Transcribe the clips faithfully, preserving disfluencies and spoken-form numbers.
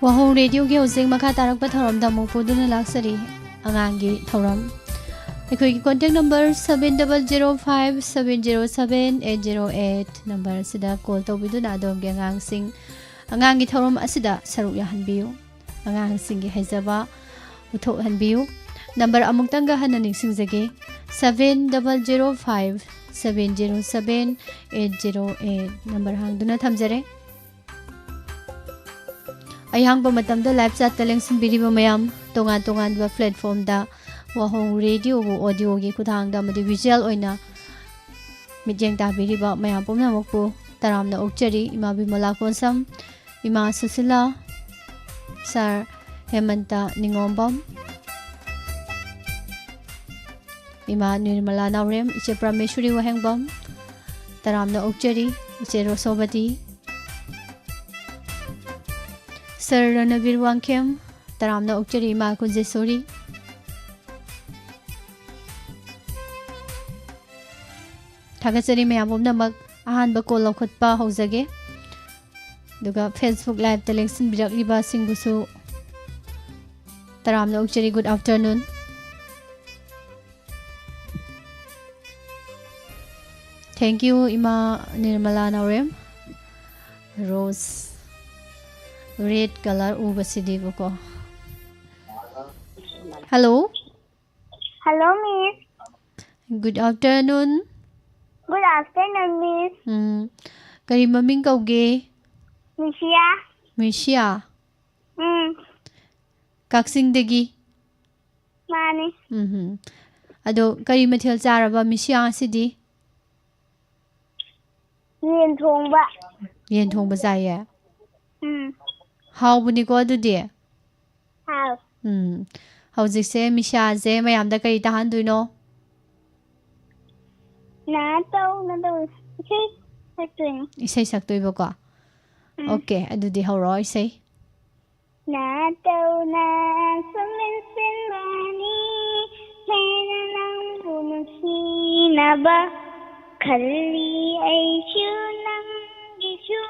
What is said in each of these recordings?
ꯋꯥꯍꯣꯡ ꯔꯦꯗꯤꯑꯣꯒꯤ ꯍꯧꯖꯤꯛ ꯃꯈꯥ ꯇꯥꯔꯛꯄ ꯊꯧꯔꯝꯗ ꯑꯃꯨꯛ ꯄꯨꯗꯨꯅ ꯂꯥꯛꯆꯔꯤ꯫ ꯑꯉꯥꯡꯒꯤ ꯊꯧꯔꯝ꯫ ꯑꯩꯈꯣꯏꯒꯤ contact number seven double zero five seven zero seven eight zero eight number ꯑꯁꯤꯗ call ꯇꯧꯕꯤꯗꯨꯅ ꯑꯗꯣꯝꯒꯤ ꯑꯉꯥꯡꯁꯤꯡ ꯑꯉꯥꯡꯒꯤ ꯊꯧꯔꯝ ꯑꯁꯤꯗ ꯁꯔꯨꯛ ꯌꯥꯍꯟꯕꯤꯌꯨ꯫ ꯑꯉꯥꯡꯁꯤꯡꯒꯤ ꯍꯩꯖꯕ ꯎꯠꯊꯣꯛꯍꯟꯕꯤꯌꯨ꯫ Number ꯑꯃꯨꯛꯇꯪꯒ ꯍꯟꯅ ꯅꯤꯡꯁꯤꯡꯖꯒꯦ, seven double zero five seven zero seven eight zero eight number ꯍꯥꯡꯗꯨꯅ ꯊꯝꯖꯔꯦ꯫ ꯑꯍꯥꯡꯕ ꯃꯇꯝꯗ live chatꯇ ꯂꯦꯡꯁꯤꯟꯕꯤꯔꯤꯕ ꯃꯌꯥꯝ, ꯇꯣꯉꯥꯟ ꯇꯣꯉꯥꯟꯕ platformꯗ ꯋꯥꯍꯣꯡ ꯔꯦꯗꯤꯑꯣꯕꯨ audioꯒꯤ ꯈꯨꯠꯊꯥꯡꯗ ꯑꯃꯗꯤ visual ꯑꯣꯏꯅ ꯃꯤꯠꯌꯦꯡ ꯇꯥꯕꯤꯔꯤꯕ ꯃꯌꯥꯝ ꯄꯨꯝꯅꯃꯛꯄꯨ ꯇꯔꯥꯝꯅ ꯑꯣꯛꯆꯔꯤ꯫ ꯏꯃꯥ ꯕꯤꯃꯂꯥ ꯀꯣꯟꯁꯝ, ꯏꯃꯥ ꯁꯨꯁꯤꯂꯥ, ꯁꯥꯔ ꯍꯦꯃꯟꯇ ꯅꯤꯉꯣꯝꯕꯝ, ꯏꯃꯥ ꯅꯤꯔꯃꯂꯥ ꯅꯥꯎꯔꯦꯝ, ꯏꯆꯦ ꯄ꯭ꯔꯃꯦꯁꯣꯔꯤ ꯋꯥꯍꯦꯡꯕꯝ, ꯇꯔꯥꯝꯅ ꯑꯣꯛꯆꯔꯤ꯫ ꯏꯆꯦ ꯔꯣꯁꯣꯕꯇꯤ, ꯁꯥꯔ ꯔꯅꯕꯤꯔ ꯋꯥꯡꯈꯦꯝ, ꯇꯔꯥꯝꯅ ꯑꯣꯛꯆꯔꯤ꯫ ꯏꯃꯥ ꯀꯨꯟꯖꯦꯁꯣꯔꯤ, ꯊꯥꯒꯠꯆꯔꯤ ꯃꯌꯥꯝ ꯄꯨꯝꯅꯃꯛ꯫ ꯑꯍꯥꯟꯕ call ꯂꯧꯈꯠꯄ ꯍꯧꯖꯒꯦ꯫ ꯑꯗꯨꯒ Facebook liveꯇ ꯂꯦꯡꯁꯤꯟꯕꯤꯔꯛꯂꯤꯕꯁꯤꯡꯕꯨꯁꯨ ꯇꯔꯥꯝꯅ ꯑꯣꯛꯆꯔꯤ꯫ Good afternoon꯫ Thank you, ꯏꯃꯥ ꯅꯤꯔꯃꯂꯥ ꯅꯥꯎꯔꯦꯝ꯫ Rose red colour ꯎꯕꯁꯤꯗꯤꯕꯀꯣ꯫ Hello꯫ Hello, Miss. Good afternoon. Good afternoon, Miss. ꯎꯝ, ꯀꯔꯤ ꯃꯃꯤꯡ ꯀꯧꯒꯦ? ꯃꯤꯁꯤꯌꯥ꯫ ꯃꯤꯁꯤꯌꯥ? ꯎꯝ꯫ ꯀꯛꯆꯤꯡꯗꯒꯤ? ꯃꯥꯅꯤ꯫ ꯎꯝ꯫ ꯑꯗꯣ ꯀꯔꯤ ꯃꯊꯦꯜ ꯆꯥꯔꯕ ꯃꯤꯁꯤꯌꯥ ꯉꯁꯤꯗꯤ? ꯌꯦꯟ ꯊꯣꯡꯕ꯫ ꯌꯦꯟ ꯊꯣꯡꯕ ꯆꯥꯏꯌꯦ? ꯎꯝ꯫ ꯍꯥꯎꯕꯅꯤꯀꯣ ꯑꯗꯨꯗꯤ? ꯍꯥꯎ꯫ ꯎꯝ꯫ ꯍꯧꯖꯤꯛꯁꯦ ꯃꯤꯁꯤꯌꯥꯁꯦ ꯃꯌꯥꯝꯗ ꯀꯔꯤ ꯇꯥꯍꯟꯗꯣꯏꯅꯣ? ꯅꯥ ꯇꯧ, ꯅꯥ ꯇꯧ꯫ ꯏꯁꯩ ꯁꯛꯇꯣꯏꯅꯤ꯫ ꯏꯁꯩ ꯁꯛꯇꯣꯏꯕꯀꯣ? ꯎꯝ꯫ Okay, ꯑꯗꯨꯗꯤ ꯍꯧꯔꯛꯑꯣ ꯏꯁꯩ꯫ ꯅꯥꯇꯧꯅ ꯁꯨꯝ ꯂꯦꯟꯁꯤꯟꯕꯅꯤ, ꯍꯦꯟꯅ ꯅꯪꯕꯨ ꯅꯨꯡꯁꯤꯅꯕ ꯈꯜꯂꯤ ꯑꯩꯁꯨ ꯅꯪꯒꯤ ꯁꯨꯝ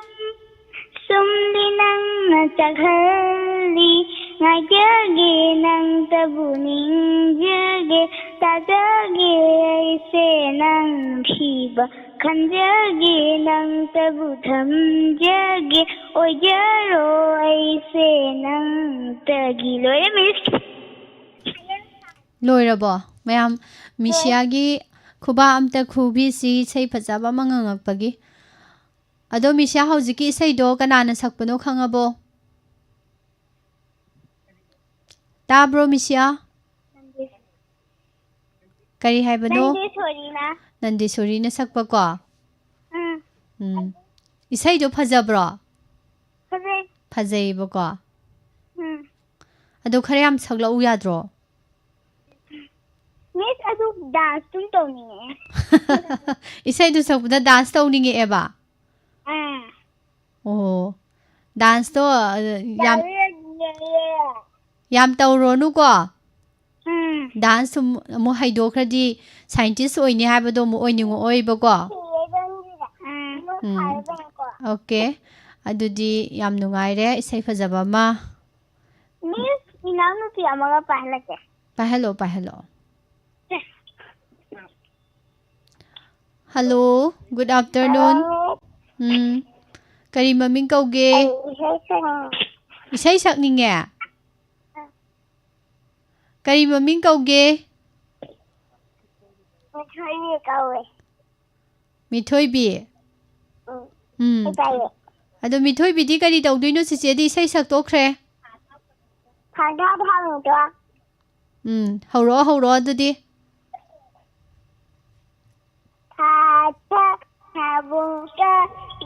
ꯇꯨꯝꯂꯤ ꯅꯪꯅ ꯆꯥꯛꯍꯜꯂꯤ, ꯉꯥꯏꯖꯒꯦ ꯅꯪꯇꯕꯨ ꯅꯤꯡꯖꯒꯦ, ꯇꯥꯖꯒꯦ ꯑꯩꯁꯦ ꯅꯪ ꯅꯨꯡꯁꯤꯕ, ꯈꯟꯖꯒꯦ ꯅꯪꯇꯕꯨ ꯊꯝꯖꯒꯦ, ꯑꯣꯏꯖꯔꯣ ꯑꯩꯁꯦ ꯅꯪꯇꯒꯤ꯫ ꯂꯣꯏꯔꯦ, ꯃꯤꯁ꯫ ꯂꯣꯏꯔꯕꯣ? ꯃꯌꯥꯝ, ꯃꯤꯁꯤꯌꯥꯒꯤ ꯈꯨꯕꯥꯛ ꯑꯝꯇ ꯈꯨꯕꯤꯁꯤ, ꯏꯁꯩ ꯐꯖꯕ ꯑꯃ ꯉꯪꯉꯛꯄꯒꯤ꯫ ꯑꯗꯣ ꯃꯤꯁꯤꯌꯥ, ꯍꯧꯖꯤꯛꯀꯤ ꯏꯁꯩꯗꯣ ꯀꯅꯥꯅ ꯁꯛꯄꯅꯣ ꯈꯪꯉꯕꯣ? ꯇꯥꯕ꯭ꯔꯣ ꯃꯤꯁꯤꯌꯥ? ꯀꯔꯤ ꯍꯥꯏꯕꯅꯣ? ꯅꯟꯗꯦꯁꯣꯔꯤꯅ꯫ ꯅꯟꯗꯦꯁꯣꯔꯤꯅ ꯁꯛꯄꯀꯣ? ꯎꯝ꯫ ꯎꯝ꯫ ꯏꯁꯩꯗꯣ ꯐꯖꯕ꯭ꯔꯣ? ꯐꯖꯩ꯫ ꯐꯖꯩꯌꯦꯕꯀꯣ? ꯎꯝ꯫ ꯑꯗꯣ ꯈꯔ ꯌꯥꯝ ꯁꯛꯂꯛꯎ ꯌꯥꯗ꯭ꯔꯣ? ꯃꯤꯁ, ꯑꯗꯨ ꯗꯥꯟꯁ ꯑꯗꯨꯝ ꯇꯧꯅꯤꯡꯉꯛꯑꯦ꯫ ꯏꯁꯩꯗꯨ ꯁꯛꯄꯗ ꯗꯥꯟꯁ ꯇꯧꯅꯤꯡꯉꯛꯑꯦꯕ? ꯑꯥ꯫ ꯑꯣ, ꯗꯥꯟꯁꯇꯣ, ꯑ, ꯌꯥꯝ, ꯗꯥꯟꯁ ꯌꯦꯡꯉꯦ꯫ ꯌꯥꯝ ꯇꯧꯔꯣꯅꯨꯀꯣ꯫ ꯎꯝ꯫ ꯗꯥꯟꯁ ꯑꯃꯨꯛ, ꯑꯃꯨꯛ ꯍꯩꯗꯣꯛꯈ꯭ꯔꯗꯤ ꯁꯥꯏꯟꯇꯤꯁ ꯑꯣꯏꯅꯤ ꯍꯥꯏꯕꯗꯣ ꯑꯃꯨꯛ ꯑꯣꯏꯅꯤꯡꯉꯛꯑꯣꯏꯕꯀꯣ꯫ ꯎꯝ꯫ ꯎꯝ꯫ ꯑꯣꯀꯦ꯫ ꯑꯗꯨꯗꯤ ꯌꯥꯝ ꯅꯨꯡꯉꯥꯏꯔꯦ, ꯏꯁꯩ ꯐꯖꯕ ꯑꯃ꯫ ꯃꯤꯁ, ꯏꯅꯥꯎꯅꯨꯄꯤ ꯑꯃꯒ ꯄꯥꯏꯍꯜꯂꯛꯀꯦ꯫ ꯄꯥꯏꯍꯜꯂꯣ, ꯄꯥꯏꯍꯜꯂꯣ꯫ Hello, good afternoon꯫ ꯍꯜꯂꯣ꯫ ꯎꯝ, ꯀꯔꯤ ꯃꯃꯤꯡ ꯀꯧꯒꯦ? ꯑꯩ ꯏꯁꯩ ꯁꯛꯅꯤꯡꯉꯦ꯫ ꯏꯁꯩ ꯁꯛꯅꯤꯡꯉꯦ? ꯀꯔꯤ ꯃꯃꯤꯡ ꯀꯧꯒꯦ? ꯃꯤꯊꯣꯏꯕꯤ ꯀꯧꯋꯦ꯫ ꯃꯤꯊꯣꯏꯕꯤ? ꯎꯝ꯫ ꯎꯝ꯫ ꯑꯩ ꯇꯥꯏꯌꯦ꯫ ꯑꯗꯣ ꯃꯤꯊꯣꯏꯕꯤꯗꯤ ꯀꯔꯤ ꯇꯧꯗꯣꯏꯅꯣ? ꯆꯤꯆꯦꯗꯤ ꯏꯁꯩ ꯁꯛꯇꯣꯛꯈ꯭ꯔꯦ꯫ ꯐꯥꯗꯥ ꯐꯥꯃꯤꯗꯣ꯫ ꯎꯝ, ꯍꯧꯔꯛꯑꯣ, ꯍꯧꯔꯛꯑꯣ ꯑꯗꯨꯗꯤ꯫ ꯊꯥ ꯊꯥ ꯊꯥꯕꯨꯡꯇ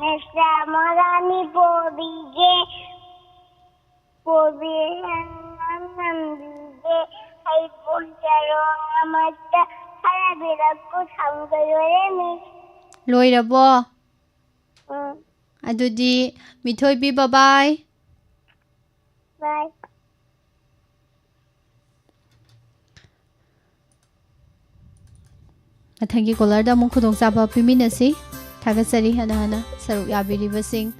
ꯅꯆꯥ ꯃꯣꯔꯥꯅꯤ ꯄꯣꯕꯤꯒꯦ, ꯄꯣꯕꯤꯔꯒ ꯅꯝꯕꯤꯒꯦ, ꯍꯩꯕꯣꯡ ꯆꯔꯣꯡ ꯑꯃꯠꯇ ꯍꯥꯏꯔꯕꯤꯔꯛꯄ ꯊꯝꯒꯗꯣꯔꯦ, ꯃꯤꯁ꯫ ꯂꯣꯏꯔꯕꯣ? ꯎꯝ꯫ ꯑꯗꯨꯗꯤ ꯃꯤꯊꯣꯏꯕꯤ, ꯕꯕꯥꯏ꯫ ꯕꯥꯏ꯫ ꯃꯊꯪꯒꯤ ꯀꯣꯂꯔꯗ ꯑꯃꯨꯛ ꯈꯨꯗꯣꯡꯆꯥꯕ ꯄꯤꯃꯤꯟꯅꯁꯤ꯫ ꯊꯥꯒꯠꯆꯔꯤ ꯍꯟꯅ ꯍꯟꯅ ꯁꯔꯨꯛ ꯌꯥꯕꯤꯔꯤꯕꯁꯤꯡ꯫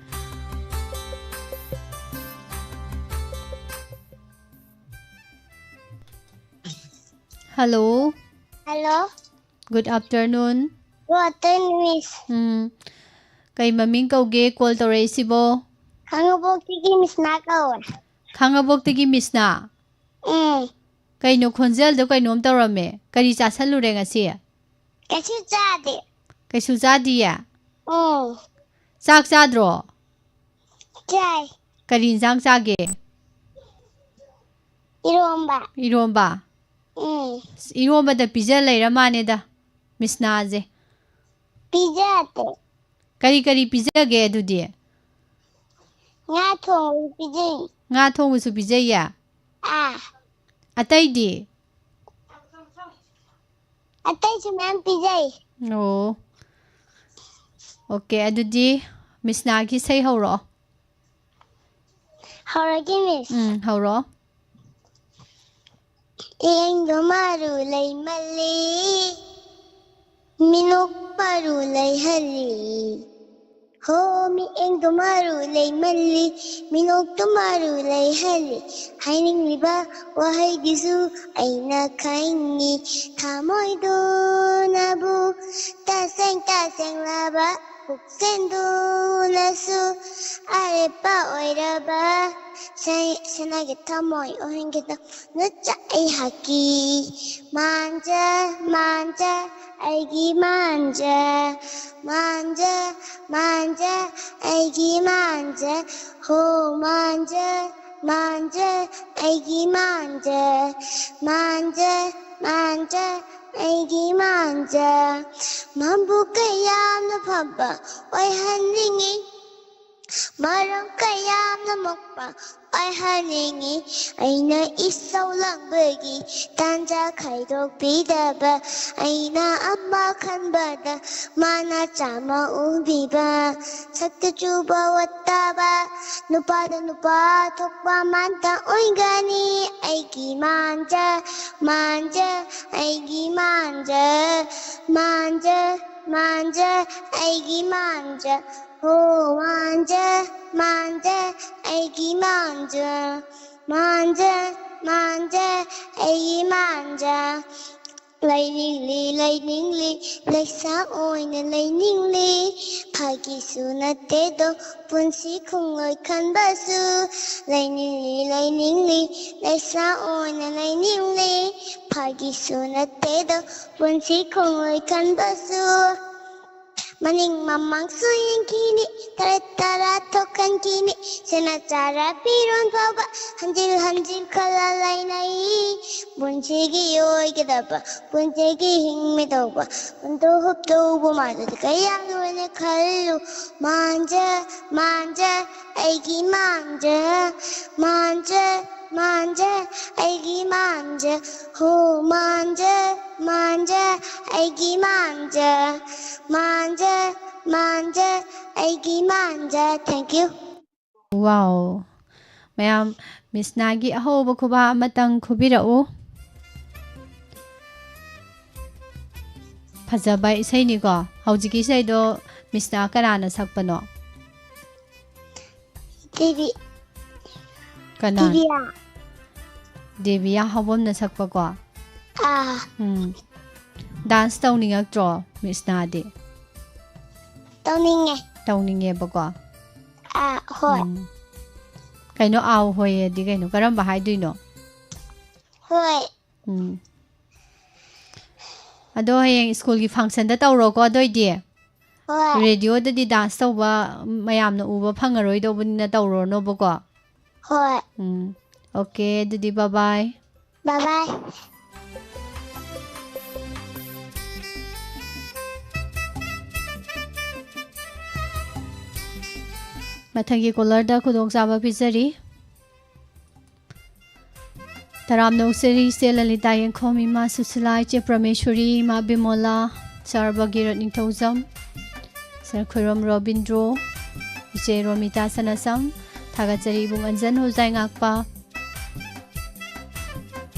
Hello. Hello. Good afternoon. Good afternoon, Miss. ꯎꯝ꯫ ꯀꯩ ꯃꯃꯤꯡ ꯀꯧꯒꯦ call ꯇꯧꯔꯛꯏꯁꯤꯕꯣ? ꯈꯥꯡꯉꯕꯣꯛꯇꯒꯤ ꯃꯤꯁꯅꯥ ꯀꯧꯋꯦ꯫ ꯈꯥꯡꯉꯕꯣꯛꯇꯒꯤ ꯃꯤꯁꯅꯥ? ꯎꯝ꯫ ꯀꯩꯅꯣ ꯈꯣꯟꯖꯦꯜꯗꯣ ꯀꯩꯅꯣꯝ ꯇꯧꯔꯝꯃꯦ꯫ ꯀꯔꯤ ꯆꯥꯁꯜꯂꯨꯔꯦ ꯉꯁꯤ? ꯀꯩꯁꯨ ꯆꯥꯗꯦ꯫ ꯀꯩꯁꯨ ꯆꯥꯗꯤꯌꯦ? ꯎꯝ꯫ ꯆꯥꯛ ꯆꯥꯗ꯭ꯔꯣ? ꯆꯥꯏ꯫ ꯀꯔꯤ ꯏꯟꯁꯥꯡ ꯆꯥꯒꯦ? ꯏꯔꯣꯝꯕ꯫ ꯏꯔꯣꯝꯕ? ꯎꯝ꯫ ꯑꯁ, ꯏꯔꯣꯝꯕꯗ ꯄꯤꯖ ꯂꯩꯔ ꯃꯥꯅꯦꯗ ꯃꯤꯁꯅꯥꯁꯦ꯫ ꯄꯤꯖꯗꯦ꯫ ꯀꯔꯤ ꯀꯔꯤ ꯄꯤꯖꯒꯦ ꯑꯗꯨꯗꯤ? ꯉꯥ ꯊꯣꯡꯕ ꯄꯤꯖꯩ꯫ ꯉꯥ ꯊꯣꯡꯕꯁꯨ ꯄꯤꯖꯩꯌꯦ? ꯑꯥ꯫ ꯑꯇꯩꯗꯤ? ꯑꯇꯩꯁꯨ ꯃꯌꯥꯝ ꯄꯤꯖꯩ꯫ ꯑꯣ꯫ ꯑꯣꯀꯦ, ꯑꯗꯨꯗꯤ ꯃꯤꯁꯅꯥꯒꯤ ꯏꯁꯩ ꯍꯧꯔꯛꯑꯣ꯫ ꯍꯧꯔꯒꯦ, ꯃꯤꯁ꯫ ꯎꯝ, ꯍꯧꯔꯛꯑꯣ꯫ ꯏꯌꯦꯡꯗꯣ ꯃꯔꯨ ꯂꯩꯃꯜꯂꯤ, ꯃꯤꯅꯣꯛ ꯃꯔꯨ ꯂꯩꯍꯜꯂꯤ꯫ ꯍꯣ, ꯃꯤꯠꯌꯦꯡꯗꯣ ꯃꯔꯨ ꯂꯩꯃꯜꯂꯤ, ꯃꯤꯅꯣꯛꯇꯣ ꯃꯔꯨ ꯂꯩꯍꯜꯂꯤ꯫ ꯍꯥꯏꯅꯤꯡꯂꯤꯕ ꯋꯥꯍꯩꯗꯨꯁꯨ ꯑꯩꯅ ꯈꯪꯉꯤ꯫ ꯊꯃꯣꯏꯗꯨꯅꯕꯨ ꯇꯁꯦꯡ ꯇꯁꯦꯡꯂꯕ ꯄꯨꯛꯆꯦꯜꯗꯨꯅꯁꯨ ꯑꯔꯦꯞꯄ ꯑꯣꯏꯔꯕ ꯁ-, ꯁꯅꯥꯒꯤ ꯊꯃꯣꯏ ꯑꯣꯏꯍꯟꯒꯦ ꯇꯧꯅ ꯆꯥꯛ ꯑꯩꯍꯥꯛꯀꯤ꯫ ꯃꯥꯟꯖ, ꯃꯥꯟꯖ, ꯑꯩꯒꯤ ꯃꯥꯟꯖ꯫ ꯃꯥꯟꯖ, ꯃꯥꯟꯖ, ꯑꯩꯒꯤ ꯃꯥꯟꯖ꯫ ꯍꯣ, ꯃꯥꯟꯖ, ꯃꯥꯟꯖ, ꯑꯩꯒꯤ ꯃꯥꯟꯖ꯫ ꯃꯥꯟꯖ, ꯃꯥꯟꯖ, ꯑꯩꯒꯤ ꯃꯥꯟꯖ꯫ ꯃꯥꯕꯨ ꯀꯌꯥꯝꯅ ꯐꯕ ꯑꯣꯏꯍꯟꯅꯤꯡꯉꯤ꯫ ꯃꯔꯝ ꯀꯌꯥꯝꯅ ꯃꯣꯛꯄ ꯑꯣꯏꯍꯟꯅꯤꯡꯉꯤ꯫ ꯑꯩꯅ ꯏꯁꯧ ꯂꯥꯡꯕꯒꯤ ꯇꯥꯟꯖꯥ ꯈꯥꯏꯗꯣꯛꯄꯤꯗꯕ꯫ ꯑꯩꯅ ꯑꯃ ꯈꯟꯕꯗ ꯃꯥꯅ ꯆꯥꯝꯃ ꯎꯕꯤꯕ꯫ ꯁꯛꯇ ꯆꯨꯕ ꯑꯣꯠꯇꯕ ꯅꯨꯄꯥꯗ ꯅꯨꯄꯥ ꯊꯣꯛꯄ ꯃꯥꯟꯇ ꯑꯣꯏꯒꯅꯤ꯫ ꯑꯩꯒꯤ ꯃꯥꯟꯖ, ꯃꯥꯟꯖ, ꯑꯩꯒꯤ ꯃꯥꯟꯖ꯫ ꯃꯥꯟꯖ, ꯃꯥꯟꯖ, ꯑꯩꯒꯤ ꯃꯥꯟꯖ꯫ ꯍꯣ, ꯃꯥꯟꯖ, ꯃꯥꯟꯖ, ꯑꯩꯒꯤ ꯃꯥꯟꯖ꯫ ꯃꯥꯟꯖ, ꯃꯥꯟꯖ, ꯑꯩꯒꯤ ꯃꯥꯟꯖ꯫ ꯂꯩꯅꯤꯡꯂꯤ, ꯂꯩꯅꯤꯡꯂꯤ, ꯂꯩꯁꯥ ꯑꯣꯏꯅ ꯂꯩꯅꯤꯡꯂꯤ꯫ ꯐꯥꯒꯤꯁꯨ ꯅꯠꯇꯦꯗꯣ, ꯄꯨꯟꯁꯤ ꯈꯣꯡꯂꯣꯏ ꯈꯟꯕꯁꯨ꯫ ꯂꯩꯅꯤꯡꯂꯤ, ꯂꯩꯅꯤꯡꯂꯤ, ꯂꯩꯁꯥ ꯑꯣꯏꯅ ꯂꯩꯅꯤꯡꯂꯤ꯫ ꯐꯥꯒꯤꯁꯨ ꯅꯠꯇꯦꯗꯣ, ꯄꯨꯟꯁꯤ ꯈꯣꯡꯂꯣꯏ ꯈꯟꯕꯁꯨ꯫ ꯃꯅꯤꯡ ꯃꯃꯥꯡꯁꯨ ꯌꯦꯡꯈꯤꯅꯤ, ꯇꯔꯥ ꯇꯔꯥ ꯊꯣꯛꯍꯟꯈꯤꯅꯤ꯫ ꯁꯦꯟꯅ ꯆꯥꯔ ꯐꯤꯔꯣꯟ ꯐꯥꯎꯕ ꯍꯟꯖꯤꯜ ꯍꯟꯖꯤꯜ ꯈꯜꯂ ꯂꯩꯅꯩ꯫ ꯄꯨꯟꯁꯤꯒꯤ ꯑꯣꯏꯒꯗꯕ, ꯄꯨꯟꯁꯤꯒꯤ ꯍꯤꯡꯃꯤꯗꯧꯕ, ꯄꯨꯟꯊꯣꯛ ꯍꯨꯞꯇꯧꯕ ꯃꯥꯗꯨꯗꯤ ꯀꯌꯥ ꯂꯣꯏꯅ ꯈꯜꯂꯨ꯫ ꯃꯥꯟꯖ, ꯃꯥꯟꯖ, ꯑꯩꯒꯤ ꯃꯥꯟꯖ꯫ ꯃꯥꯟꯖ, ꯃꯥꯟꯖ, ꯑꯩꯒꯤ ꯃꯥꯟꯖ꯫ ꯍꯣ ꯃꯥꯟꯖ, ꯃꯥꯟꯖ, ꯑꯩꯒꯤ ꯃꯥꯟꯖ꯫ ꯃꯥꯟꯖ, ꯃꯥꯟꯖ, ꯑꯩꯒꯤ ꯃꯥꯟꯖ꯫ Thank you꯫ Wow! ꯃꯌꯥꯝ, ꯃꯤꯁꯅꯥꯒꯤ ꯑꯍꯧꯕ ꯈꯨꯕꯥꯛ ꯑꯃꯇꯪ ꯈꯨꯕꯤꯔꯛꯎ꯫ ꯐꯖꯕ ꯏꯁꯩꯅꯤꯀꯣ꯫ ꯍꯧꯖꯤꯛꯀꯤ ꯏꯁꯩꯗꯣ ꯃꯤꯁꯅꯥ ꯀꯅꯥꯅ ꯁꯛꯄꯅꯣ? ꯗꯦꯕꯤ꯫ ꯀꯅꯥ? ꯗꯦꯕꯤꯌꯥ꯫ ꯗꯦꯕꯤꯌꯥ ꯍꯥꯎꯕꯝꯅ ꯁꯛꯄꯀꯣ꯫ ꯑꯥ꯫ ꯎꯝ꯫ Dance ꯇꯧꯅꯤꯡꯉꯛꯇ꯭ꯔꯣ, ꯃꯤꯁꯅꯥꯗꯤ? ꯇꯧꯅꯤꯡꯉꯦ꯫ ꯇꯧꯅꯤꯡꯉꯦꯕꯀꯣ꯫ ꯑꯥ, ꯍꯣꯏ꯫ ꯎꯝ꯫ ꯀꯩꯅꯣ, ꯑꯥꯎ ꯍꯣꯏꯌꯦꯗꯤ ꯀꯩꯅꯣ? ꯀꯔꯝꯕ ꯍꯥꯏꯗꯣꯏꯅꯣ? ꯍꯣꯏ꯫ ꯎꯝ꯫ ꯑꯗꯣ ꯍꯌꯦꯡ ꯁ꯭ꯀꯨꯜꯒꯤ functionꯗ ꯇꯧꯔꯣꯀꯣ, ꯑꯗꯣꯏꯗꯤ꯫ ꯍꯣꯏ꯫ ꯔꯦꯗꯤꯑꯣꯗꯗꯤ dance ꯇꯧꯕ ꯃꯌꯥꯝꯅ ꯎꯕ ꯐꯪꯉꯔꯣꯏꯗꯧꯕꯅꯤꯅ ꯇꯧꯔꯨꯔꯅꯣꯕꯀꯣ꯫ ꯍꯣꯏ꯫ ꯎꯝ꯫ Okay, ꯑꯗꯨꯗꯤ bye bye꯫ Bye bye꯫ ꯃꯊꯪꯒꯤ callerꯗ ꯈꯨꯗꯣꯡꯆꯥꯕ ꯄꯤꯖꯔꯤ꯫ ꯇꯔꯥꯝꯅ ꯑꯣꯛꯆꯔꯤ ꯏꯆꯦ ꯂꯂꯤꯇꯥ ꯌꯦꯡꯈꯣꯝ, ꯏꯃꯥ ꯁꯨꯁꯤꯂꯥ, ꯏꯆꯦ ꯄ꯭ꯔꯃꯦꯁꯣꯔꯤ, ꯏꯃꯥ ꯕꯤꯃꯣꯂꯥ, ꯏꯆꯥ ꯚꯒꯤꯔꯠ ꯅꯤꯡꯊꯧꯖꯝ, ꯁꯔ ꯈꯣꯏꯔꯣꯝ ꯔꯣꯕꯤꯟꯗ꯭ꯔꯣ, ꯏꯆꯦ ꯔꯣꯃꯤꯇꯥ ꯁꯅꯥꯁꯝ, ꯊꯥꯒꯠꯆꯔꯤ ꯏꯕꯨꯡ ꯑꯟꯖꯟ ꯍꯣꯖꯥꯏ ꯉꯥꯛꯄ꯫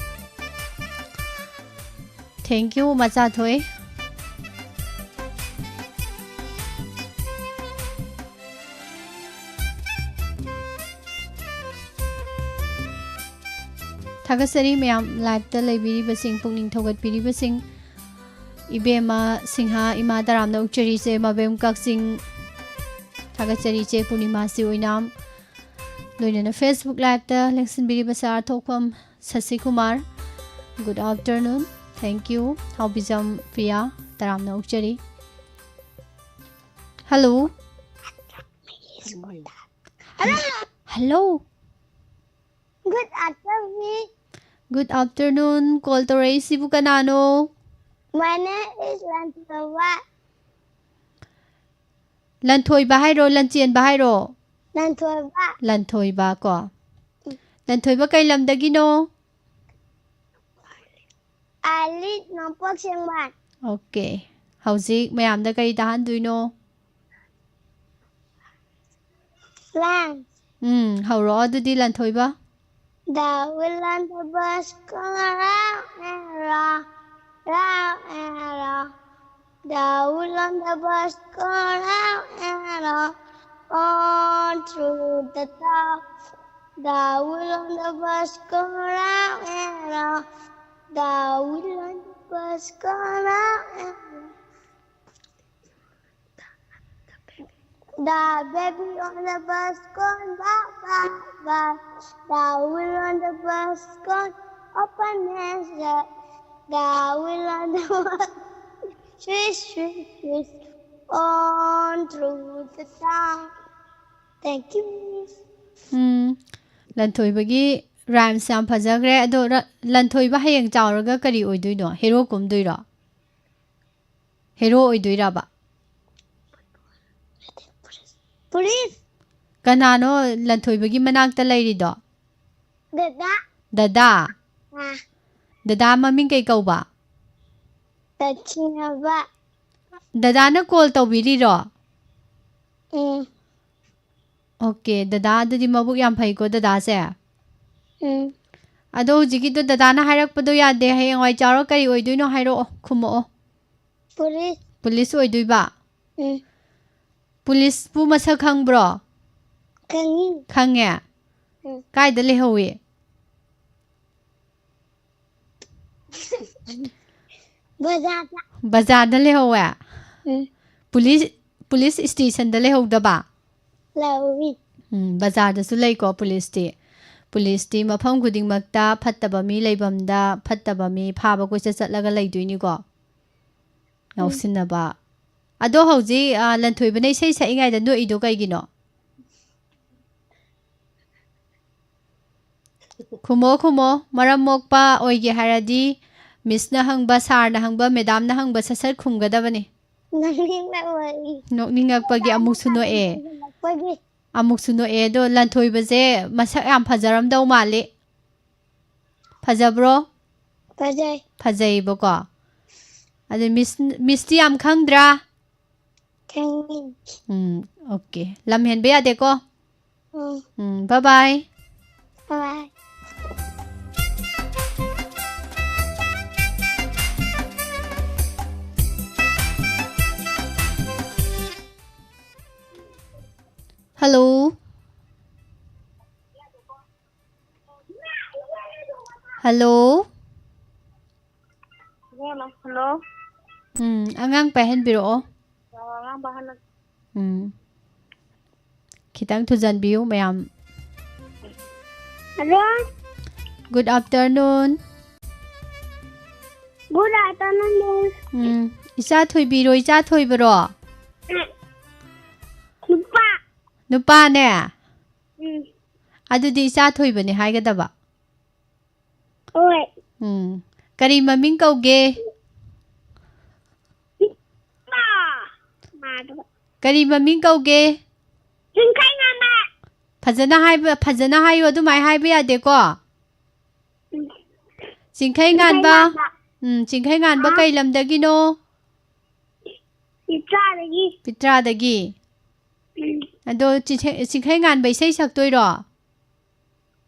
Thank you, ꯃꯆꯥ ꯊꯣꯏ꯫ ꯊꯥꯒꯠꯆꯔꯤ ꯃꯌꯥꯝ live ꯇ ꯂꯩꯕꯤꯔꯤꯕꯁꯤꯡ, ꯄꯨꯛꯅꯤꯡ ꯊꯧꯒꯠꯄꯤꯔꯤꯕꯁꯤꯡ꯫ ꯏꯕꯦꯝꯃ ꯁꯤꯡꯍ, ꯏꯃꯥ ꯇꯔꯥꯝꯅ ꯑꯣꯛꯆꯔꯤ ꯏꯆꯦ ꯃꯕꯦꯝ ꯀꯛꯆꯤꯡ꯫ ꯊꯥꯒꯠꯆꯔꯤ ꯏꯆꯦ ꯄꯨꯔꯅꯤꯃꯥꯁꯤ ꯑꯣꯏꯅꯥꯝ꯫ ꯂꯣꯏꯅꯅ Facebook live ꯇ ꯂꯦꯡꯁꯤꯟꯕꯤꯔꯤꯕ ꯁꯥꯔ ꯊꯣꯛꯐꯝ ꯁꯁꯤꯀꯨꯃꯥꯔ꯫ Good afternoon. Thank you. ꯍꯥꯎꯕꯤꯖꯝ Priya, ꯇꯔꯥꯝꯅ ꯑꯣꯛꯆꯔꯤ꯫ Hello. Hello. Good afternoon. Good afternoon. Call ꯇꯧꯔꯛꯏꯁꯤꯕꯨ ꯀꯅꯥꯅꯣ? My name is Lanthoiba. Lanthoiba ꯍꯥꯏꯔꯣ, ꯂꯟꯆꯦꯟꯕ ꯍꯥꯏꯔꯣ? Lanthoiba. ꯂꯟꯊꯣꯏꯕ ꯀꯣ꯫ ꯎꯝ꯫ ꯂꯟꯊꯣꯏꯕ ꯀꯩ ꯂꯝꯗꯒꯤꯅꯣ? I live ꯅꯣꯡꯄꯣꯛ ꯁꯦꯡꯕꯥꯝ꯫ Okay. ꯍꯧꯖꯤꯛ ꯃꯌꯥꯝꯗ ꯀꯔꯤ ꯇꯥꯍꯟꯗꯣꯏꯅꯣ? Rhyme. ꯎꯝ, ꯍꯧꯔꯛꯑꯣ ꯑꯗꯨꯗꯤ, Lanthoiba. The wheel on the bus go round and round, round and round. The wheel on the bus go round and round, on through the town. The wheel on the bus go round and round. The wheel on the bus go round and round. The baby on the bus going ba, ba, ba. The wheel on the bus going up and down. The wheel on the bus swish, swish, swish on through the town. Thank you, Miss. Um, ꯂꯟꯊꯣꯏꯕꯒꯤ rhymes ꯌꯥꯝ ꯐꯖꯈ꯭ꯔꯦ꯫ ꯑꯗꯣ ꯔ-, ꯂꯟꯊꯣꯏꯕ ꯍꯌꯦꯡ ꯆꯥꯎꯔꯒ ꯀꯔꯤ ꯑꯣꯏꯗꯣꯏꯅꯣ? Hero ꯀꯨꯝꯗꯣꯏꯔꯣ? Hero ꯑꯣꯏꯗꯣꯏꯔꯕ? Police. ꯀꯅꯥꯅꯣ ꯂꯟꯊꯣꯏꯕꯒꯤ ꯃꯅꯥꯛꯇ ꯂꯩꯔꯤꯗꯣ? ꯗꯗꯥ꯫ ꯗꯗꯥ? ꯑꯥ꯫ ꯗꯗꯥ ꯃꯃꯤꯡ ꯀꯩ ꯀꯧꯕ? ꯂꯛꯁꯃꯤꯕ꯫ ꯗꯗꯥꯅ call ꯇꯧꯕꯤꯔꯤꯔꯣ? ꯎꯝ꯫ Okay, ꯗꯗꯥ ꯑꯗꯨꯗꯤ ꯃꯕꯨꯛ ꯌꯥꯝ ꯐꯩꯀꯣ ꯗꯗꯥꯁꯦ꯫ ꯎꯝ꯫ ꯑꯗꯣ ꯍꯧꯖꯤꯛꯀꯤꯗꯣ ꯗꯗꯥꯅ ꯍꯥꯏꯔꯛꯄꯗꯣ ꯌꯥꯗꯦ, ꯍꯌꯦꯡꯋꯥꯏ ꯆꯥꯎꯔ ꯀꯔꯤ ꯑꯣꯏꯗꯣꯏꯅꯣ ꯍꯥꯏꯔꯛꯑꯣ, ꯈꯨꯝꯃꯛꯑꯣ꯫ Police. Police ꯑꯣꯏꯗꯣꯏꯕ? ꯎꯝ꯫ Police ꯄꯨ ꯃꯁꯛ ꯈꯪꯕ꯭ꯔꯣ? ꯈꯪꯉꯤ꯫ ꯈꯪꯉꯦ? ꯎꯝ꯫ ꯀꯥꯏꯗ ꯂꯩꯍꯧꯋꯤ? ꯕꯖꯥꯔꯗ꯫ ꯕꯖꯥꯔꯗ ꯂꯩꯍꯧꯋꯦ? ꯎꯝ꯫ ꯄꯨꯂꯤꯁ, ꯄꯨꯂꯤꯁ ꯏꯁꯇꯦꯁꯟꯗ ꯂꯩꯍꯧꯗꯕ? ꯂꯩꯍꯧꯋꯤ꯫ ꯎꯝ, ꯕꯖꯥꯔꯗꯁꯨ ꯂꯩꯀꯣ ꯄꯨꯂꯤꯁꯇꯤ꯫ ꯄꯨꯂꯤꯁꯇꯤ ꯃꯐꯝ ꯈꯨꯗꯤꯡꯃꯛꯇ ꯐꯠꯇꯕ ꯃꯤ ꯂꯩꯐꯝꯗ ꯐꯠꯇꯕ ꯃꯤ ꯐꯥꯕ ꯀꯣꯏꯆꯠ ꯆꯠꯂꯒ ꯂꯩꯗꯣꯏꯅꯤꯀꯣ꯫ ꯎꯝ꯫ ꯉꯥꯎꯁꯤꯟꯅꯕ꯫ ꯑꯗꯣ ꯍꯧꯖꯤꯛ, ꯑ, ꯂꯟꯊꯣꯏꯕꯅ ꯏꯁꯩ ꯁꯛꯏꯉꯩꯗ ꯅꯣꯛꯏꯗꯣ ꯀꯩꯒꯤꯅꯣ? ꯈꯨꯝꯃꯣ, ꯈꯨꯝꯃꯣ꯫ ꯃꯔꯝ ꯃꯣꯛꯄ ꯑꯣꯏꯒꯦ ꯍꯥꯏꯔꯗꯤ ꯃꯤꯁꯅ ꯍꯪꯕ, ꯁꯥꯔꯅ ꯍꯪꯕ, ꯃꯦꯗꯥꯝꯅ ꯍꯪꯕ ꯁꯠ ꯁꯠ ꯈꯨꯝꯒꯗꯕꯅꯤ꯫ ꯅꯣꯛꯅꯤꯡꯂꯛꯑꯣꯏ꯫ ꯅꯣꯛꯅꯤꯡꯉꯛꯄꯒꯤ ꯑꯃꯨꯛꯁꯨ ꯅꯣꯛꯑꯦ꯫ ꯅꯣꯛꯅꯤꯡꯂꯛꯄꯒꯤ꯫ ꯑꯃꯨꯛꯁꯨ ꯅꯣꯛꯑꯦ꯫ ꯑꯗꯣ ꯂꯟꯊꯣꯏꯕꯁꯦ ꯃꯁꯛ ꯌꯥꯝ ꯐꯖꯔꯝꯗꯧ ꯃꯥꯜꯂꯤ꯫ ꯐꯖꯕ꯭ꯔꯣ? ꯐꯖꯩ꯫ ꯐꯖꯩꯕꯀꯣ꯫ ꯑꯗꯨ ꯃꯤꯁ, ꯃꯤꯁꯇꯤ ꯌꯥꯝ ꯈꯪꯗ꯭ꯔꯥ? ꯈꯪꯉꯤ꯫ ꯎꯝ, ꯑꯣꯀꯦ꯫ ꯂꯝ ꯍꯦꯟꯕ ꯌꯥꯗꯦꯀꯣ꯫ ꯎꯝ꯫ ꯎꯝ, bye bye꯫ Bye bye꯫ Hello꯫ Hello꯫ ꯏꯕꯦꯝꯃ, hello꯫ ꯎꯝ, ꯑꯉꯥꯡ ꯄꯥꯏꯍꯟꯕꯤꯔꯛꯑꯣ꯫ ꯑꯣ, ꯑꯉꯥꯡ ꯄꯥꯏꯍꯜꯂꯛꯀꯦ꯫ ꯎꯝ꯫ ꯈꯤꯇꯪ ꯊꯨꯖꯟꯕꯤꯌꯨ, ꯃꯌꯥꯝ꯫ Hello꯫ Good afternoon꯫ Good afternoon, miss꯫ ꯎꯝ, ꯏꯆꯥ ꯊꯣꯏꯕꯤꯔꯣ, ꯏꯆꯥ ꯊꯣꯏꯕꯔꯣ? ꯅꯨꯄꯥ꯫ ꯅꯨꯄꯥꯅꯦ? ꯎꯝ꯫ ꯑꯗꯨꯗꯤ ꯏꯆꯥ ꯊꯣꯏꯕꯅꯦ ꯍꯥꯏꯒꯗꯕ꯫ ꯍꯣꯏ꯫ ꯎꯝ꯫ ꯀꯔꯤ ꯃꯃꯤꯡ ꯀꯧꯒꯦ? ꯏꯃꯥ꯫ ꯏꯃꯥꯗꯣ꯫ ꯀꯔꯤ ꯃꯃꯤꯡ ꯀꯧꯒꯦ? ꯆꯤꯡꯈꯩ ꯉꯥꯟꯕ꯫ ꯐꯖꯅ ꯍꯥꯏꯕ, ꯐꯖꯅ ꯍꯥꯏꯌꯨ, ꯑꯗꯨꯃꯥꯏ ꯍꯥꯏꯕ ꯌꯥꯗꯦꯀꯣ꯫ ꯎꯝ꯫ ꯆꯤꯡꯈꯩ ꯆꯤꯡꯈꯩ ꯉꯥꯟꯕ꯫ ꯉꯥꯟꯕ꯫ ꯎꯝ, ꯆꯤꯡꯈꯩ ꯉꯥꯟꯕ ꯍꯥ? ꯀꯩ ꯂꯝꯗꯒꯤꯅꯣ? ꯄꯤꯇ꯭ꯔꯥꯗꯒꯤ꯫ ꯄꯤꯇ꯭ꯔꯥꯗꯒꯤ꯫ ꯎꯝ꯫ ꯑꯗꯣ ꯆꯤꯡꯈꯩ, ꯆꯤꯡꯈꯩ ꯉꯥꯟꯕ ꯏꯁꯩ ꯁꯛꯇꯣꯏꯔꯣ?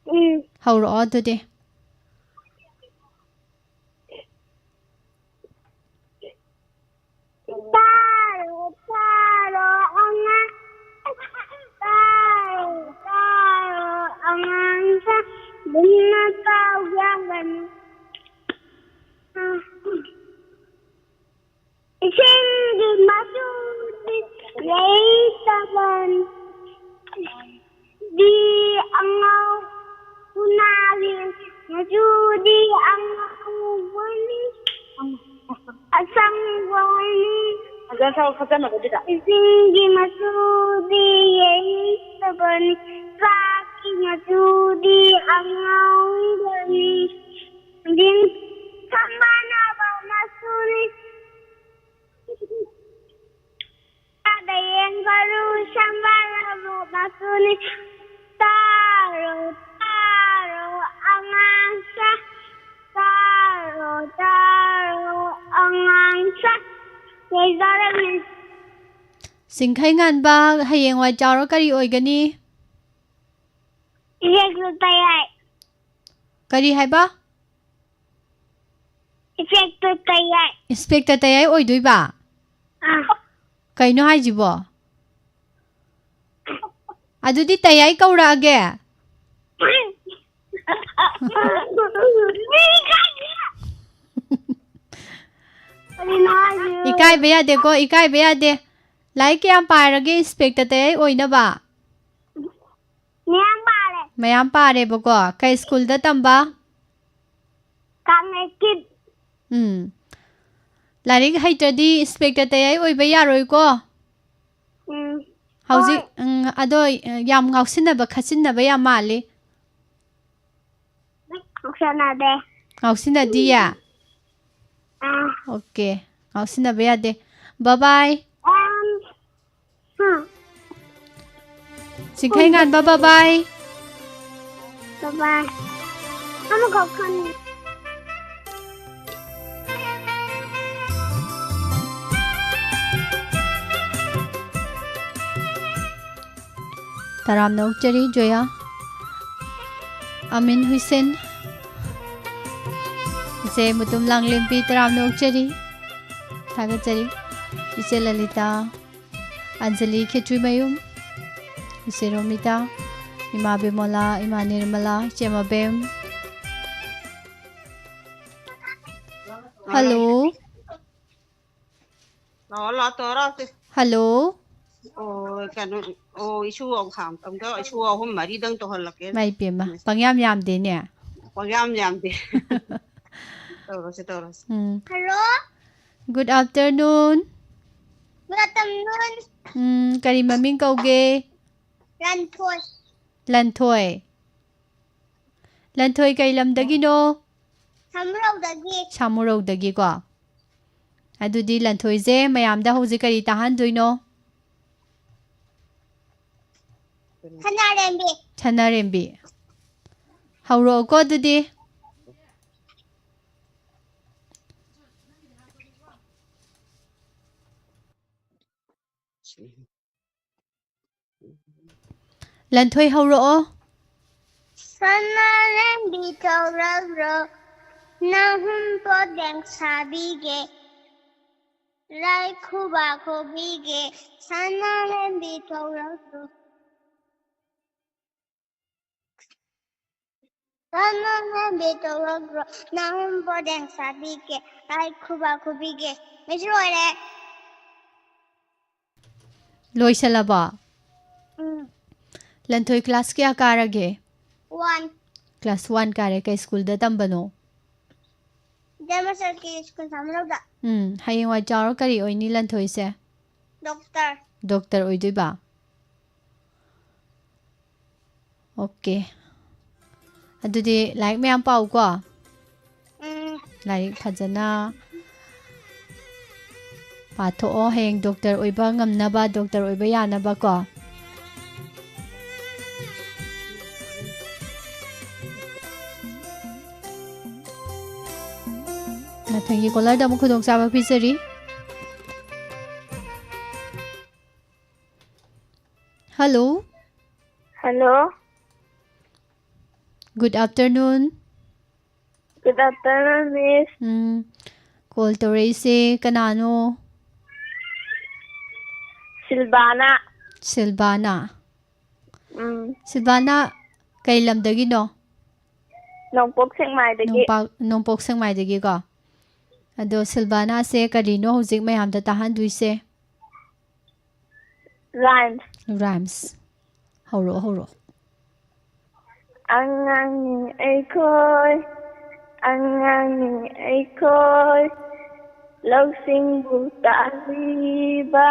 ꯎꯝ꯫ ꯍꯧꯔꯛꯑꯣ ꯑꯗꯨꯗꯤ꯫ ꯇꯥꯔꯣ, ꯇꯥꯔꯣ, ꯑꯉꯥꯡ, ꯇꯥꯔꯣ, ꯇꯥꯔꯣ, ꯑꯉꯥꯡꯁꯦ ꯃꯨꯟꯅ ꯇꯥꯎ ꯌꯥꯒꯅꯤ꯫ ꯂꯩꯇꯕꯅꯤ꯫ ꯗꯤ ꯑꯉꯧ ꯎꯅꯥꯒꯤ ꯃꯆꯨꯗꯤ ꯑꯉꯧꯕꯅꯤ꯫ ꯑꯁꯪꯕꯅꯤ꯫ ꯐꯖꯅ ꯁꯛꯑꯣ, ꯈꯠꯆꯟꯅꯕꯗꯨꯗ꯫ ꯏꯁꯤꯡꯒꯤ ꯃꯆꯨꯗꯤ ꯌꯩꯇꯕꯅꯤ꯫ ꯆꯥꯛꯀꯤ ꯃꯆꯨꯗꯤ ꯑꯉꯧꯕꯅꯤ꯫ ꯁꯝꯕꯥꯅꯕ ꯃꯆꯨꯅꯤ꯫ ꯇꯥꯗ ꯌꯦꯡꯒꯅꯨ, ꯁꯝꯕꯥꯅꯕ ꯃꯆꯨꯅꯤ꯫ ꯇꯥꯔꯣ, ꯇꯥꯔꯣ, ꯑꯉꯥꯡꯁꯥ꯫ ꯇꯥꯔꯣ, ꯇꯥꯔꯣ, ꯑꯉꯥꯡꯁꯥ꯫ ꯂꯣꯏꯖꯔꯝꯃꯦ꯫ ꯁꯤꯡꯈꯩ ꯉꯥꯟꯕ, ꯍꯌꯦꯡꯋꯥꯏ ꯆꯥꯎꯔ ꯀꯔꯤ ꯑꯣꯏꯒꯅꯤ? ꯏꯟꯁꯄꯦꯛꯇꯔ ꯇꯌꯥꯏ꯫ ꯀꯔꯤ ꯍꯥꯏꯕ? ꯏꯟꯁꯄꯦꯛꯇꯔ ꯇꯌꯥꯏ꯫ ꯏꯟꯁꯄꯦꯛꯇꯔ ꯇꯌꯥꯏ ꯑꯣꯏꯗꯣꯏꯕ? ꯑꯥ꯫ ꯀꯩꯅꯣ ꯍꯥꯏꯁꯤꯕꯣ? ꯑꯗꯨꯗꯤ ꯇꯌꯥꯏ ꯀꯧꯔꯛꯑꯒꯦ꯫ ꯀꯔꯤꯅꯣ ꯍꯥꯏꯁꯤꯕꯣ? ꯏꯀꯥꯏꯕ ꯌꯥꯗꯦꯀꯣ, ꯏꯀꯥꯏꯕ ꯌꯥꯗꯦ꯫ ꯂꯥꯏꯔꯤꯛ ꯀꯌꯥꯝ ꯄꯥꯔꯒꯦ ꯏꯟꯁꯄꯦꯛꯇꯔ ꯇꯌꯥꯏ ꯑꯣꯏꯅꯕ? ꯃꯌꯥꯝ ꯄꯥꯔꯦ꯫ ꯃꯌꯥꯝ ꯄꯥꯔꯦꯕꯀꯣ꯫ ꯀꯩ ꯁ꯭ꯀꯨꯜꯗ ꯇꯝꯕ? ꯀꯥꯡꯂꯩꯁ꯭ꯀꯤꯠ꯫ ꯎꯝ꯫ ꯂꯥꯏꯔꯤꯛ ꯍꯩꯇ꯭ꯔꯗꯤ ꯏꯟꯁꯄꯦꯛꯇꯔ ꯇꯌꯥꯏ ꯑꯣꯏꯕ ꯌꯥꯔꯣꯏꯀꯣ꯫ ꯎꯝ꯫ ꯍꯧꯖꯤꯛ, ꯍꯣꯏ꯫ ꯎꯝ, ꯑꯗꯣ, ꯌꯥꯝ ꯉꯥꯎꯁꯤꯟꯅꯕ ꯈꯠꯆꯤꯟꯅꯕ ꯌꯥꯝ ꯃꯥꯜꯂꯤ꯫ ꯉꯥꯎꯁꯤꯟꯅꯗꯦ꯫ ꯉꯥꯎꯁꯤꯟꯅꯗꯤꯌꯦ? ꯑꯥ꯫ ꯑꯣꯀꯦ꯫ ꯉꯥꯎꯁꯤꯟꯅꯕ ꯌꯥꯗꯦ꯫ ꯕꯥꯏ ꯕꯥꯏ꯫ ꯑꯦꯝ, ꯍꯥ꯫ ꯁꯤꯡꯈꯩ ꯉꯥꯟꯕ, ꯕꯥꯏ ꯕꯥꯏ꯫ ꯕꯥꯏ ꯕꯥꯏ꯫ ꯑꯃꯈꯛ ꯈꯟ- ꯇꯔꯥꯝꯅ ꯑꯣꯛꯆꯔꯤ ꯖꯣꯌꯥ, ꯑꯃꯤꯟ ꯍꯨꯏꯁꯦꯟ, ꯏꯆꯦ ꯃꯨꯇꯨꯝ ꯂꯥꯡꯂꯦꯝꯕꯤ, ꯇꯔꯥꯝꯅ ꯑꯣꯛꯆꯔꯤ, ꯊꯥꯒꯠꯆꯔꯤ꯫ ꯏꯆꯦ ꯂꯂꯤꯇꯥ, ꯑꯟꯖꯂꯤ ꯈꯦꯇ꯭ꯔꯤꯃꯌꯨꯝ, ꯏꯆꯦ ꯔꯣꯃꯤꯇꯥ, ꯏꯃꯥ ꯕꯤꯃꯣꯂꯥ, ꯏꯃꯥ ꯅꯤꯔꯃꯂꯥ, ꯏꯆꯦ ꯃꯕꯦꯝ꯫ ꯍꯜꯂꯣ꯫ ꯂꯥꯛꯑꯣ, ꯂꯥꯛꯑꯣ, ꯇꯧꯔꯣ, ꯂꯥꯛꯑꯣ, ꯁꯦ꯫ ꯍꯜꯂꯣ꯫ ꯑꯣ, ꯀꯩꯅꯣ, ꯑꯣ, ꯏꯁꯨ ꯑꯍꯨꯝ, ꯑꯃꯨꯛꯇ ꯏꯁꯨ ꯑꯍꯨꯝ ꯃꯔꯤꯗꯪ ꯇꯧꯍꯜꯂꯛꯀꯦ꯫ ꯃꯥꯏ ꯄꯦꯝꯃ, ꯄꯪꯌꯥꯝ ꯌꯥꯝꯗꯦꯅꯦ꯫ ꯄꯪꯌꯥꯝ ꯌꯥꯝꯗꯦ꯫ ꯇꯧꯔꯁꯤ, ꯇꯧꯔꯁꯤ꯫ ꯎꯝ꯫ Hello꯫ Good afternoon꯫ Good afternoon꯫ ꯎꯝ, ꯀꯔꯤ ꯃꯃꯤꯡ ꯀꯧꯒꯦ? ꯂꯟꯊꯣꯏ꯫ ꯂꯟꯊꯣꯏ꯫ ꯂꯟꯊꯣꯏ ꯀꯩ ꯂꯝꯗꯒꯤꯅꯣ? ꯁꯥꯃꯨꯔꯧꯗꯒꯤ꯫ ꯁꯥꯃꯨꯔꯧꯗꯒꯤꯀꯣ꯫ ꯑꯗꯨꯗꯤ ꯂꯟꯊꯣꯏꯁꯦ ꯃꯌꯥꯝꯗ ꯍꯧꯖꯤꯛ ꯀꯔꯤ ꯇꯥꯍꯟꯗꯣꯏꯅꯣ? ꯁꯅꯥꯔꯦꯝꯕꯤ꯫ ꯁꯅꯥꯔꯦꯝꯕꯤ꯫ ꯍꯧꯔꯛꯑꯣꯀꯣ ꯑꯗꯨꯗꯤ꯫ ꯂꯟꯊꯣꯏ ꯍꯧꯔꯛꯑꯣ꯫ ꯁꯅꯥꯔꯦꯝꯕꯤ ꯊꯧꯔꯛꯂꯣ, ꯅꯍꯨꯝ ꯄꯣꯠꯌꯥꯡ ꯁꯥꯕꯤꯒꯦ, ꯂꯥꯏ ꯈꯨꯕꯥꯛ ꯈꯨꯕꯤꯒꯦ, ꯁꯅꯥꯔꯦꯝꯕꯤ ꯊꯧꯔꯛꯂꯣ꯫ ꯁꯅꯥꯔꯦꯝꯕꯤ ꯊꯧꯔꯛꯂꯣ, ꯅꯍꯨꯝ ꯄꯣꯠꯌꯥꯡ ꯁꯥꯕꯤꯒꯦ, ꯂꯥꯏ ꯈꯨꯕꯥꯛ ꯈꯨꯕꯤꯒꯦ꯫ ꯃꯤꯁ, ꯂꯣꯏꯔꯦ꯫ ꯂꯣꯏꯁꯜꯂꯕꯣ? ꯎꯝ꯫ ꯂꯟꯊꯣꯏ class ꯀꯌꯥ ꯀꯥꯔꯒꯦ? One꯫ Class one ꯀꯥꯔꯦ꯫ ꯀꯩ ꯁ꯭ꯀꯨꯜꯗ ꯇꯝꯕꯅꯣ? ꯙꯔꯃꯆꯛꯀꯤ ꯁ꯭ꯀꯨꯜ ꯁꯥꯃꯨꯔꯧꯗ꯫ ꯎꯝ, ꯍꯌꯦꯡꯋꯥꯏ ꯆꯥꯎꯔ ꯀꯔꯤ ꯑꯣꯏꯅꯤ ꯂꯟꯊꯣꯏꯁꯦ? Doctor꯫ Doctor ꯑꯣꯏꯗꯣꯏꯕ? Okay꯫ ꯑꯗꯨꯗꯤ ꯂꯥꯏꯔꯤꯛ ꯃꯌꯥꯝ ꯄꯥꯎꯀꯣ꯫ ꯎꯝ꯫ ꯂꯥꯏꯔꯤꯛ ꯐꯖꯅ ꯄꯥꯊꯣꯛꯑꯣ꯫ ꯍꯌꯦꯡ doctor ꯑꯣꯏꯕ ꯉꯝꯅꯕ, doctor ꯑꯣꯏꯕ ꯌꯥꯅꯕꯀꯣ꯫ ꯃꯊꯪꯒꯤ callerꯗ ꯑꯃꯨꯛ ꯈꯨꯗꯣꯡꯆꯥꯕ ꯄꯤꯖꯔꯤ꯫ Hello꯫ Hello꯫ Good afternoon꯫ Good afternoon, Miss꯫ ꯎꯝ, call ꯇꯧꯔꯛꯏꯁꯦ ꯀꯅꯥꯅꯣ? ꯁꯤꯜꯕꯥꯅ꯫ ꯁꯤꯜꯕꯥꯅ? ꯎꯝ꯫ ꯁꯤꯜꯕꯥꯅ ꯀꯩ ꯂꯝꯗꯒꯤꯅꯣ? ꯅꯣꯡꯄꯣꯛ ꯁꯦꯛꯃꯥꯏꯗꯒꯤ꯫ ꯅꯣꯡꯄꯥꯛ-, ꯅꯣꯡꯄꯣꯛ ꯁꯦꯛꯃꯥꯏꯗꯒꯤꯀꯣ꯫ ꯑꯗꯣ ꯁꯤꯜꯕꯥꯅꯥꯁꯦ ꯀꯔꯤꯅꯣ ꯍꯧꯖꯤꯛ ꯃꯌꯥꯝꯗ ꯇꯥꯍꯟꯗꯣꯏꯁꯦ? Rhymes. Rhymes. ꯍꯧꯔꯛꯑꯣ, ꯍꯧꯔꯛꯑꯣ꯫ ꯑꯉꯥꯡꯅꯤ ꯑꯩꯈꯣꯏ, ꯑꯉꯥꯡꯅꯤ ꯑꯩꯈꯣꯏ, ꯂꯧꯁꯤꯡꯕꯨ ꯇꯥꯜꯂꯤꯕ,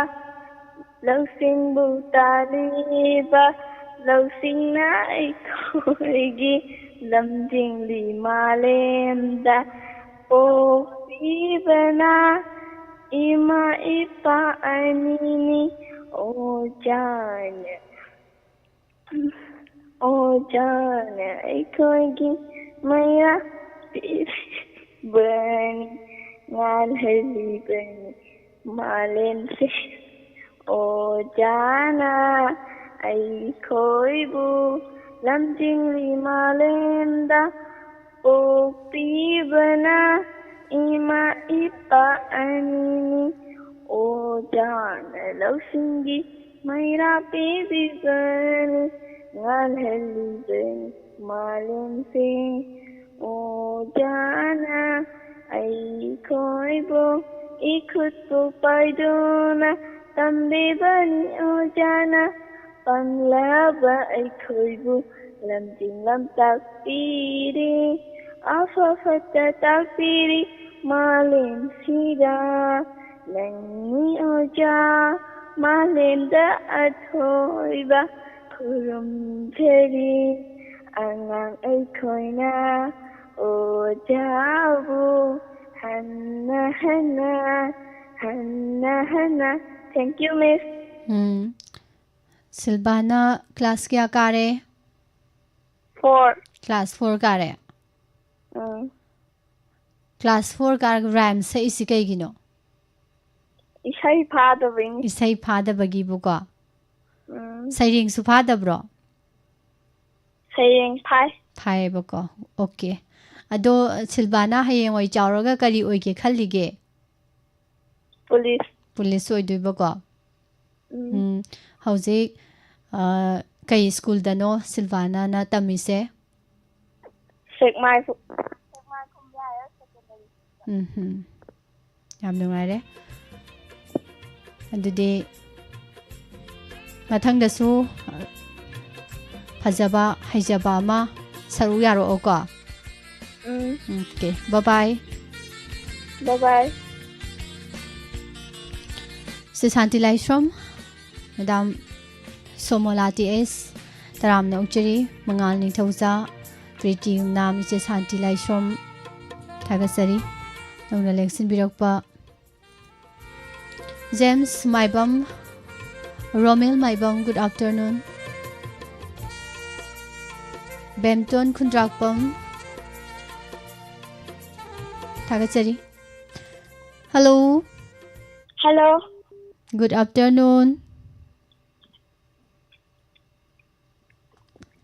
ꯂꯧꯁꯤꯡꯕꯨ ꯇꯥꯜꯂꯤꯕ, ꯂꯧꯁꯤꯡꯅ ꯑꯩꯈꯣꯏꯒꯤ ꯂꯝꯖꯤꯡꯂꯤ ꯃꯥꯂꯦꯝꯗ꯫ ꯄꯣꯛꯄꯤꯕꯅ ꯏꯃꯥ ꯏꯄꯥ ꯑꯅꯤꯅꯤ, ꯑꯣꯖꯥꯅ ꯑꯣꯖꯥꯅ ꯑꯩꯈꯣꯏꯒꯤ ꯃꯩꯔꯥ ꯄꯤꯕꯅꯤ, ꯉꯥꯜꯍꯜꯂꯤꯕꯅꯤ ꯃꯥꯂꯦꯝꯁꯦ꯫ ꯑꯣꯖꯥꯅ ꯑꯩꯈꯣꯏꯕꯨ ꯂꯝꯖꯤꯡꯂꯤ ꯃꯥꯂꯦꯝꯗ, ꯄꯣꯛꯄꯤꯕꯅ ꯏꯃꯥ ꯏꯄꯥ ꯑꯅꯤꯅꯤ꯫ ꯑꯣꯖꯥꯅ ꯂꯧꯁꯤꯡꯒꯤ ꯃꯩꯔꯥ ꯄꯤꯕꯤꯕꯅꯤ, ꯉꯥꯜꯍꯜꯂꯤꯕꯅꯤ ꯃꯥꯂꯦꯝꯁꯦ꯫ ꯑꯣꯖꯥꯅ ꯑꯩꯈꯣꯏꯕꯨ ꯏꯈꯨꯠꯄꯨ ꯄꯥꯏꯗꯨꯅ ꯇꯝꯕꯤꯕꯅꯤ꯫ ꯑꯣꯖꯥꯅ ꯄꯪꯂꯕ ꯑꯩꯈꯣꯏꯕꯨ ꯂꯝꯖꯤꯡ ꯂꯝꯇꯥꯛꯄꯤꯔꯤ, ꯑꯐ ꯐꯠꯇ ꯇꯥꯛꯄꯤꯔꯤ ꯃꯥꯂꯦꯝꯁꯤꯗ꯫ ꯅꯪꯅꯤ ꯑꯣꯖꯥ ꯃꯥꯂꯦꯝꯗ ꯑꯊꯣꯏꯕ, ꯈꯨꯔꯨꯝꯖꯔꯤ ꯑꯉꯥꯡ ꯑꯩꯈꯣꯏꯅ ꯑꯣꯖꯥꯕꯨ ꯍꯟꯅ ꯍꯟꯅ, ꯍꯟꯅ ꯍꯟꯅ꯫ Thank you, Miss. Um. ꯁꯤꯜꯚꯥꯅ class ꯀꯌꯥ ꯀꯥꯔꯦ? Four. Class four ꯀꯥꯔꯦ? ꯎꯝ꯫ Class four ꯀꯥꯔꯒ rhyme ꯁꯛꯏꯁꯤ ꯀꯩꯒꯤꯅꯣ? ꯏꯁꯩ ꯐꯥꯗꯕꯩꯅꯤ꯫ ꯏꯁꯩ ꯐꯥꯗꯕꯒꯤꯕꯨꯀꯣ꯫ ꯎꯝ꯫ ꯁꯩꯔꯦꯡꯁꯨ ꯐꯥꯗꯕ꯭ꯔꯣ? ꯁꯩꯔꯦꯡ ꯐꯥꯏ꯫ ꯐꯥꯏꯌꯦꯕꯀꯣ꯫ Okay꯫ ꯑꯗꯣ ꯁꯤꯜꯚꯥꯅ ꯍꯌꯦꯡꯋꯥꯏ ꯆꯥꯎꯔꯒ ꯀꯔꯤ ꯑꯣꯏꯒꯦ ꯈꯜꯂꯤꯒꯦ? Police꯫ Police ꯑꯣꯏꯗꯣꯏꯕꯀꯣ꯫ ꯎꯝ꯫ ꯎꯝ꯫ ꯍꯧꯖꯤꯛ, ꯑ, ꯀꯩ school ꯗꯅꯣ ꯁꯤꯜꯚꯥꯅꯅ ꯇꯝꯃꯤꯁꯦ? ꯁꯦꯛꯃꯥꯏ꯫ ꯎꯝ ꯍꯝ꯫ ꯌꯥꯝ ꯅꯨꯡꯉꯥꯏꯔꯦ꯫ ꯑꯗꯨꯗꯤ ꯃꯊꯪꯗꯁꯨ ꯐꯖꯕ ꯍꯩꯖꯕ ꯑꯃ ꯁꯔꯨꯛ ꯌꯥꯔꯛꯑꯣꯀꯣ꯫ ꯎꯝ ꯑꯣꯀꯦ, ꯕꯕꯥꯏ꯫ ꯕꯕꯥꯏ꯫ ꯁꯤ ꯁꯥꯟꯇꯤ ꯂꯥꯏꯁ꯭ꯔꯝ, ꯃꯦꯗꯥꯝ ꯁꯣꯃꯣꯂꯥ ꯇꯤ ꯑꯦꯁ, ꯇꯔꯥꯝꯅ ꯑꯣꯛꯆꯔꯤ꯫ ꯃꯉꯥꯜ ꯅꯤꯡꯊꯧꯖꯥ, ꯄ꯭ꯔꯤꯇꯤ ꯌꯨꯝꯅꯥꯝ, ꯏꯆꯦ ꯁꯥꯟꯇꯤ ꯂꯥꯏꯁ꯭ꯔꯝ, ꯊꯥꯒꯠꯆꯔꯤ꯫ ꯅꯧꯅ ꯂꯦꯡꯁꯤꯟꯕꯤꯔꯛꯄ ꯖꯦꯝꯁ ꯃꯥꯏꯕꯝ, ꯔꯣꯃꯦꯜ ꯃꯥꯏꯕꯝ, good afternoon꯫ ꯕꯦꯝꯇꯣꯟ ꯈꯨꯟꯗ꯭ꯔꯥꯛꯄꯝ, ꯊꯥꯒꯠꯆꯔꯤ꯫ Hello꯫ Hello꯫ Good afternoon꯫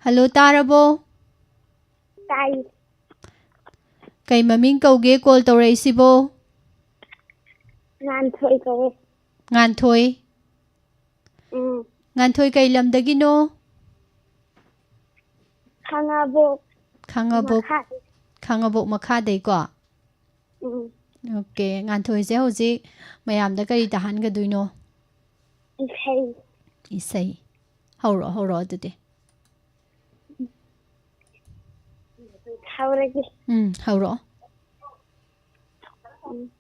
Hello, ꯇꯥꯔꯕꯣ? ꯇꯥꯏ꯫ ꯀꯩ ꯃꯃꯤꯡ ꯀꯧꯒꯦ call ꯇꯧꯔꯛꯏꯁꯤꯕꯣ? ꯉꯥꯟꯊꯣꯏ ꯀꯧꯋꯦ꯫ ꯉꯥꯟꯊꯣꯏ꯫ ꯎꯝ꯫ ꯉꯥꯟꯊꯣꯏ ꯀꯩ ꯂꯝꯗꯒꯤꯅꯣ? ꯈꯥꯉꯕꯣꯛ꯫ ꯈꯥꯉꯕꯣꯛ꯫ ꯃꯈꯥ꯫ ꯈꯥꯉꯕꯣꯛ ꯃꯈꯥꯗꯩꯀꯣ? ꯎꯝ꯫ ꯑꯣꯀꯦ, ꯉꯥꯟꯊꯣꯏꯁꯦ ꯍꯧꯖꯤꯛ ꯃꯌꯥꯝꯗ ꯀꯔꯤ ꯇꯥꯍꯟꯒꯗꯣꯏꯅꯣ? ꯏꯁꯩ꯫ ꯏꯁꯩ꯫ ꯍꯧꯔꯛꯑꯣ, ꯍꯧꯔꯛꯑꯣ ꯑꯗꯨꯗꯤ꯫ ꯍꯧꯔꯒꯦ꯫ ꯎꯝ, ꯍꯧꯔꯛꯑꯣ꯫ ꯎꯝ꯫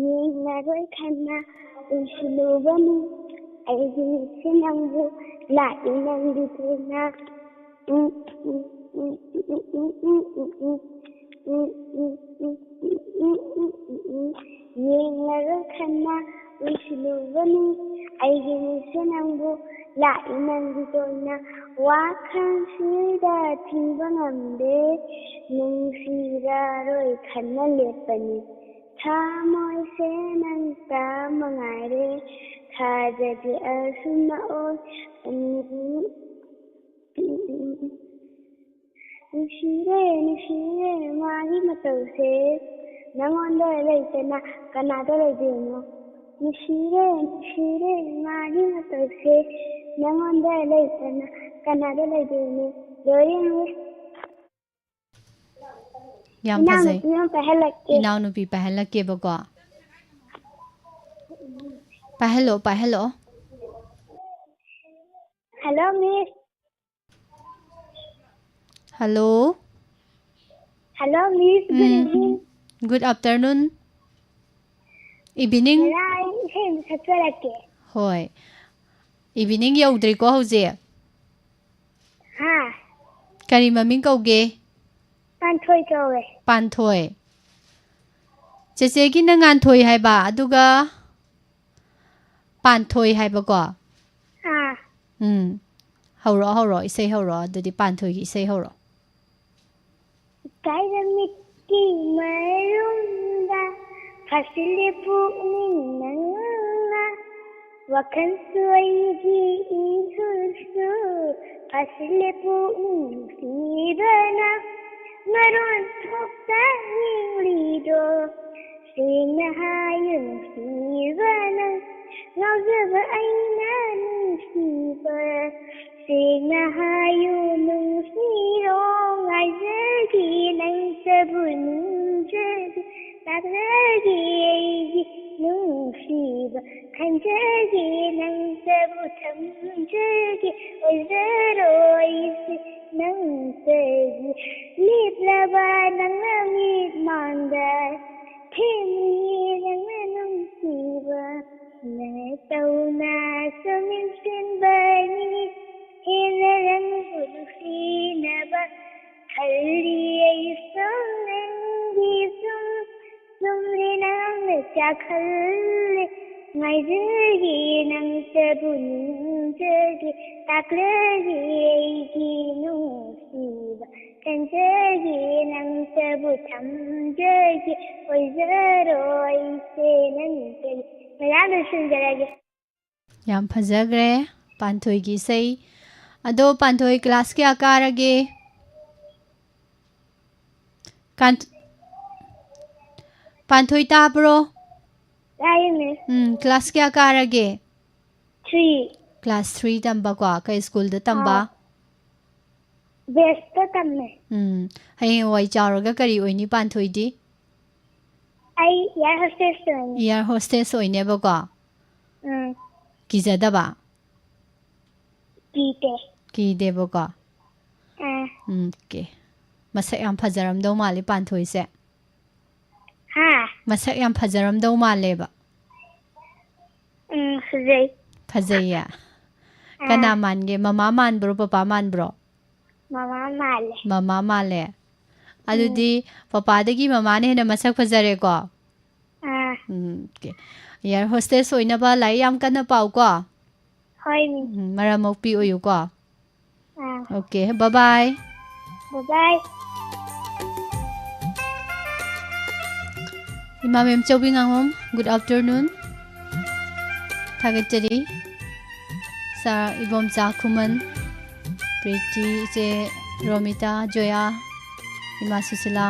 ꯌꯦꯡꯂꯔꯣꯏ ꯈꯟꯅ ꯎꯏꯁꯤꯜꯂꯨꯕꯅꯤ ꯑꯩꯒꯤ ꯃꯤꯠꯁꯦ ꯅꯪꯕꯨ ꯂꯥꯛꯏ ꯅꯪꯒꯤ ꯊꯦꯡꯅ꯫ ꯌꯦꯡꯂꯔꯣꯏ ꯈꯟꯅ ꯎꯏꯁꯤꯜꯂꯨꯕꯅꯤ ꯑꯩꯒꯤ ꯃꯤꯠꯁꯦ ꯅꯪꯕꯨ ꯂꯥꯛꯏ ꯅꯪꯒꯤ ꯇꯣꯏꯅ꯫ ꯋꯥꯈꯜꯁꯤꯗ ꯊꯤꯡꯕ ꯉꯝꯗꯦ ꯅꯨꯡꯁꯤꯔꯔꯣꯏ ꯈꯟꯅ ꯂꯦꯞꯄꯅꯤ꯫ ꯊꯃꯣꯏꯁꯦ ꯅꯪꯇ ꯃꯉꯥꯏꯔꯦ ꯊꯥꯖꯗꯦ ꯑꯁꯨꯝꯅ ꯑꯣꯏ꯫ ꯅꯨꯡꯁꯤꯔꯦ ꯅꯨꯡꯁꯤꯔꯦ ꯃꯥꯒꯤ ꯃꯇꯧꯁꯦ ꯅꯉꯣꯟꯗ ꯂꯩꯇꯅ ꯀꯅꯥꯗ ꯂꯩꯗꯣꯏꯅꯣ? ꯅꯨꯡꯁꯤꯔꯦ ꯅꯨꯡꯁꯤꯔꯦ ꯃꯥꯒꯤ ꯃꯇꯧꯁꯦ ꯅꯉꯣꯟꯗ ꯂꯩꯇꯅ ꯀꯅꯥꯗ ꯂꯩꯗꯣꯏꯅꯣ? ꯂꯣꯏꯔꯦ꯫ ꯌꯥꯝ ꯐꯖꯩ꯫ ꯏꯅꯥꯎꯅꯨꯄꯤ ꯑꯃ ꯄꯥꯏꯍꯜꯂꯛꯀꯦ꯫ ꯏꯅꯥꯎꯅꯨꯄꯤ ꯄꯥꯏꯍꯜꯂꯛꯀꯦꯕꯀꯣ꯫ ꯄꯥꯏꯍꯜꯂꯣ, ꯄꯥꯏꯍꯜꯂꯣ꯫ Hello, Miss. Hello. Hello, Miss. Good ꯎꯝ꯫ Evening. Good afternoon. Evening. ꯉꯔꯥꯡ ꯏꯁꯩ ꯑꯃ ꯁꯛꯆꯔꯛꯀꯦ꯫ ꯍꯣꯏ꯫ Evening ꯌꯧꯗ꯭ꯔꯤꯀꯣ ꯍꯧꯖꯤꯛ꯫ ꯍꯥ? ꯀꯔꯤ ꯃꯃꯤꯡ ꯀꯧꯒꯦ? ꯄꯥꯟꯊꯣꯏ ꯀꯧꯋꯦ꯫ ꯄꯥꯟꯊꯣꯏ꯫ ꯆꯦꯆꯦꯒꯤꯅ ꯉꯥꯟꯊꯣꯏ ꯍꯥꯏꯕ, ꯑꯗꯨꯒ ꯄꯥꯟꯊꯣꯏ ꯍꯥꯏꯕꯀꯣ꯫ ꯑꯥ꯫ ꯎꯝ꯫ ꯍꯧꯔꯛꯑꯣ, ꯍꯧꯔꯛꯑꯣ, ꯏꯁꯩ ꯍꯧꯔꯛꯑꯣ꯫ ꯑꯗꯨꯗꯤ ꯄꯥꯟꯊꯣꯏꯒꯤ ꯏꯁꯩ ꯍꯧꯔꯛꯑꯣ꯫ ꯏꯀꯥꯏꯕ ꯃꯤꯠꯀꯤ ꯃꯔꯨꯝꯗ ꯐꯥꯁꯤꯜꯂꯦ ꯄꯨꯛꯅꯤꯡ ꯅꯪꯅ꯫ ꯋꯥꯈꯜꯁꯨ ꯑꯩꯒꯤ ꯏꯍꯨꯜꯁꯨ ꯐꯥꯁꯤꯜꯂꯦ ꯄꯨꯛꯅꯤꯡ ꯅꯨꯡꯁꯤꯕꯅ꯫ ꯃꯔꯣꯟ ꯊꯣꯛꯇ ꯌꯦꯡꯂꯤꯗꯣ ꯁꯦꯡꯅ ꯍꯥꯏꯌꯨ ꯅꯨꯡꯁꯤꯕ ꯅꯪ꯫ ꯉꯥꯎꯖꯕ ꯑꯩꯅ ꯅꯨꯡꯁꯤꯕ ꯁꯦꯡꯅ ꯍꯥꯏꯌꯨ ꯅꯨꯡꯁꯤꯔꯣ꯫ ꯉꯥꯏꯖꯒꯦ ꯅꯪꯇꯕꯨ ꯅꯤꯡꯖꯒꯦ ꯇꯥꯛꯂꯒꯦ ꯑꯩꯒꯤ ꯅꯨꯡꯁꯤꯕ꯫ ꯈꯟꯖꯒꯦ ꯅꯪꯇꯕꯨ ꯊꯝꯖꯒꯦ ꯑꯣꯏꯖꯔꯣ ꯑꯩꯁꯦ ꯅꯪꯇꯒꯤ꯫ ꯂꯦꯞꯂꯕ ꯅꯪꯅ ꯃꯤꯠꯃꯥꯡꯗ ꯊꯦꯡꯂꯤꯌꯦ ꯅꯪꯅ ꯅꯨꯡꯁꯤꯕ꯫ ꯅꯇꯧꯅ ꯁꯨꯝ ꯏꯟꯁꯤꯟꯕꯅꯤ ꯍꯦꯟꯅ ꯅꯪꯕꯨ ꯅꯨꯡꯁꯤꯅꯕ꯫ ꯈꯜꯂꯤ ꯑꯩ ꯁꯨꯝ ꯅꯪꯒꯤ ꯁꯨꯝ ꯆꯨꯝꯂꯦ ꯅꯪꯅ ꯆꯥꯛꯍꯜꯂꯦ꯫ ꯉꯥꯏꯖꯒꯦ ꯅꯪꯇꯕꯨ ꯅꯤꯡꯖꯒꯦ ꯇꯥꯛꯂꯒꯦ ꯑꯩꯒꯤ ꯅꯨꯡꯁꯤꯕ꯫ ꯈꯟꯖꯒꯦ ꯅꯪꯇꯕꯨ ꯊꯝꯖꯒꯦ ꯑꯣꯏꯖꯔꯣ ꯑꯩꯁꯦ ꯅꯪꯇꯒꯤ꯫ ꯃꯌꯥꯝ ꯂꯣꯏꯁꯤꯟꯖꯔꯒꯦ꯫ ꯌꯥꯝ ꯐꯖꯈ꯭ꯔꯦ ꯄꯥꯟꯊꯣꯏꯒꯤ ꯏꯁꯩ꯫ ꯑꯗꯣ ꯄꯥꯟꯊꯣꯏ class ꯀꯌꯥ ꯀꯥꯔꯒꯦ? ꯀꯥꯟ-, ꯄꯥꯟꯊꯣꯏ ꯇꯥꯕ꯭ꯔꯣ? ꯇꯥꯏꯌꯦ, Miss꯫ ꯎꯝ, class ꯀꯌꯥ ꯀꯥꯔꯒꯦ? Three꯫ Class three ꯇꯝꯕꯀꯣ꯫ ꯀꯩ schoolꯗ ꯇꯝꯕ? ꯑꯥ꯫ ꯕꯦꯁꯇ ꯇꯝꯃꯦ꯫ ꯎꯝ꯫ ꯍꯌꯦꯡꯋꯥꯏ ꯆꯥꯎꯔꯒ ꯀꯔꯤ ꯑꯣꯏꯅꯤ ꯄꯥꯟꯊꯣꯏꯗꯤ? ꯑꯩ air hostess ꯑꯣꯏꯅꯤ꯫ Air hostess ꯑꯣꯏꯅꯦꯕꯀꯣ? ꯎꯝ꯫ ꯀꯤꯖꯗꯕ? ꯀꯤꯗꯦ꯫ ꯀꯤꯗꯦꯕꯀꯣ? ꯑꯥ꯫ ꯎꯝ, ꯑꯣꯀꯦ꯫ ꯃꯁꯛ ꯌꯥꯝ ꯐꯖꯔꯝꯗꯧ ꯃꯥꯜꯂꯤ ꯄꯥꯟꯊꯣꯏꯁꯦ꯫ ꯍꯥ? ꯃꯁꯛ ꯌꯥꯝ ꯐꯖꯔꯝꯗꯧ ꯃꯥꯜꯂꯦꯕ꯫ ꯎꯝ, ꯐꯖꯩ꯫ ꯐꯖꯩꯌꯦ? ꯑꯥ꯫ ꯀꯅꯥ ꯃꯥꯟꯒꯦ? ꯃꯃꯥ ꯃꯥꯟꯕ꯭ꯔꯣ, ꯄꯄꯥ ꯃꯥꯟꯕ꯭ꯔꯣ? ꯃꯃꯥ ꯃꯥꯜꯂꯦ꯫ ꯃꯃꯥ ꯃꯥꯜꯂꯦ? ꯎꯝ꯫ ꯑꯗꯨꯗꯤ ꯄꯄꯥꯗꯒꯤ ꯃꯃꯥꯅ ꯍꯦꯟꯅ ꯃꯁꯛ ꯐꯖꯔꯦꯀꯣ? ꯑꯥ꯫ ꯎꯝ, ꯑꯣꯀꯦ꯫ Air hostess ꯑꯣꯏꯅꯕ ꯂꯥꯏꯔꯤꯛ ꯌꯥꯝ ꯀꯟꯅ ꯄꯥꯎꯀꯣ? ꯍꯣꯏ, ꯃꯤꯁ꯫ ꯎꯝ, ꯃꯔꯝ ꯃꯣꯛꯄꯤ ꯑꯣꯏꯌꯨꯀꯣ? ꯑꯥ꯫ Okay, bye bye꯫ Bye bye꯫ ꯏꯃꯥ ꯃꯦꯝꯆꯧꯕꯤ ꯉꯥꯉꯣꯝ, good afternoon꯫ ꯊꯥꯒꯠꯆꯔꯤ꯫ ꯁꯥꯔ ꯏꯕꯣꯝꯆꯥ ꯈꯨꯃꯟ, ꯄ꯭ꯔꯤꯇꯤ, ꯏꯆꯦ ꯔꯣꯃꯤꯇꯥ, ꯖꯣꯌꯥ, ꯏꯃꯥ ꯁꯨꯁꯤꯂꯥ,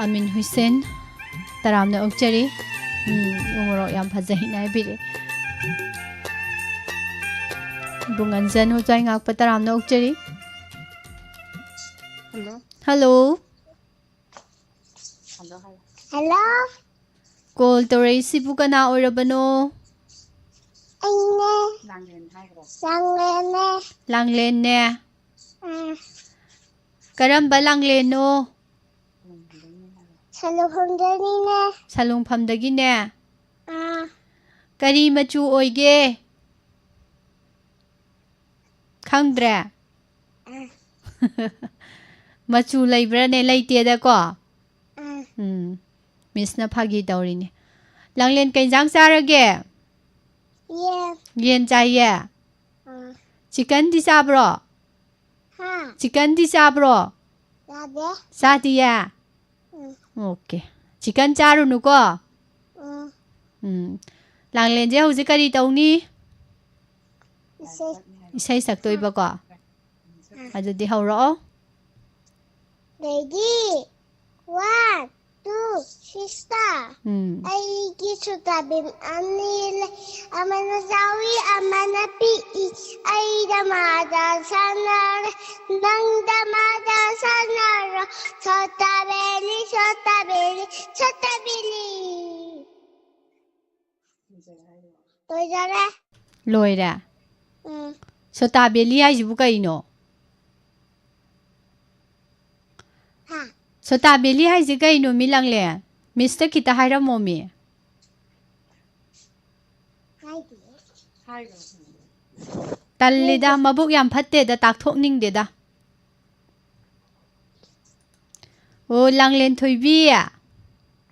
ꯑꯃꯤꯟ ꯍꯨꯏꯁꯦꯟ, ꯇꯔꯥꯝꯅ ꯑꯣꯛꯆꯔꯤ꯫ ꯎꯝ, ꯎ ꯃꯣꯔꯣꯛ ꯌꯥꯝ ꯐꯖꯩꯅ ꯍꯥꯏꯕꯤꯔꯛꯑꯦ꯫ ꯏꯕꯨꯡ ꯑꯟꯖꯟ ꯍꯣꯖꯥꯏ ꯉꯥꯛꯄ, ꯇꯔꯥꯝꯅ ꯑꯣꯛꯆꯔꯤ꯫ Hello. Hello. Hello, hello. Hello. Call ꯇꯧꯔꯛꯏꯁꯤꯕꯨ ꯀꯅꯥ ꯑꯣꯏꯔꯕꯅꯣ? ꯑꯩꯅꯦ꯫ ꯂꯥꯡꯂꯦꯟꯅꯦ꯫ ꯂꯥꯡꯂꯦꯟꯅꯦ꯫ ꯑꯥ꯫ ꯀꯔꯝꯕ ꯂꯥꯡꯂꯦꯟꯅꯣ? ꯁꯂꯨꯡꯐꯝꯗꯒꯤꯅꯦ꯫ ꯁꯂꯨꯡꯐꯝꯗꯒꯤꯅꯦ꯫ ꯑꯥ꯫ ꯀꯔꯤ ꯃꯆꯨ ꯑꯣꯏꯒꯦ? ꯈꯪꯗ꯭ꯔꯦ? ꯑꯥ꯫ ꯃꯆꯨ ꯂꯩꯕ꯭ꯔꯥꯅꯦ? ꯂꯩꯇꯦꯗꯀꯣ? ꯑꯥ꯫ ꯎꯝ꯫ ꯃꯤꯁꯅ ꯐꯥꯒꯤ ꯇꯧꯔꯤꯅꯦ꯫ ꯂꯥꯡꯂꯦꯟ, ꯀꯩ ꯏꯟꯖꯥꯡ ꯆꯥꯔꯒꯦ? ꯌꯦꯟ꯫ ꯌꯦꯟ ꯆꯥꯏꯌꯦ? ꯑꯥ꯫ ꯆꯤꯀꯟꯗꯤ ꯆꯥꯕ꯭ꯔꯣ? ꯍꯥ? ꯆꯤꯀꯟꯗꯤ ꯆꯥꯕ꯭ꯔꯣ? ꯆꯥꯗꯦ꯫ ꯆꯥꯗꯤꯌꯦ? ꯎꯝ꯫ ꯑꯣꯀꯦ꯫ ꯆꯤꯀꯟ ꯆꯥꯔꯨꯅꯨꯀꯣ꯫ ꯎꯝ꯫ ꯎꯝ꯫ ꯂꯥꯡꯂꯦꯟꯁꯦ ꯍꯧꯖꯤꯛ ꯀꯔꯤ ꯇꯧꯅꯤ? ꯏꯁꯩ꯫ ꯏꯁꯩ ꯁꯛꯇꯣꯏꯕꯀꯣ? ꯎꯝ꯫ ꯑꯗꯨꯗꯤ ꯍꯧꯔꯛꯑꯣ꯫ Ready? One, two, Sister, ꯎꯝ꯫ ꯑꯩꯒꯤ ꯁꯣꯇꯥ ꯚꯤꯝ ꯑꯅꯤ ꯂꯩ꯫ ꯑꯃꯅ ꯆꯥꯎꯏ, ꯑꯃꯅ ꯄꯤꯛꯏ꯫ ꯑꯩꯅ ꯃꯥꯗ ꯁꯥꯟꯅꯔꯦ, ꯅꯪꯗ ꯃꯥꯗ ꯁꯥꯟꯅꯔꯣ꯫ ꯁꯣꯇꯥ ꯕꯦꯂꯤ, ꯁꯣꯇꯥ ꯕꯦꯂꯤ, ꯁꯣꯇꯥ ꯕꯦꯂꯤ꯫ ꯂꯣꯏꯖꯔꯦ꯫ ꯂꯣꯏꯔꯦ꯫ ꯎꯝ꯫ ꯁꯣꯇꯥ ꯕꯦꯂꯤ ꯍꯥꯏꯁꯤꯕꯨ ꯀꯩꯅꯣ? ꯍꯥ꯫ ꯁꯣꯇꯥ ꯕꯦꯂꯤ ꯍꯥꯏꯁꯦ ꯀꯩꯅꯣ, ꯃꯤ ꯂꯥꯡꯂꯦꯟ? ꯃꯤꯁꯇ ꯈꯤꯇ ꯍꯥꯏꯔꯝꯃꯣ, ꯃꯤ꯫ ꯍꯥꯏꯗꯤꯌꯦ꯫ ꯇꯜꯂꯤꯗ, ꯃꯕꯨꯛ ꯌꯥꯝ ꯐꯠꯇꯦꯗ, ꯇꯥꯛꯊꯣꯛꯅꯤꯡꯗꯦꯗ꯫ ꯑꯣ, ꯂꯥꯡꯂꯦꯟ ꯊꯣꯏꯕꯤ꯫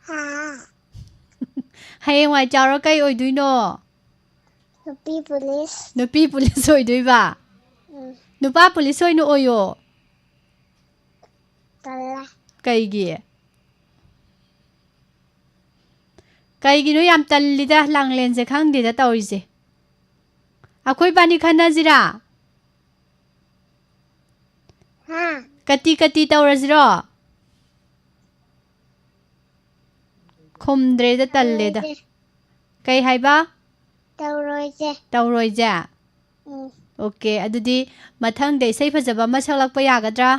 ꯍꯥ꯫ ꯍꯌꯦꯡꯋꯥꯏ ꯆꯥꯎꯔ ꯀꯩ ꯑꯣꯏꯗꯣꯏꯅꯣ? ꯅꯨꯄꯤ ꯄꯨꯂꯤꯁ꯫ ꯅꯨꯄꯤ ꯄꯨꯂꯤꯁ ꯑꯣꯏꯗꯣꯏꯕ? ꯎꯝ꯫ ꯅꯨꯄꯥ ꯄꯨꯂꯤꯁ ꯑꯣꯏꯅ ꯑꯣꯏꯌꯣ꯫ ꯇꯜꯂꯦ꯫ ꯀꯩꯒꯤ? ꯀꯩꯒꯤꯅꯣ ꯌꯥꯝ ꯇꯜꯂꯤꯗ, ꯂꯥꯡꯂꯦꯟꯁꯦ ꯈꯪꯗꯦꯗ ꯇꯧꯔꯤꯁꯦ꯫ ꯑꯩꯈꯣꯏ ꯏꯕꯥꯅꯤ ꯈꯟꯅꯁꯤꯔꯥ? ꯍꯥ꯫ ꯀꯇꯤ ꯀꯇꯤ ꯇꯧꯔꯁꯤꯔꯣ? ꯈꯨꯝꯗ꯭ꯔꯦꯗ, ꯇꯜꯂꯦꯗ꯫ ꯇꯧꯔꯣꯏꯁꯦ꯫ ꯀꯩ ꯍꯥꯏꯕ? ꯇꯧꯔꯣꯏꯁꯦ꯫ ꯇꯧꯔꯣꯏꯁꯦ? ꯎꯝ꯫ ꯑꯣꯀꯦ, ꯑꯗꯨꯗꯤ ꯃꯊꯪꯗ ꯏꯁꯩ ꯐꯖꯕ ꯑꯃ ꯁꯛꯂꯛꯄ ꯌꯥꯒꯗ꯭ꯔꯥ?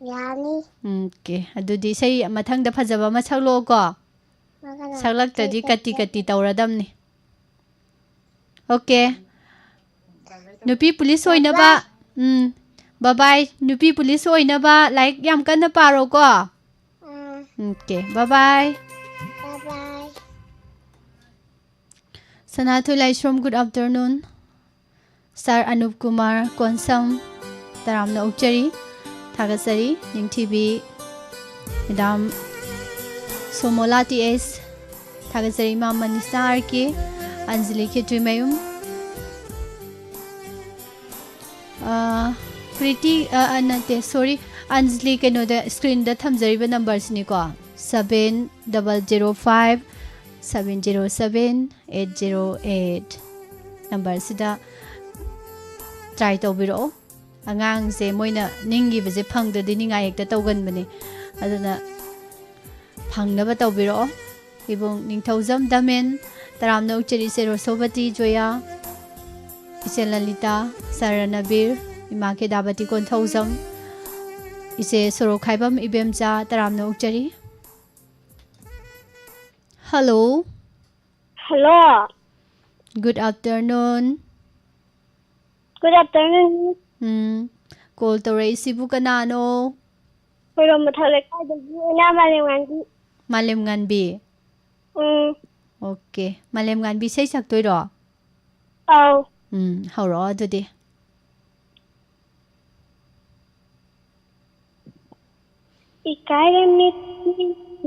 ꯌꯥꯅꯤ꯫ ꯎꯝ, ꯑꯣꯀꯦ, ꯑꯗꯨꯗꯤ ꯏꯁꯩ ꯃꯊꯪꯗ ꯐꯖꯕ ꯑꯃ ꯁꯛꯂꯛꯑꯣꯀꯣ꯫ ꯃꯈꯥꯗ ꯁꯛꯂꯛꯇ꯭ꯔꯗꯤ ꯏꯁꯩ ꯀꯇꯤ ꯐꯖꯕ꯫ ꯀꯇꯤ ꯇꯧꯔꯗꯝꯅꯤ꯫ ꯑꯣꯀꯦ꯫ ꯅꯨꯄꯤ ꯄꯨꯂꯤꯁ ꯑꯣꯏꯅꯕ, ꯕꯥꯏ꯫ ꯎꯝ, ꯕꯕꯥꯏ꯫ ꯅꯨꯄꯤ ꯄꯨꯂꯤꯁ ꯑꯣꯏꯅꯕ ꯂꯥꯏꯔꯤꯛ ꯌꯥꯝ ꯀꯟꯅ ꯄꯥꯔꯣꯀꯣ꯫ ꯎꯝ꯫ ꯑꯣꯀꯦ, ꯕꯕꯥꯏ꯫ ꯕꯥꯏ ꯕꯥꯏ꯫ ꯁꯅꯥꯊꯣꯏ ꯂꯥꯏꯁ꯭ꯔꯣꯝ, good afternoon꯫ ꯁꯥꯔ ꯑꯅꯨꯞ ꯀꯨꯃꯥꯔ ꯀꯣꯟꯁꯝ, ꯇꯔꯥꯝꯅ ꯑꯣꯛꯆꯔꯤ, ꯊꯥꯒꯠꯆꯔꯤ꯫ ꯅꯤꯡꯊꯤꯕꯤ ꯃꯦꯗꯥꯝ ꯁꯣꯃꯣꯂꯥ ꯇꯤ ꯑꯦꯁ, ꯊꯥꯒꯠꯆꯔꯤ꯫ ꯏꯃꯥ ꯃꯅꯤꯁꯥ ꯑꯥꯔ ꯀꯦ, ꯑꯟꯖꯂꯤ ꯈꯦꯇ꯭ꯔꯤꯃꯌꯨꯝ, ꯑ, ꯄ꯭ꯔꯤꯇꯤ, ꯑ, ꯑ, ꯅꯠꯇꯦ, ꯁꯣꯔꯤ, ꯑꯟꯖꯂꯤ, ꯀꯩꯅꯣꯗ, ꯁ꯭ꯀ꯭ꯔꯤꯟꯗ ꯊꯝꯖꯔꯤꯕ ꯅꯝꯕꯔꯁꯤꯅꯤꯀꯣ, seven double zero five seven zero seven eight zero eight ꯅꯝꯕꯔꯁꯤꯗ ꯇ꯭ꯔꯥꯏ ꯇꯧꯕꯤꯔꯛꯑꯣ꯫ ꯑꯉꯥꯡꯁꯦ ꯃꯣꯏꯅ ꯅꯤꯡꯈꯤꯕꯁꯦ ꯐꯪꯗ꯭ꯔꯗꯤ ꯅꯤꯡꯉꯥꯏ ꯍꯦꯛꯇ ꯇꯧꯒꯟꯕꯅꯦ꯫ ꯑꯗꯨꯅ ꯐꯪꯅꯕ ꯇꯧꯕꯤꯔꯛꯑꯣ꯫ ꯏꯕꯨꯡ ꯅꯤꯡꯊꯧꯖꯝ ꯗꯃꯦꯟ, ꯇꯔꯥꯝꯅ ꯑꯣꯛꯆꯔꯤ ꯏꯆꯦ ꯔꯣꯁꯣꯕꯇꯤ ꯖꯣꯌꯥ, ꯏꯆꯦ ꯂꯂꯤꯇꯥ, ꯁꯥꯔ ꯔꯅꯕꯤꯔ, ꯏꯃꯥ ꯀꯦꯗꯥꯕꯇꯤ ꯀꯣꯟꯊꯧꯖꯝ, ꯏꯆꯦ ꯁꯣꯔꯣꯛꯈꯥꯏꯕꯝ ꯏꯕꯦꯝꯆꯥ, ꯇꯔꯥꯝꯅ ꯑꯣꯛꯆꯔꯤ꯫ Hello꯫ Hello꯫ Good afternoon꯫ Good afternoon꯫ ꯎꯝ, call ꯇꯧꯔꯛꯏꯁꯤꯕꯨ ꯀꯅꯥꯅꯣ? ꯈꯣꯏꯔꯣꯝ ꯃꯊꯛ ꯂꯩꯀꯥꯏꯗꯒꯤ ꯑꯣꯏꯅꯥ ꯃꯥꯂꯦꯝꯉꯥꯟꯕꯤ꯫ ꯃꯥꯂꯦꯝꯉꯥꯟꯕꯤ? ꯎꯝ꯫ Okay꯫ ꯃꯥꯂꯦꯝꯉꯥꯟꯕꯤ ꯏꯁꯩ ꯁꯛꯇꯣꯏꯔꯣ? ꯑꯧ꯫ ꯎꯝ, ꯍꯧꯔꯛꯑꯣ ꯑꯗꯨꯗꯤ꯫ ꯏꯀꯥꯏꯔꯝꯃꯤ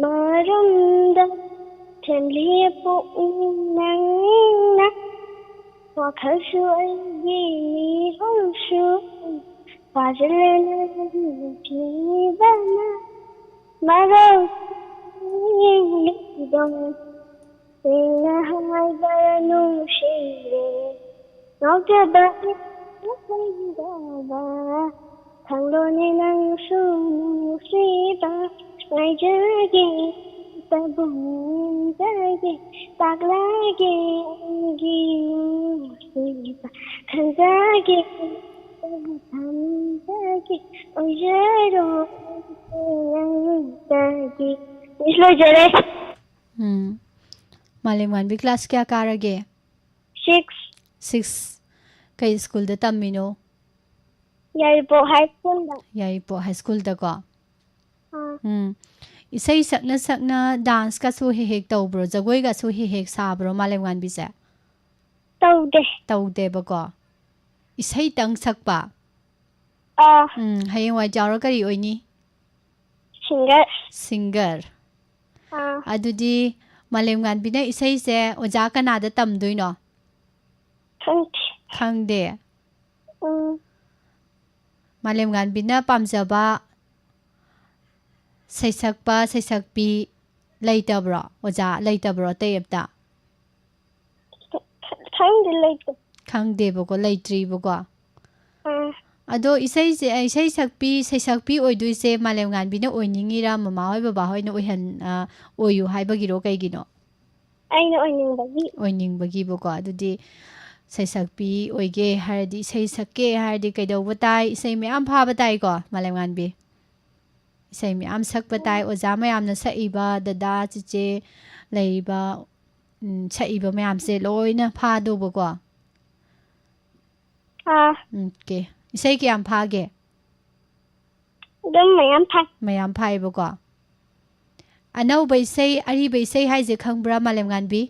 ꯃꯔꯨꯝꯗ ꯊꯦꯝꯂꯤ ꯄꯨꯛꯅꯤꯡ ꯅꯪꯅ, ꯋꯥꯈꯜꯁꯨ ꯑꯩꯒꯤ ꯃꯤꯔꯣꯜꯁꯨ ꯐꯥꯖꯤꯜꯂꯦ ꯅꯪꯒꯤ ꯅꯨꯡꯁꯤꯕꯅ꯫ ꯃꯔꯧ ꯂꯤꯗꯣꯡ ꯁꯦꯡꯅ ꯍꯥꯏꯕ ꯅꯨꯡꯁꯤꯔꯦ꯫ ꯉꯥꯎꯖꯕ ꯍꯦꯛꯇ ꯍꯩꯗꯕ, ꯈꯪꯂꯣꯅꯦ ꯅꯪꯁꯨ ꯅꯨꯡꯁꯤꯕ꯫ ꯉꯥꯏꯖꯒꯦ, ꯇꯕꯨ ꯅꯤꯡꯖꯒꯦ, ꯇꯥꯛꯂꯒꯦ ꯑꯩꯒꯤ ꯅꯨꯡꯁꯤꯕ꯫ ꯈꯟꯖꯒꯦ, ꯇꯕꯨ ꯊꯝꯖꯒꯦ, ꯑꯣꯏꯖꯔꯣ ꯑꯩꯁꯦ ꯅꯪꯇꯒꯤ꯫ Miss, ꯂꯣꯏꯖꯔꯦ꯫ ꯎꯝ꯫ ꯃꯥꯂꯦꯝꯉꯥꯟꯕꯤ class ꯀꯌꯥ ꯀꯥꯔꯒꯦ? Six꯫ Six꯫ ꯀꯩ schoolꯗ ꯇꯝꯃꯤꯅꯣ? ꯌꯥꯏꯔꯤꯄꯣꯛ High Schoolꯗ꯫ ꯌꯥꯏꯔꯤꯄꯣꯛ High Schoolꯗꯀꯣ? ꯑꯥ꯫ ꯎꯝ꯫ ꯏꯁꯩ ꯁꯛꯅ ꯁꯛꯅ danceꯀꯁꯨ ꯍꯦꯛ ꯍꯦꯛ ꯇꯧꯕ꯭ꯔꯣ? ꯖꯒꯣꯏꯒꯁꯨ ꯍꯦꯛ ꯍꯦꯛ ꯁꯥꯕ꯭ꯔꯣ ꯃꯥꯂꯦꯝꯉꯥꯟꯕꯤꯁꯦ? ꯇꯧꯗꯦ꯫ ꯇꯧꯗꯦꯕꯀꯣ? ꯏꯁꯩꯇꯪ ꯁꯛꯄ? ꯑꯥ꯫ ꯎꯝ, ꯍꯌꯦꯡꯋꯥꯏ ꯆꯥꯎꯔ ꯀꯔꯤ ꯑꯣꯏꯅꯤ? Singer꯫ Singer꯫ ꯑꯥ꯫ ꯑꯗꯨꯗꯤ ꯃꯥꯂꯦꯝꯉꯥꯟꯕꯤꯅ ꯏꯁꯩꯁꯦ ꯑꯣꯖꯥ ꯀꯅꯥꯗ ꯇꯝꯗꯣꯏꯅꯣ? ꯈꯪꯗꯦ꯫ ꯈꯪꯗꯦ? ꯎꯝ꯫ ꯃꯥꯂꯦꯝꯉꯥꯟꯕꯤꯅ ꯄꯥꯝꯖꯕ ꯁꯩꯁꯛꯄ, ꯁꯩꯁꯛꯄꯤ ꯂꯩꯇꯕ꯭ꯔꯣ? ꯑꯣꯖꯥ ꯂꯩꯇꯕ꯭ꯔꯣ ꯑꯇꯩ ꯑꯝꯇ? ꯈꯪꯗꯦ, ꯂꯩꯇꯦ꯫ ꯈꯪꯗꯦꯕꯀꯣ, ꯂꯩꯇ꯭ꯔꯤꯕꯀꯣ? ꯑꯥ꯫ ꯑꯗꯣ ꯏꯁꯩꯁꯦ, ꯑ, ꯏꯁꯩ ꯁꯛꯄꯤ, ꯁꯩꯁꯛꯄꯤ ꯑꯣꯏꯗꯣꯏꯁꯦ ꯃꯥꯂꯦꯝꯉꯥꯟꯕꯤꯅ ꯑꯣꯏꯅꯤꯡꯉꯤꯔꯥ, ꯃꯃꯥ ꯍꯣꯏ ꯕꯕꯥ ꯍꯣꯏꯅ ꯑꯣꯏꯍꯟ-, ꯑ, ꯑꯣꯏꯌꯨ ꯍꯥꯏꯕꯒꯤꯔꯣ, ꯀꯩꯒꯤꯅꯣ? ꯑꯩꯅ ꯑꯣꯏꯅꯤꯡꯕꯒꯤ꯫ ꯑꯣꯏꯅꯤꯡꯕꯒꯤꯕꯀꯣ꯫ ꯑꯗꯨꯗꯤ ꯁꯩꯁꯛꯄꯤ ꯑꯣꯏꯒꯦ ꯍꯥꯏꯔꯗꯤ, ꯏꯁꯩ ꯁꯛꯀꯦ ꯍꯥꯏꯔꯗꯤ ꯀꯩꯗꯧꯕ ꯇꯥꯏ? ꯏꯁꯩ ꯃꯌꯥꯝ ꯐꯥꯕ ꯇꯥꯏꯀꯣ, ꯃꯥꯂꯦꯝꯉꯥꯟꯕꯤ? ꯏꯁꯩ ꯃꯌꯥꯝ ꯁꯛꯄ ꯇꯥꯏ, ꯎꯝ꯫ ꯑꯣꯖꯥ ꯃꯌꯥꯝꯅ ꯁꯛꯏꯕ, ꯗꯗꯥ, ꯆꯤꯆꯦ ꯂꯩꯔꯤꯕ, ꯎꯝ, ꯁꯛꯏꯕ ꯃꯌꯥꯝꯁꯦ ꯂꯣꯏꯅ ꯐꯥꯗꯧꯕꯀꯣ꯫ ꯑꯥ꯫ ꯑꯣꯀꯦ꯫ ꯏꯁꯩ ꯀꯌꯥꯝ ꯐꯥꯒꯦ? ꯑꯗꯨꯝ ꯃꯌꯥꯝ ꯐꯥꯏ꯫ ꯃꯌꯥꯝ ꯐꯥꯏꯕꯀꯣ꯫ ꯑꯅꯧꯕ ꯏꯁꯩ, ꯑꯔꯤꯕ ꯏꯁꯩ ꯍꯥꯏꯁꯦ ꯈꯪꯕ꯭ꯔꯥ, ꯃꯥꯂꯦꯝꯉꯥꯟꯕꯤ?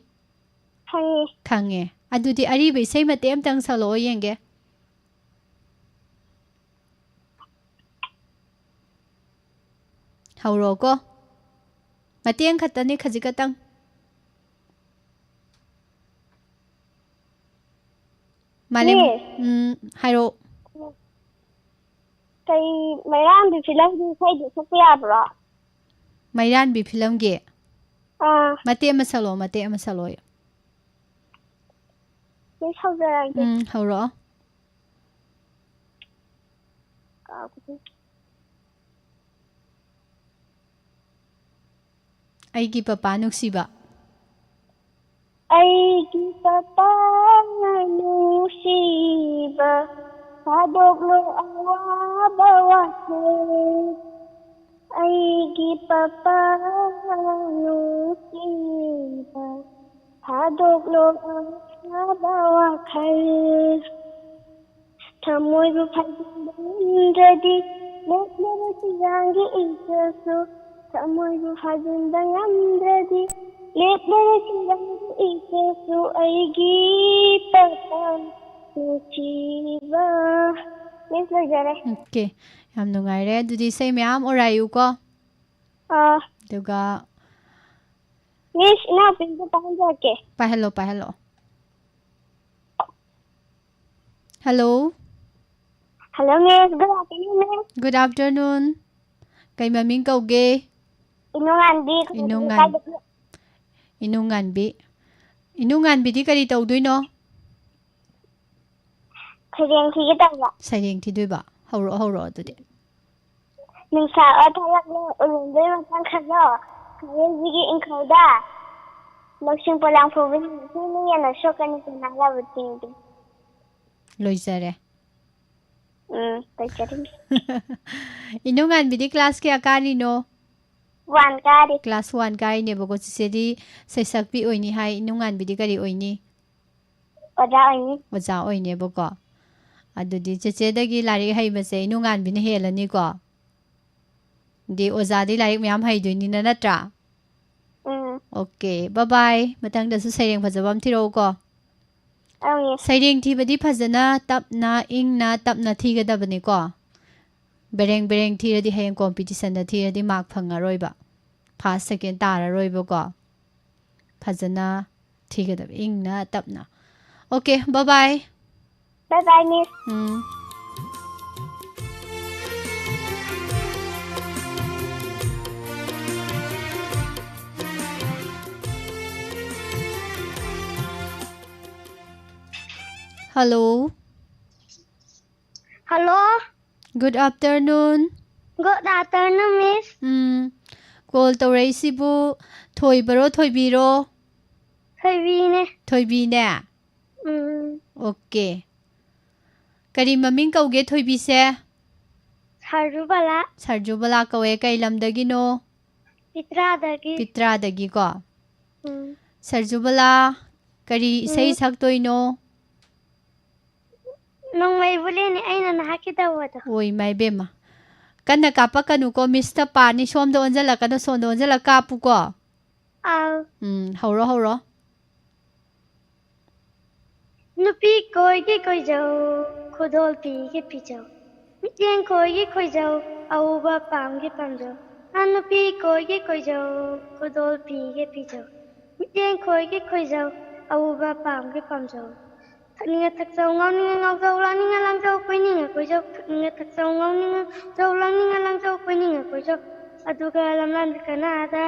ꯈꯪꯉꯦ꯫ ꯈꯪꯉꯦ꯫ ꯑꯗꯨꯗꯤ ꯑꯔꯤꯕ ꯏꯁꯩ ꯃꯇꯦꯛ ꯑꯃꯇꯪ ꯁꯛꯂꯛꯑꯣ ꯌꯦꯡꯒꯦ꯫ ꯍꯧꯔꯣꯀꯣ꯫ ꯃꯇꯦꯛ ꯑꯃꯈꯛꯇꯅꯦ, ꯈꯖꯤꯛ ꯈꯛꯇꯪ꯫ ꯃꯥꯂꯦꯝ-, ꯃꯤꯁ꯫ ꯎꯝ, ꯍꯥꯏꯔꯛꯑꯣ꯫ ꯀꯩ, ꯃꯩꯔꯥꯟꯕꯤ ꯐꯤꯂꯝꯒꯤ ꯏꯁꯩꯗꯨ ꯁꯛꯄ ꯌꯥꯕ꯭ꯔꯣ? ꯃꯩꯔꯥꯟꯕꯤ ꯐꯤꯂꯝꯒꯤ? ꯑꯥ꯫ ꯃꯇꯦꯛ ꯑꯃ ꯁꯛꯂꯛꯑꯣ, ꯃꯇꯦꯛ ꯑꯃ ꯁꯛꯂꯛꯑꯣ꯫ ꯃꯤꯁ, ꯍꯧꯖꯔꯛꯑꯒꯦ꯫ ꯎꯝ, ꯍꯧꯔꯛꯑꯣ꯫ ꯀꯥꯎꯈ꯭ꯔꯦ꯫ ꯑꯩꯒꯤ ꯄꯄꯥ ꯅꯨꯡꯁꯤꯕ꯫ ꯑꯩꯒꯤ ꯄꯄꯥ ꯅꯨꯡꯁꯤꯕ, ꯊꯥꯗꯣꯛꯂꯣ ꯑꯋꯥꯕ ꯋꯥꯈꯜ꯫ ꯑꯩꯒꯤ ꯄꯄꯥ ꯅꯨꯡꯁꯤꯕ, ꯊꯥꯗꯣꯛꯂꯣ ꯑꯋꯥꯕ ꯋꯥꯈꯜ꯫ ꯊꯃꯣꯏꯕꯨ ꯐꯥꯖꯤꯟꯕ ꯉꯝꯗ꯭ꯔꯗꯤ, ꯂꯦꯞꯂꯕ ꯁꯤꯔꯥꯡꯒꯤ ꯏꯆꯦꯜꯁꯨ꯫ ꯊꯃꯣꯏꯕꯨ ꯐꯥꯖꯤꯟꯕ ꯉꯝꯗ꯭ꯔꯗꯤ, ꯂꯦꯞꯂꯕ ꯁꯤꯔꯥꯡꯒꯤ ꯏꯆꯦꯜꯁꯨ ꯑꯩꯒꯤ ꯄꯄꯥ ꯅꯨꯡꯁꯤꯕ꯫ ꯃꯤꯁ, ꯂꯣꯏꯖꯔꯦ꯫ ꯑꯣꯀꯦ꯫ ꯌꯥꯝ ꯅꯨꯡꯉꯥꯏꯔꯦ꯫ ꯑꯗꯨꯗꯤ ꯏꯁꯩ ꯃꯌꯥꯝ ꯑꯣꯔꯥꯏꯌꯨꯀꯣ꯫ ꯑꯥ꯫ ꯑꯗꯨꯒ ꯃꯤꯁ, ꯏꯅꯥꯎꯄꯤꯒꯤꯗ ꯄꯥꯍꯟꯖꯔꯛꯀꯦ꯫ ꯄꯥꯏꯍꯜꯂꯣ, ꯄꯥꯏꯍꯜꯂꯣ꯫ ꯍꯜꯂꯣ꯫ ꯍꯜꯂꯣ, ꯃꯤꯁ꯫ Good afternoon, ꯃꯤꯁ꯫ Good afternoon꯫ ꯀꯩ ꯃꯃꯤꯡ ꯀꯧꯒꯦ? ꯏꯅꯨꯡꯉꯥꯟꯕꯤ꯫ ꯏꯅꯨꯡꯉꯥꯟ-, ꯀꯥꯏꯗꯒꯤ? ꯏꯅꯨꯡꯉꯥꯟꯕꯤ꯫ ꯏꯅꯨꯡꯉꯥꯟꯕꯤꯗꯤ ꯀꯔꯤ ꯇꯧꯗꯣꯏꯅꯣ? ꯁꯩꯔꯦꯡ ꯊꯤꯒꯦ ꯇꯧꯕ꯫ ꯁꯩꯔꯦꯡ ꯊꯤꯗꯣꯏꯕ? ꯍꯧꯔꯛꯑꯣ, ꯍꯧꯔꯛꯑꯣ ꯑꯗꯨꯗꯤ꯫ ꯅꯨꯡꯁꯥ ꯑꯣꯟꯊꯣꯔꯛꯂꯦ, ꯎꯔꯨꯝꯗꯩ ꯃꯇꯝ ꯈꯔ, ꯈꯥꯏꯔꯩꯁꯤꯒꯤ ꯏꯪꯈꯣꯜꯗ ꯂꯧꯁꯤꯡ ꯄꯣꯂꯥꯡ ꯐꯨꯕꯁꯤꯡ ꯏꯁꯤꯡꯅ ꯌꯦꯟꯅ ꯁꯣꯛꯀꯅꯤ ꯀꯅꯥ ꯂꯧꯕ ꯆꯤꯡꯗꯦ꯫ ꯂꯣꯏꯖꯔꯦ꯫ ꯎꯝ, ꯂꯣꯏꯖꯔꯦ꯫ ꯏꯅꯨꯡꯉꯥꯟꯕꯤꯗꯤ class ꯀꯌꯥ ꯀꯥꯔꯤꯅꯣ? One ꯀꯥꯔꯤ꯫ Class one ꯀꯥꯔꯤꯅꯦꯕꯀꯣ꯫ ꯆꯤꯆꯦꯗꯤ ꯁꯩꯁꯛꯄꯤ ꯑꯣꯏꯅꯤ ꯍꯥꯏ, ꯏꯅꯨꯡꯉꯥꯟꯕꯤꯗꯤ ꯀꯔꯤ ꯑꯣꯏꯅꯤ? ꯑꯣꯖꯥ ꯑꯣꯏꯅꯤ꯫ ꯑꯣꯖꯥ ꯑꯣꯏꯅꯦꯕꯀꯣ꯫ ꯑꯗꯨꯗꯤ ꯆꯦꯆꯦꯗꯒꯤ ꯂꯥꯏꯔꯤꯛ ꯍꯩꯕꯁꯦ ꯏꯅꯨꯡꯉꯥꯟꯕꯤꯅ ꯍꯦꯜꯂꯅꯤꯀꯣ꯫ ꯗꯤ ꯑꯣꯖꯥꯗꯤ ꯂꯥꯏꯔꯤꯛ ꯃꯌꯥꯝ ꯍꯩꯗꯣꯏꯅꯤꯅ, ꯅꯠꯇ꯭ꯔꯥ? ꯎꯝ꯫ Okay, bye bye꯫ ꯃꯊꯪꯗꯁꯨ ꯁꯩꯔꯦꯡ ꯐꯖꯕ ꯑꯃ ꯊꯤꯔꯛꯎꯀꯣ꯫ ꯑꯪ꯫ ꯁꯩꯔꯦꯡ ꯊꯤꯕꯗꯤ ꯐꯖꯅ, ꯇꯞꯅ, ꯏꯪꯅ, ꯇꯞꯅ ꯊꯤꯒꯗꯕꯅꯤꯀꯣ꯫ ꯕꯦꯔꯦꯡ ꯕꯦꯔꯦꯡ ꯊꯤꯔꯗꯤ ꯍꯌꯦꯡ competitionꯗ ꯊꯤꯔꯗꯤ mark ꯐꯪꯉꯔꯣꯏꯕ꯫ First, second ꯇꯥꯔꯔꯣꯏꯕꯀꯣ꯫ ꯐꯖꯅ ꯊꯤꯒꯗꯕ, ꯏꯪꯅ ꯇꯞꯅ꯫ Okay, bye bye꯫ Bye bye, Miss꯫ ꯎꯝ꯫ Hello꯫ Hello꯫ Good afternoon꯫ Good afternoon, Miss꯫ ꯎꯝ, call ꯇꯧꯔꯛꯏꯁꯤꯕꯨ ꯊꯣꯏꯕꯔꯣ, ꯊꯣꯏꯕꯤꯔꯣ? ꯊꯣꯏꯕꯤꯅꯦ꯫ ꯊꯣꯏꯕꯤꯅꯦ? ꯎꯝ꯫ Okay꯫ ꯀꯔꯤ ꯃꯃꯤꯡ ꯀꯧꯒꯦ ꯊꯣꯏꯕꯤꯁꯦ? ꯁꯔꯖꯨꯕꯂꯥ꯫ ꯁꯔꯖꯨꯕꯂꯥ ꯀꯧꯋꯦ꯫ ꯀꯩ ꯂꯝꯗꯒꯤꯅꯣ? ꯄꯤꯇ꯭ꯔꯥꯗꯒꯤ꯫ ꯄꯤꯇ꯭ꯔꯥꯗꯒꯤꯀꯣ? ꯎꯝ꯫ ꯁꯔꯖꯨꯕꯂꯥ, ꯀꯔꯤ ꯏꯁꯩ ꯎꯝ꯫ ꯁꯛꯇꯣꯏꯅꯣ? ꯅꯣꯡꯃꯩꯕꯨ ꯂꯦꯟꯅꯤ ꯑꯩꯅ ꯅꯍꯥꯛꯀꯤ ꯇꯧꯕꯗꯣ꯫ ꯑꯣ, ꯏꯃꯥ ꯏꯕꯦꯝꯃ꯫ ꯀꯟꯅ ꯀꯥꯞꯄꯛꯀꯅꯨꯀꯣ, missꯇ ꯄꯥꯅꯤ꯫ ꯁꯣꯝꯗ ꯑꯣꯟꯁꯤꯜꯂꯛꯀꯅꯨ, ꯁꯣꯝꯗ ꯑꯣꯟꯁꯤꯜꯂꯛ ꯀꯥꯞꯄꯨꯀꯣ꯫ ꯑꯥꯎ꯫ ꯎꯝ, ꯍꯧꯔꯣ, ꯍꯧꯔꯣ꯫ ꯅꯨꯄꯤ ꯀꯣꯏꯒꯦ ꯀꯣꯏꯖꯧ, ꯈꯨꯗꯣꯜ ꯄꯤꯒꯦ ꯄꯤꯖꯧ꯫ ꯃꯤꯠꯌꯦꯡ ꯈꯣꯏꯒꯦ ꯈꯣꯏꯖꯧ, ꯑꯎꯕ ꯄꯥꯝꯒꯦ ꯄꯥꯝꯖꯧ꯫ ꯑ, ꯅꯨꯄꯤ ꯀꯣꯏꯒꯦ ꯀꯣꯏꯖꯧ, ꯈꯨꯗꯣꯜ ꯄꯤꯒꯦ ꯄꯤꯖꯧ꯫ ꯃꯤꯠꯌꯦꯡ ꯈꯣꯏꯒꯦ ꯈꯣꯏꯖꯧ, ꯑꯎꯕ ꯄꯥꯝꯒꯦ ꯄꯥꯝꯖꯧ꯫ ꯊꯛꯅꯤꯡꯉꯦ ꯊꯛꯆꯧ, ꯉꯥꯎꯅꯤꯡꯉꯦ ꯉꯥꯎꯖꯧ, ꯂꯥꯡꯅꯤꯡꯉꯦ ꯂꯥꯡꯖꯧ, ꯀꯣꯏꯅꯤꯡꯉꯦ ꯀꯣꯏꯖꯧ꯫ ꯊꯛꯅꯤꯡꯉꯦ ꯊꯛꯆꯧ, ꯉꯥꯎꯅꯤꯡꯉꯦ ꯉꯥꯎꯖꯧ, ꯂꯥꯡꯅꯤꯡꯉꯦ ꯂꯥꯡꯖꯧ, ꯀꯣꯏꯅꯤꯡꯉꯦ ꯀꯣꯏꯖꯧ꯫ ꯑꯗꯨꯒ ꯂꯝꯂꯥꯟꯕꯤ ꯀꯅꯥꯗ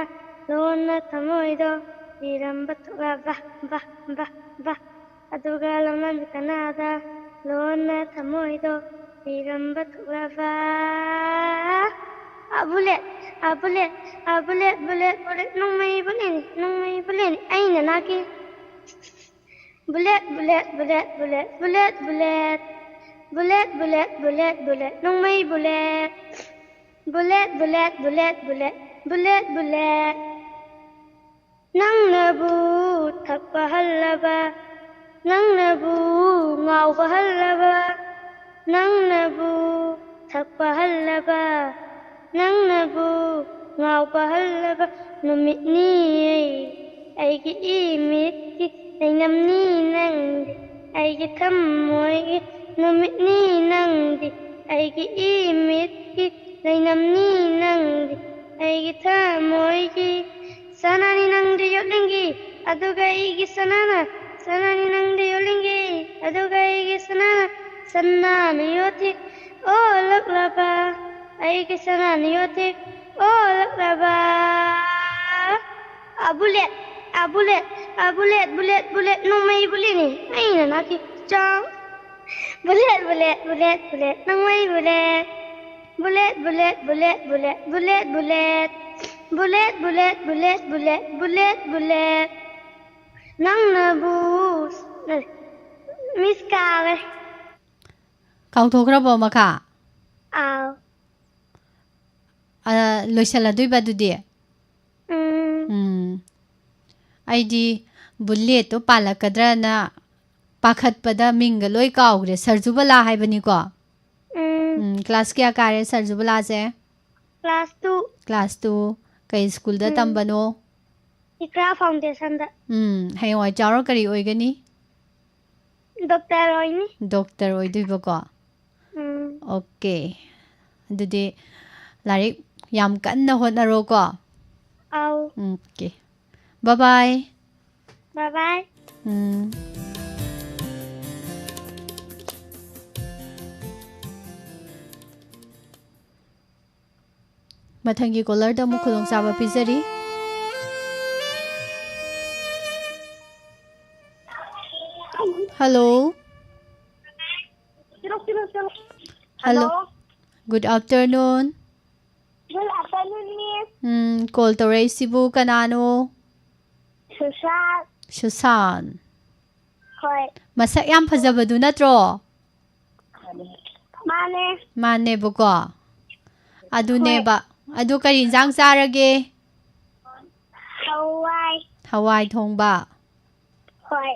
ꯂꯣꯟꯅ ꯊꯃꯣꯏꯗꯣ ꯄꯤꯔꯝꯕ ꯊꯣꯛꯂꯕ, ꯕꯥ, ꯕꯥ, ꯕꯥ꯫ ꯑꯗꯨꯒ ꯂꯝꯂꯥꯟꯕꯤ ꯀꯅꯥꯗ ꯂꯣꯟꯅ ꯊꯃꯣꯏꯗꯣ ꯄꯤꯔꯝꯕ ꯊꯣꯛꯂꯕ꯫ ꯑ, ꯕꯨꯂꯦꯠ, ꯑ, ꯕꯨꯂꯦꯠ, ꯑ, ꯕꯨꯂꯦꯠ, ꯕꯨꯂꯦꯠ, ꯕꯨꯂꯦꯠ, ꯅꯣꯡꯃꯩ ꯕꯨꯂꯦꯠꯅꯤ, ꯅꯣꯡꯃꯩ ꯕꯨꯂꯦꯠꯅꯤ, ꯑꯩꯅ ꯅꯥꯛꯀꯤ꯫ Bullet, bullet, bullet, bullet, bullet, bullet. Bullet, bullet, bullet, bullet, bullet, ꯅꯣꯡꯃꯩ bullet. Bullet, bullet, bullet, bullet, bullet, bullet. ꯅꯪꯅꯕꯨ ꯊꯛꯄ ꯍꯜꯂꯕ, ꯅꯪꯅꯕꯨ ꯉꯥꯎꯕ ꯍꯜꯂꯕ, ꯅꯪꯅꯕꯨ ꯊꯛꯄ ꯍꯜꯂꯕ, ꯅꯪꯅꯕꯨ ꯉꯥꯎꯕ ꯍꯜꯂꯕ ꯅꯨꯃꯤꯠꯅꯤ꯫ ꯑꯩꯒꯤ ꯏꯃꯤꯠꯀꯤ ꯂꯩꯅꯝꯅꯤ ꯅꯪꯗꯤ, ꯑꯩꯒꯤ ꯊꯃꯣꯏꯒꯤ ꯅꯨꯃꯤꯠꯅꯤ ꯅꯪꯗꯤ, ꯑꯩꯒꯤ ꯏꯃꯤꯠꯀꯤ ꯂꯩꯅꯝꯅꯤ ꯅꯪꯗꯤ, ꯑꯩꯒꯤ ꯊꯃꯣꯏꯒꯤ꯫ ꯁꯅꯥꯅꯤ ꯅꯪꯗꯤ ꯌꯣꯠꯂꯤꯡꯒꯤ, ꯑꯗꯨꯒ ꯑꯩꯒꯤ ꯁꯅꯥꯅ, ꯁꯅꯥꯅꯤ ꯅꯪꯗꯤ ꯌꯣꯠꯂꯤꯡꯒꯤ, ꯑꯗꯨꯒ ꯑꯩꯒꯤ ꯁꯅꯥꯅ, ꯁꯅꯥꯅ ꯌꯣꯠꯊꯤ ꯑꯣꯜꯂꯛꯂꯕ, ꯑꯩꯒꯤ ꯁꯅꯥꯅ ꯌꯣꯠꯊꯤ ꯑꯣꯜꯂꯛꯂꯕ꯫ ꯑ, ꯕꯨꯂꯦꯠ, ꯑ, ꯕꯨꯂꯦꯠ, ꯑ, ꯕꯨꯂꯦꯠ, ꯕꯨꯂꯦꯠ, ꯕꯨꯂꯦꯠ, ꯅꯣꯡꯃꯩ ꯕꯨꯂꯦꯠꯅꯤ, ꯑꯩꯅ ꯅꯥꯛꯀꯤ ꯆꯥꯎ꯫ ꯕꯨꯂꯦꯠ, ꯕꯨꯂꯦꯠ, ꯕꯨꯂꯦꯠ, ꯕꯨꯂꯦꯠ, ꯅꯣꯡꯃꯩ bullet. Bullet, bullet, bullet, bullet, bullet, bullet. Bullet, bullet, bullet, bullet, bullet, bullet. ꯅꯪꯅꯕꯨ, ꯑꯦ, ꯃꯤꯁ ꯀꯥꯎꯔꯦ꯫ ꯀꯥꯎꯊꯣꯛꯈ꯭ꯔꯕꯣ ꯃꯈꯥ? ꯑꯥꯎ꯫ ꯑ, ꯂꯣꯏꯁꯜꯂꯗꯣꯏꯕ ꯑꯗꯨꯗꯤ? ꯎꯝ꯫ ꯎꯝ꯫ ꯑꯩꯗꯤ ꯕꯨꯂꯦꯠꯇꯣ ꯄꯥꯜꯂꯛꯀꯗ꯭ꯔꯅ ꯄꯥꯈꯠꯄꯗ ꯃꯤꯡꯒ ꯂꯣꯏ ꯀꯥꯎꯈ꯭ꯔꯦ꯫ ꯁꯔꯖꯨꯕꯂꯥ ꯍꯥꯏꯕꯅꯤꯀꯣ? ꯎꯝ꯫ ꯎꯝ, ꯀ꯭ꯂꯥꯁ ꯀꯌꯥ ꯀꯥꯔꯦ ꯁꯔꯖꯨꯕꯂꯥꯁꯦ? Class two. Class two. ꯀꯩ ꯁ꯭ꯀꯨꯜꯗ ꯎꯝ꯫ ꯇꯝꯕꯅꯣ? ꯏꯀ꯭ꯔꯥ ꯐꯥꯎꯟꯗꯦꯁꯟꯗ꯫ ꯎꯝ, ꯍꯌꯦꯡꯋꯥꯏ ꯆꯥꯎꯔ ꯀꯔꯤ ꯑꯣꯏꯒꯅꯤ? ꯗꯣꯛꯇꯔ ꯑꯣꯏꯅꯤ꯫ ꯗꯣꯛꯇꯔ ꯑꯣꯏꯗꯣꯏꯕꯀꯣ? ꯎꯝ꯫ ꯑꯣꯀꯦ꯫ ꯑꯗꯨꯗꯤ ꯂꯥꯏꯔꯤꯛ ꯌꯥꯝ ꯀꯟꯅ ꯍꯣꯠꯅꯔꯣꯀꯣ꯫ ꯑꯥꯎ꯫ Okay. Bye bye. Bye bye. ꯎꯝ꯫ ꯃꯊꯪꯒꯤ ꯀꯣꯂꯔꯗ ꯑꯃꯨꯛ ꯈꯨꯗꯣꯡꯆꯥꯕ ꯄꯤꯖꯔꯤ꯫ ꯍꯜꯂꯣ꯫ Hello. Hello. Good afternoon. Good afternoon, Miss. ꯎꯝ, call ꯇꯧꯔꯛꯏꯁꯤꯕꯨ ꯀꯅꯥꯅꯣ? ꯁꯨꯁꯥꯟ꯫ ꯁꯨꯁꯥꯟ꯫ ꯍꯣꯏ꯫ ꯃꯁꯛ ꯌꯥꯝ ꯐꯖꯕꯗꯨ ꯅꯠꯇ꯭ꯔꯣ? ꯃꯥꯅꯦ꯫ ꯃꯥꯅꯦꯕꯀꯣ꯫ ꯑꯗꯨꯅꯦꯕ꯫ ꯍꯣꯏ꯫ ꯑꯗꯨ ꯀꯔꯤ ꯏꯟꯖꯥꯡ ꯆꯥꯔꯒꯦ? ꯍꯋꯥꯏ꯫ ꯍꯋꯥꯏ ꯊꯣꯡꯕ꯫ ꯍꯣꯏ꯫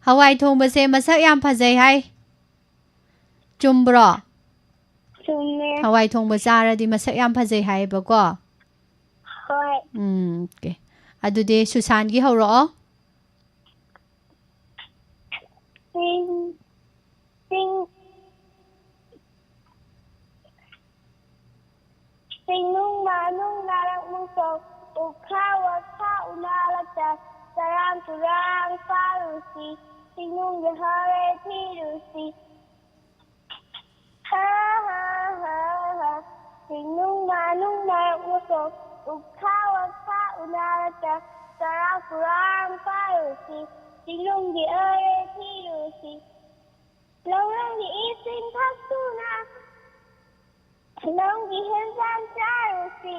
ꯍꯋꯥꯏ ꯊꯣꯡꯕꯁꯦ ꯃꯁꯛ ꯌꯥꯝ ꯐꯖꯩ ꯍꯥꯏ꯫ ꯆꯨꯝꯕ꯭ꯔꯣ? ꯆꯨꯝꯃꯦ꯫ ꯍꯋꯥꯏ ꯊꯣꯡꯕ ꯆꯥꯔꯗꯤ ꯃꯁꯛ ꯌꯥꯝ ꯐꯖꯩ ꯍꯥꯏꯌꯦꯕꯀꯣ꯫ ꯍꯣꯏ꯫ ꯎꯝ, okay꯫ ꯑꯗꯨꯗꯤ ꯁꯨꯁꯥꯟꯒꯤ ꯍꯧꯔꯛꯑꯣ꯫ ꯆꯤꯡ, ꯆꯤꯡ, ꯆꯤꯡꯅꯨꯡ ꯃꯥꯅꯨꯡ ꯅꯥꯔꯛ ꯃꯨꯁꯣꯛ, ꯎꯈꯥ ꯋꯥꯈꯥ ꯎꯅꯥ ꯂꯥꯛꯇ, ꯆꯔꯥꯡ ꯇꯨꯔꯥꯡ ꯄꯥꯔꯨꯁꯤ, ꯆꯤꯡꯅꯨꯡꯒꯤ ꯍꯔꯦ ꯊꯤꯔꯨꯁꯤ꯫ ꯍꯥ, ꯍꯥ, ꯍꯥ, ꯍꯥ꯫ ꯆꯤꯡꯅꯨꯡ ꯃꯥꯅꯨꯡ ꯃꯔꯛ ꯃꯇꯣꯛ, ꯎꯈꯥ ꯋꯥꯈꯥ ꯎꯅꯔꯛꯇ, ꯆꯔꯥꯡ ꯄꯨꯔꯥꯡ ꯄꯥꯏꯔꯨꯁꯤ, ꯆꯤꯡꯅꯨꯡꯒꯤ ꯑꯔꯦ ꯊꯤꯔꯨꯁꯤ꯫ ꯂꯧꯔꯝꯒꯤ ꯏꯁꯤꯡ ꯊꯛꯇꯨꯅ, ꯂꯧꯒꯤ ꯍꯦꯟꯖꯥꯡ ꯆꯥꯔꯨꯁꯤ꯫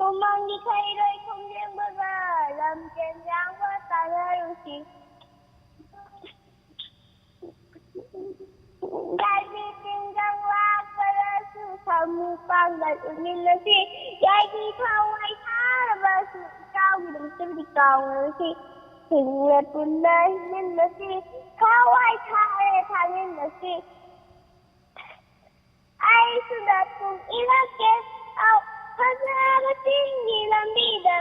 ꯎꯃꯪꯒꯤ ꯈꯩꯔꯣꯏ ꯈꯣꯡꯖꯦꯡꯕꯒ ꯂꯝꯖꯦꯟ ꯌꯥꯡꯕ ꯇꯥꯟꯅꯔꯨꯁꯤ꯫ ꯌꯥꯏꯕꯤ ꯇꯤꯡꯒꯪ ꯂꯥꯛꯄꯗꯁꯨ ꯁꯥꯃꯨ ꯄꯥꯡꯒꯜ ꯎꯠꯃꯤꯟꯅꯁꯤ꯫ ꯌꯥꯏꯕꯤ ꯊꯋꯥꯏ ꯊꯥꯔꯕꯁꯨ ꯏꯇꯥꯎꯒꯤ ꯅꯨꯡꯁꯤꯕꯗꯤ ꯀꯥꯎꯔꯣꯏꯁꯤ꯫ ꯍꯤꯡꯅ ꯄꯨꯟꯅ ꯍꯤꯡꯃꯤꯟꯅꯁꯤ꯫ ꯊꯋꯥꯏ ꯊꯥꯔꯦ ꯊꯥꯃꯤꯟꯅꯁꯤ꯫ ꯑꯩꯁꯨ ꯅꯇꯨꯡ ꯏꯜꯂꯛꯀꯦ꯫ ꯑꯧ, ꯐꯖꯕ ꯆꯤꯡꯒꯤ ꯂꯝꯕꯤꯗ꯫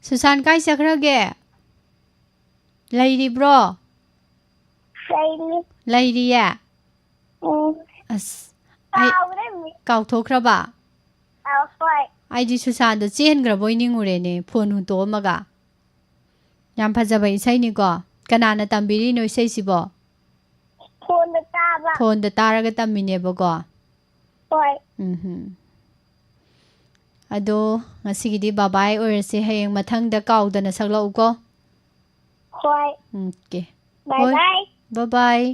ꯁꯨꯁꯥꯟ ꯀꯥꯏ ꯆꯠꯈ꯭ꯔꯒꯦ? ꯂꯩꯔꯤꯕ꯭ꯔꯣ? ꯂꯩꯔꯤ꯫ ꯂꯩꯔꯤꯌꯦ? ꯎꯝ꯫ ꯑꯁ, ꯑꯩ ꯀꯥꯎꯒ꯭ꯔꯦ, ꯃꯤꯁ꯫ ꯀꯥꯎꯊꯣꯛꯈ꯭ꯔꯕ? ꯑꯧ, ꯍꯣꯏ꯫ ꯑꯩꯗꯤ ꯁꯨꯁꯥꯟꯗꯣ ꯆꯦꯟꯈ꯭ꯔꯕꯣꯏ ꯅꯤꯡꯉꯨꯔꯦꯅꯦ, ꯐꯣꯟ ꯍꯨꯟꯇꯣꯛꯑꯝꯃꯒ꯫ ꯌꯥꯝ ꯐꯖꯕ ꯏꯁꯩꯅꯤꯀꯣ꯫ ꯀꯅꯥꯅ ꯇꯝꯕꯤꯔꯤꯅꯣ ꯏꯁꯩꯁꯤꯕꯣ? ꯐꯣꯟꯗ ꯇꯥꯕ꯫ ꯐꯣꯟꯗ ꯇꯥꯔꯒ ꯇꯝꯃꯤꯅꯦꯕꯀꯣ꯫ ꯍꯣꯏ꯫ ꯎꯝꯍꯨꯝ꯫ ꯑꯗꯣ ꯉꯁꯤꯒꯤꯗꯤ bye bye ꯑꯣꯏꯔꯁꯦ꯫ ꯍꯌꯦꯡ ꯃꯊꯪꯗ ꯀꯥꯎꯗꯅ ꯁꯛꯂꯛꯎꯀꯣ꯫ ꯍꯣꯏ꯫ Okay꯫ Bye bye꯫ Bye bye꯫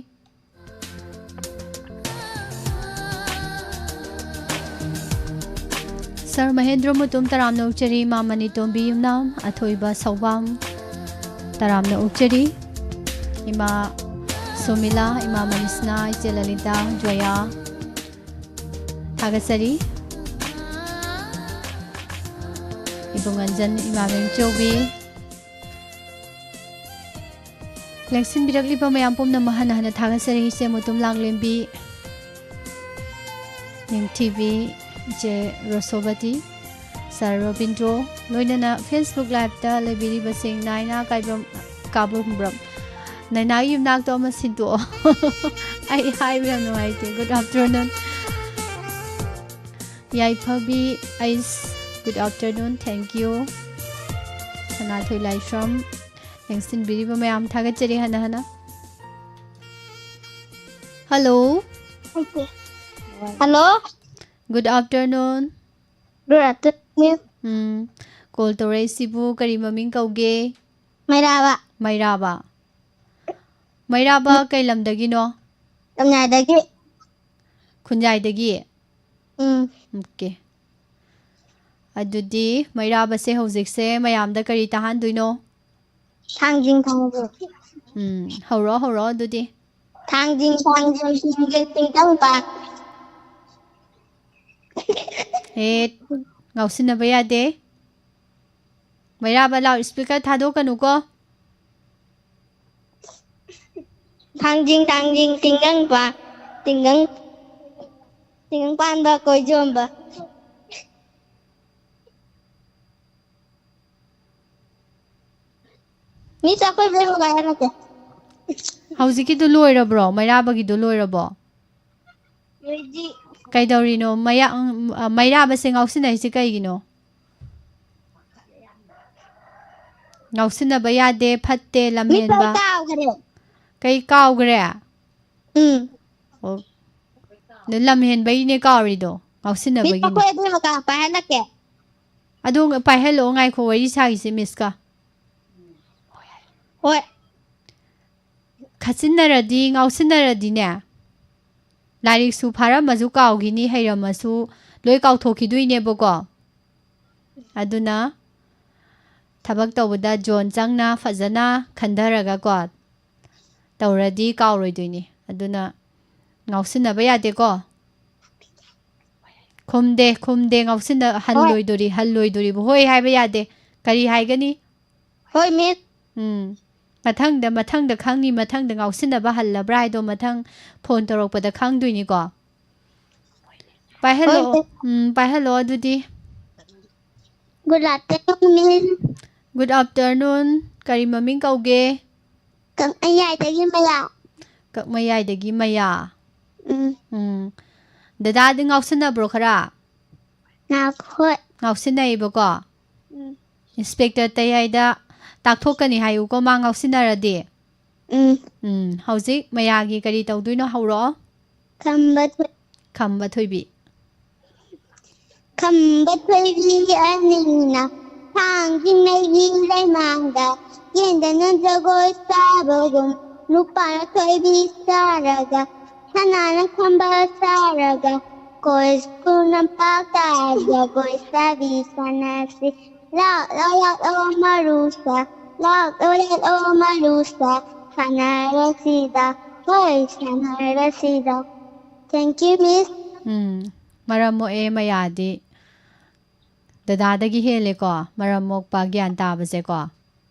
Sir Mahendra Mutum ꯇꯔꯥꯝꯅ ꯑꯣꯛꯆꯔꯤ, ꯏꯃꯥ ꯃꯅꯤꯇꯣꯝꯕꯤ ꯌꯨꯝꯅꯥꯝ, ꯑꯊꯣꯏꯕ ꯁꯧꯕꯥꯝ ꯇꯔꯥꯝꯅ ꯑꯣꯛꯆꯔꯤ, ꯏꯃꯥ ꯁꯣꯃꯤꯂꯥ, ꯏꯃꯥ ꯃꯅꯤꯁꯅꯥ, ꯏꯆꯦ ꯂꯂꯤꯇꯥ, ꯖꯣꯌꯥ, ꯊꯥꯒꯠꯆꯔꯤ꯫ ꯏꯕꯨꯡ ꯑꯟꯖꯟ, ꯏꯃꯥ ꯃꯦꯝꯆꯧꯕꯤ, ꯂꯦꯡꯁꯤꯟꯕꯤꯔꯛꯂꯤꯕ ꯃꯌꯥꯝ ꯄꯨꯝꯅꯃꯛ ꯍꯟꯅ ꯍꯟꯅ ꯊꯥꯒꯠꯆꯔꯤ꯫ ꯏꯆꯦ ꯃꯨꯇꯨꯝ ꯂꯥꯡꯂꯦꯝꯕꯤ, ꯅꯤꯡꯊꯤꯕꯤ, ꯏꯆꯦ ꯔꯣꯁꯣꯕꯇꯤ, Sir ꯔꯣꯕꯤꯟꯗ꯭ꯔꯣ, ꯂꯣꯏꯅꯅ Facebook Live-ꯇ ꯂꯩꯕꯤꯔꯤꯕꯁꯤꯡ, ꯅꯥꯏꯅꯥ ꯀꯥꯏꯕ꯭ꯔꯝ, ꯀꯥꯕ꯭ꯔꯨꯝꯕ꯭ꯔꯝ, ꯅꯥꯏꯅꯥꯒꯤ ꯌꯨꯝꯅꯥꯛꯇꯣ ꯑꯃ ꯁꯤꯟꯗꯣꯛꯑꯣ꯫ ꯑꯩ ꯍꯥꯏꯕ ꯌꯥꯝ ꯅꯨꯡꯉꯥꯏꯇꯦ꯫ Good afternoon꯫ Yaiphabi H, good afternoon, thank you꯫ ꯁꯅꯥꯊꯣꯏ ꯂꯥꯏꯁ꯭ꯔꯝ, ꯂꯦꯡꯁꯤꯟꯕꯤꯔꯤꯕ ꯃꯌꯥꯝ ꯊꯥꯒꯠꯆꯔꯤ ꯍꯟꯅ ꯍꯟꯅ꯫ Hello꯫ Hello꯫ Good afternoon꯫ Good afternoon꯫ ꯎꯝ, call ꯇꯧꯔꯛꯏꯁꯤꯕꯨ ꯀꯔꯤ ꯃꯃꯤꯡ ꯀꯧꯒꯦ? ꯃꯩꯔꯥꯕ꯫ ꯃꯩꯔꯥꯕ꯫ ꯃꯩꯔꯥꯕ ꯀꯩ ꯂꯝꯗꯒꯤꯅꯣ? ꯈꯨꯟꯌꯥꯏꯗꯒꯤ꯫ ꯈꯨꯟꯌꯥꯏꯗꯒꯤ? ꯎꯝ꯫ Okay꯫ ꯑꯗꯨꯗꯤ ꯃꯩꯔꯥꯕꯁꯦ ꯍꯧꯖꯤꯛꯁꯦ ꯃꯌꯥꯝꯗ ꯀꯔꯤ ꯇꯥꯍꯟꯗꯣꯏꯅꯣ? ꯊꯥꯡꯖꯤꯡ, ꯊꯥꯡꯖꯤꯡ꯫ ꯎꯝ, ꯍꯧꯔꯣ, ꯍꯧꯔꯣ ꯑꯗꯨꯗꯤ꯫ ꯊꯥꯡꯖꯤꯡ, ꯊꯥꯡꯖꯤꯡ, ꯊꯤꯡꯖꯤꯡ ꯇꯤꯡꯇꯪ ꯄꯥꯟ꯫ ꯍꯦ, ꯉꯥꯎꯁꯤꯟꯅꯕ ꯌꯥꯗꯦ꯫ ꯃꯩꯔꯥꯕ, loudspeaker ꯊꯥꯗꯣꯛꯀꯅꯨꯀꯣ꯫ ꯊꯥꯡꯖꯤꯡ, ꯊꯥꯡꯖꯤꯡ, ꯇꯤꯡꯒꯪ ꯄꯥꯟ-, ꯇꯤꯡꯒꯪ, ꯇꯤꯡꯒꯪ ꯄꯥꯟꯕ ꯀꯣꯏꯖꯣꯝꯕ꯫ ꯃꯤꯁ, ꯑꯩꯈꯣꯏ ꯕꯦꯝꯃ ꯀꯥꯏ ꯍꯜꯂꯛꯀꯦ꯫ ꯍꯧꯖꯤꯛꯀꯤꯗꯨ ꯂꯣꯏꯔꯕ꯭ꯔꯣ? ꯃꯩꯔꯥꯕꯒꯤꯗꯨ ꯂꯣꯏꯔꯕꯣ? ꯂꯣꯏꯗ꯭ꯔꯤ꯫ ꯀꯩꯗꯧꯔꯤꯅꯣ? ꯃꯌꯥ-, ꯎꯝ, ꯑ, ꯃꯩꯔꯥꯕꯁꯦ ꯉꯥꯎꯁꯤꯟꯅꯩꯁꯦ ꯀꯩꯒꯤꯅꯣ? ꯉꯥꯎꯁꯤꯟꯅꯕ ꯌꯥꯗꯦ, ꯐꯠꯇꯦ, ꯂꯝ ꯃꯤꯁ, ꯑꯩ ꯍꯦꯟꯕ꯫ ꯀꯥꯎꯈ꯭ꯔꯦ꯫ ꯀꯩ ꯀꯥꯎꯈ꯭ꯔꯦ? ꯎꯝ꯫ ꯑꯣ꯫ ꯅ ꯂꯝ ꯍꯦꯟꯕꯩꯅꯦ ꯀꯥꯎꯔꯤꯗꯣ, ꯃꯤꯁ, ꯉꯥꯎꯁꯤꯟꯅꯕꯒꯤꯅꯦ꯫ ꯑꯩꯈꯣꯏ ꯑꯗꯨ ꯃꯀꯥ ꯄꯥꯏꯍꯜꯂꯛꯀꯦ꯫ ꯑꯗꯣ ꯄꯥꯏꯍꯜꯂꯛꯑꯣ, ꯉꯥꯏꯈꯣ, ꯋꯥꯔꯤ ꯁꯥꯈꯤꯁꯦ ꯃꯤꯁꯀ꯫ ꯍꯣꯏ꯫ ꯈꯠꯆꯤꯟꯅꯔꯗꯤ, ꯉꯥꯎꯁꯤꯟꯅꯔꯗꯤꯅꯦ, ꯂꯥꯏꯔꯤꯛꯁꯨ ꯐꯥꯔꯝꯃꯁꯨ ꯀꯥꯎꯈꯤꯅꯤ, ꯍꯩꯔꯝꯃꯁꯨ ꯂꯣꯏ ꯀꯥꯎꯊꯣꯛꯈꯤꯗꯣꯏꯅꯦꯕꯀꯣ꯫ ꯑꯗꯨꯅ ꯊꯕꯛ ꯇꯧꯕꯗ ꯖꯣꯟ ꯆꯪꯅ ꯐꯖꯅ ꯈꯟꯊꯔꯒꯀꯣ ꯇꯧꯔꯗꯤ ꯀꯥꯎꯔꯣꯏꯗꯣꯏꯅꯤ꯫ ꯑꯗꯨꯅ ꯉꯥꯎꯁꯤꯟꯅꯕ ꯌꯥꯗꯦꯀꯣ꯫ ꯈꯨꯝꯗꯦ, ꯈꯨꯝꯗꯦ, ꯉꯥꯎꯁꯤꯟꯅ-, ꯍꯜꯂꯣꯏꯗꯣꯔꯤ, ꯍꯜꯂꯣꯏꯗꯣꯔꯤꯕ꯫ ꯍꯣꯏ ꯍꯥꯏꯕ ꯌꯥꯗꯦ꯫ ꯀꯔꯤ ꯍꯥꯏꯒꯅꯤ? ꯍꯣꯏ, ꯃꯤꯁ꯫ ꯎꯝ꯫ ꯃꯊꯪꯗ, ꯃꯊꯪꯗ ꯈꯪꯅꯤ, ꯃꯊꯪꯗ ꯉꯥꯎꯁꯤꯟꯅꯕ ꯍꯜꯂꯕ꯭ꯔꯥ ꯍꯥꯏꯗꯣ ꯃꯊꯪ ꯐꯣꯟ ꯇꯧꯔꯛꯄꯗ ꯈꯪꯗꯣꯏꯅꯤꯀꯣ꯫ ꯄꯥꯏꯍꯜꯂꯣ꯫ ꯍꯣꯏ, ꯍꯣꯏ꯫ ꯎꯝ, ꯄꯥꯏꯍꯜꯂꯣ ꯑꯗꯨꯗꯤ꯫ Good afternoon, ꯃꯤꯁ꯫ Good afternoon꯫ ꯀꯔꯤ ꯃꯃꯤꯡ ꯀꯧꯒꯦ? ꯀꯛꯃꯌꯥꯏꯗꯒꯤ ꯃꯌꯥ꯫ ꯀꯛꯃꯌꯥꯏꯗꯒꯤ ꯃꯌꯥ꯫ ꯎꯝ꯫ ꯎꯝ꯫ ꯗꯗꯥꯗꯤ ꯉꯥꯎꯁꯤꯟꯅꯕ꯭ꯔꯣ ꯈꯔ? ꯉꯥꯎ-, ꯍꯣꯏ꯫ ꯉꯥꯎꯁꯤꯟꯅꯩꯕꯀꯣ? ꯎꯝ꯫ ꯏꯟꯁꯄꯦꯛꯇꯔ ꯇꯌꯥꯏꯗ ꯇꯥꯛꯊꯣꯛꯀꯅꯤ ꯍꯥꯏꯌꯨꯀꯣ, ꯃꯥ ꯉꯥꯎꯁꯤꯟꯅꯔꯗꯤ꯫ ꯎꯝ꯫ ꯎꯝ, ꯍꯧꯖꯤꯛ ꯃꯌꯥꯒꯤ ꯀꯔꯤ ꯇꯧꯗꯣꯏꯅꯣ ꯍꯧꯔꯛꯑꯣ꯫ ꯈꯝꯕ ꯊꯣꯏ-, ꯈꯝꯕ ꯊꯣꯏꯕꯤ꯫ ꯈꯝꯕ ꯊꯣꯏꯕꯤ ꯑꯅꯤꯅ ꯊꯥꯡꯖꯤꯡ ꯃꯩꯒꯤ ꯂꯩꯃꯥꯡꯗ ꯌꯦꯡꯗꯅ ꯖꯒꯣꯏ ꯁꯥꯕꯒꯨꯝ, ꯅꯨꯄꯥꯅ ꯊꯣꯏꯕꯤ ꯁꯥꯔꯒ, ꯁꯅꯥꯅ ꯈꯝꯕ ꯁꯥꯔꯒ, ꯀꯣꯏ ꯁ꯭ꯀꯨꯜ ꯂꯝꯄꯥꯛꯇ ꯖꯒꯣꯏ ꯁꯥꯕꯤ ꯁꯥꯟꯅꯁꯤ꯫ ꯂꯥꯛꯂꯣ, ꯂꯥꯛꯂꯣ, ꯃꯔꯨꯁꯥ, ꯂꯥꯛꯂꯣ, ꯂꯥꯛꯂꯣ, ꯃꯔꯨꯁꯥ, ꯁꯥꯟꯅꯔꯁꯤꯗ, ꯍꯣꯏ, ꯁꯥꯟꯅꯔꯁꯤꯗ꯫ Thank you, Miss. ꯎꯝ, ꯃꯔꯝ ꯃꯣꯛꯑꯦ ꯃꯌꯥꯗꯤ꯫ ꯗꯗꯥꯗꯒꯤ ꯍꯦꯜꯂꯦꯀꯣ, ꯃꯔꯝ ꯃꯣꯛꯄ, ꯒ꯭ꯌꯥꯟ ꯇꯥꯕꯁꯦꯀꯣ꯫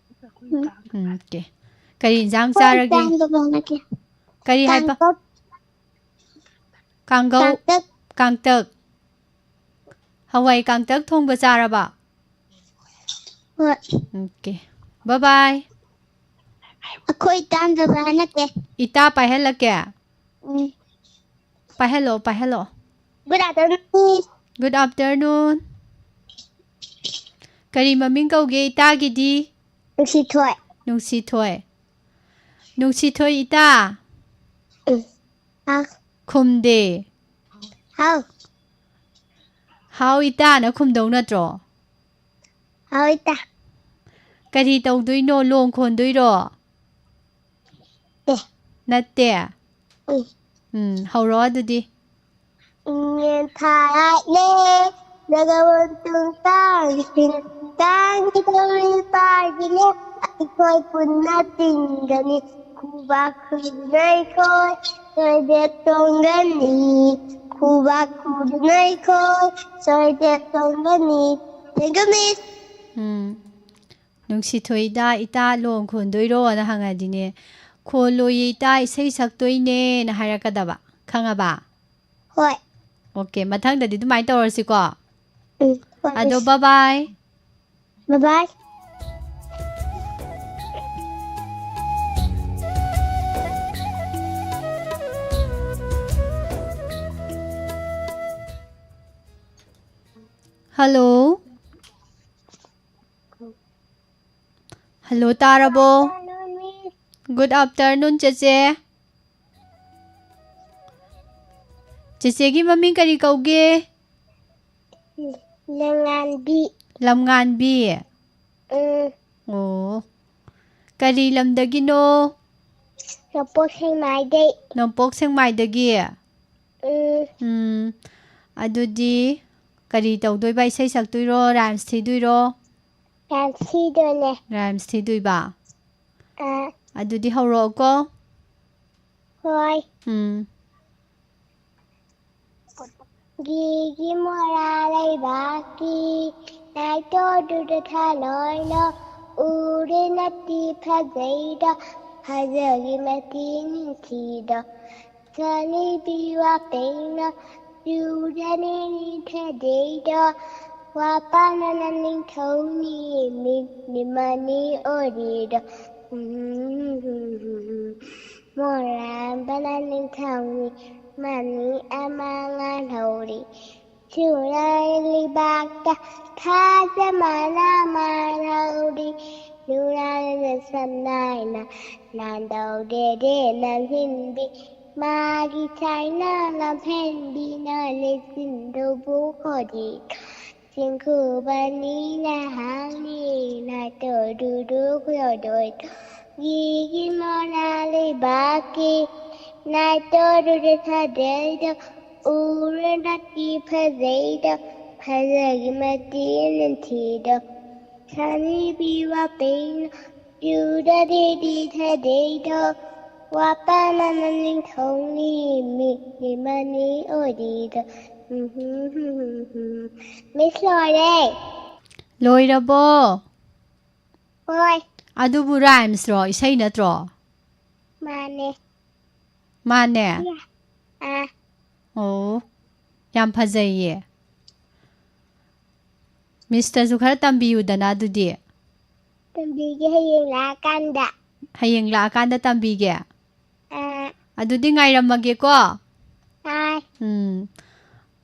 ꯎꯝ꯫ ꯎꯝ, okay꯫ ꯀꯔꯤ ꯏꯟꯖꯥꯡ ꯍꯣꯏ, ꯆꯥꯔꯒꯦ? ꯆꯥꯡꯗꯣ ꯐꯖꯅ ꯀꯦ-, ꯀꯔꯤ ꯍꯥꯏꯕ? ꯀꯥꯡꯇꯛ, ꯀꯥꯡꯒꯧ, ꯀꯥꯡꯇꯛ꯫ ꯀꯥꯡꯇꯛ꯫ ꯍꯋꯥꯏ ꯀꯥꯡꯇꯛ ꯊꯣꯡꯕ ꯆꯥꯔꯕ? ꯍꯣꯏ꯫ Okay꯫ Bye bye꯫ ꯑꯩꯈꯣꯏ ꯇꯥꯟꯖꯕ ꯅꯠꯇꯦ꯫ ꯏꯇꯥ ꯄꯥꯏꯍꯜꯂꯛꯀꯦ꯫ ꯎꯝ꯫ ꯄꯥꯏꯍꯜꯂꯣ, ꯄꯥꯏꯍꯜꯂꯣ꯫ Good afternoon, Miss. Good afternoon꯫ ꯀꯔꯤ ꯃꯃꯤꯡ ꯀꯧꯒꯦ ꯏꯇꯥꯒꯤꯗꯤ? ꯅꯨꯡꯁꯤꯊꯣꯏ꯫ ꯅꯨꯡꯁꯤꯊꯣꯏ꯫ ꯅꯨꯡꯁꯤꯊꯣꯏ ꯏꯇꯥ꯫ ꯎꯝ꯫ ꯍꯥꯎ꯫ ꯈꯨꯝꯗꯦ꯫ ꯍꯥꯎ꯫ ꯍꯥꯎ ꯏꯇꯥꯅ ꯈꯨꯝꯗꯧ ꯅꯠꯇ꯭ꯔꯣ? ꯍꯣꯏ ꯇ꯫ ꯀꯔꯤ ꯇꯧꯗꯣꯏꯅꯣ? ꯂꯣꯡ ꯈꯣꯟꯗꯣꯏꯔꯣ? ꯇꯦ꯫ ꯅꯠꯇꯦ꯫ ꯎꯝ꯫ ꯎꯝ, ꯍꯧꯔꯛꯑꯣ ꯑꯗꯨꯗꯤ꯫ ꯏꯉꯦꯟ ꯊꯥꯔꯛꯂꯦ ꯅꯒ ꯑꯣꯟꯇꯨꯡ ꯇꯥꯡꯁꯤꯡ ꯇꯥꯡꯒꯗꯧꯔꯤ ꯄꯥꯔꯒꯤꯅꯦ ꯑꯩꯈꯣꯏ ꯄꯨꯟꯅ ꯇꯤꯟꯒꯅꯤ ꯈꯨꯕꯥꯛ ꯈꯨꯗꯨꯅ ꯑꯩꯈꯣꯏ ꯁꯣꯏꯗꯦ ꯇꯣꯡꯒꯅꯤ ꯈꯨꯕꯥꯛ ꯈꯨꯗꯨꯅ ꯑꯩꯈꯣꯏ ꯁꯣꯏꯗꯦ ꯇꯣꯡꯒꯅꯤ꯫ Thank you, miss꯫ ꯎꯝ꯫ ꯅꯨꯡꯁꯤꯊꯣꯏꯗ "ꯏꯇꯥ ꯂꯣꯡ ꯈꯣꯟꯗꯣꯏꯔꯣꯅ?" ꯍꯪꯉꯗꯤꯅꯦ, "ꯈꯣꯜꯂꯣꯏꯌꯦ ꯏꯇꯥ, ꯏꯁꯩ ꯁꯛꯇꯣꯏꯅꯦꯅ" ꯍꯥꯏꯔꯛꯀꯗꯕ꯫ ꯈꯪꯉꯕ? ꯍꯣꯏ꯫ ꯑꯣꯀꯦ, ꯃꯊꯪꯗꯗꯤ ꯑꯗꯨꯃꯥꯏꯅ ꯇꯧꯔꯁꯤꯀꯣ꯫ ꯎꯝ, ꯍꯣꯏ, ꯑꯗꯣ miss꯫ ꯕꯥꯏ ꯕꯥꯏ꯫ Bye bye꯫ ꯍꯜꯂꯣ꯫ ꯍꯜꯂꯣ, ꯇꯥꯔꯕꯣ? Good afternoon, ꯆꯦꯆꯦ꯫ ꯆꯦꯆꯦꯒꯤ ꯃꯃꯤꯡ ꯀꯔꯤ ꯀꯧꯒꯦ? ꯂꯝꯉꯥꯟꯕꯤ꯫ ꯂꯝꯉꯥꯟꯕꯤ꯫ ꯎꯝ꯫ ꯑꯣ꯫ ꯀꯔꯤ ꯂꯝꯗꯒꯤꯅꯣ? ꯅꯣꯡꯄꯣꯛ ꯁꯦꯛꯃꯥꯏꯗꯩ꯫ ꯅꯣꯡꯄꯣꯛ ꯁꯦꯛꯃꯥꯏꯗꯒꯤ꯫ ꯎꯝ꯫ ꯎꯝ꯫ ꯑꯗꯨꯗꯤ ꯀꯔꯤ ꯇꯧꯗꯣꯏꯕ? ꯏꯁꯩ ꯁꯛꯇꯣꯏꯔꯣ? Rhymes ꯊꯤꯗꯣꯏꯔꯣ? Rhymes ꯊꯤꯗꯣꯏꯅꯦ꯫ Rhymes ꯊꯤꯗꯣꯏꯕ꯫ ꯑꯥ꯫ ꯑꯗꯨꯗꯤ ꯍꯧꯔꯛꯑꯣꯀꯣ꯫ ꯍꯣꯏ꯫ ꯎꯝ꯫ ꯒꯤꯒꯤ ꯃꯣꯔꯥ ꯂꯩꯕꯥꯛꯀꯤ ꯅꯥꯏꯇꯣꯗꯨꯗ ꯊꯥꯂꯣꯏꯅ ꯎꯔꯦ ꯅꯠꯇꯤ ꯐꯖꯩꯗ ꯐꯖꯒꯤ ꯃꯇꯤ ꯅꯤꯡꯊꯤꯗ ꯁꯅꯤꯕꯤ ꯋꯥꯄꯩꯅ ꯆꯨꯔꯅꯤ ꯊꯦꯗꯩꯗ ꯋꯥꯄꯥꯅꯅ ꯅꯤꯡꯊꯧꯅꯤ ꯃꯤꯠꯅꯤ ꯃꯅꯤ ꯑꯣꯏꯔꯤꯗ ꯃꯣꯔꯥꯝꯕꯅ ꯅꯤꯡꯊꯧꯅꯤ ꯃꯅꯤ ꯑꯃ ꯉꯥꯜꯍꯧꯔꯤ ꯆꯨꯔꯥꯏ ꯂꯩꯕꯥꯛꯇ ꯊꯥꯖ ꯃꯅꯥ ꯃꯥꯜꯍꯧꯔꯤ ꯅꯨꯔꯥꯏꯅ ꯁꯝꯅꯥꯏꯅ ꯅꯥꯟꯗꯧꯗꯦꯗꯦ ꯅꯝꯍꯤꯟꯕꯤ ꯃꯥꯒꯤ ꯆꯥꯏꯅ ꯂꯝꯍꯦꯟꯕꯤꯅ ꯂꯦꯁꯤꯟꯗꯧꯕꯨ ꯈꯣꯗꯤ ꯆꯤꯡꯈꯨꯕꯅꯤꯅ ꯍꯥꯡꯉꯤ ꯅꯥꯏꯇꯣꯗꯨꯗꯨ ꯈꯨꯗꯣꯏꯗꯣꯏ ꯒꯤꯒꯤ ꯃꯣꯅꯥ ꯂꯩꯕꯥꯛꯀꯤ ꯅꯥꯏꯇꯣꯗꯨꯗ ꯊꯥꯗꯩꯗꯣ ꯎꯔ ꯅꯥꯄꯤ ꯐꯖꯩꯗꯣ ꯐꯖꯒꯤ ꯃꯇꯦꯛ ꯅꯤꯡꯊꯤꯗꯣ ꯁꯥꯅꯤꯕꯤ ꯋꯥꯄꯩꯅ ꯌꯨꯗꯗꯤꯗꯤ ꯊꯥꯗꯩꯗꯣ ꯋꯥꯄꯥ ꯃꯃꯜ ꯅꯤꯡꯊꯧꯅꯤ ꯃꯤꯠꯅꯤ ꯃꯅꯤ ꯑꯣꯏꯔꯤꯗꯣ ꯃꯤꯁ ꯂꯣꯏꯔꯦ꯫ ꯂꯣꯏꯔꯕꯣ? ꯍꯣꯏ꯫ ꯑꯗꯨꯕꯨ rhymes ꯔꯣ, ꯏꯁꯩ ꯅꯠꯇ꯭ꯔꯣ? ꯃꯥꯅꯦ꯫ ꯃꯥꯅꯦ? ꯑꯥ꯫ ꯑꯣ, ꯌꯥꯝ ꯐꯖꯩꯌꯦ꯫ ꯃꯤꯁꯇꯁꯨ ꯈꯔ ꯇꯝꯕꯤꯌꯨꯗꯅ ꯑꯗꯨꯗꯤ꯫ ꯇꯝꯕꯤꯒꯦ ꯍꯌꯦꯡ ꯂꯥꯛꯑꯀꯥꯟꯗ꯫ ꯍꯌꯦꯡ ꯂꯥꯛꯑꯀꯥꯟꯗ ꯇꯝꯕꯤꯒꯦ? ꯑꯥ꯫ ꯑꯗꯨꯗꯤ ꯉꯥꯏꯔꯝꯃꯒꯦꯀꯣ꯫ ꯑꯥ꯫ ꯎꯝ꯫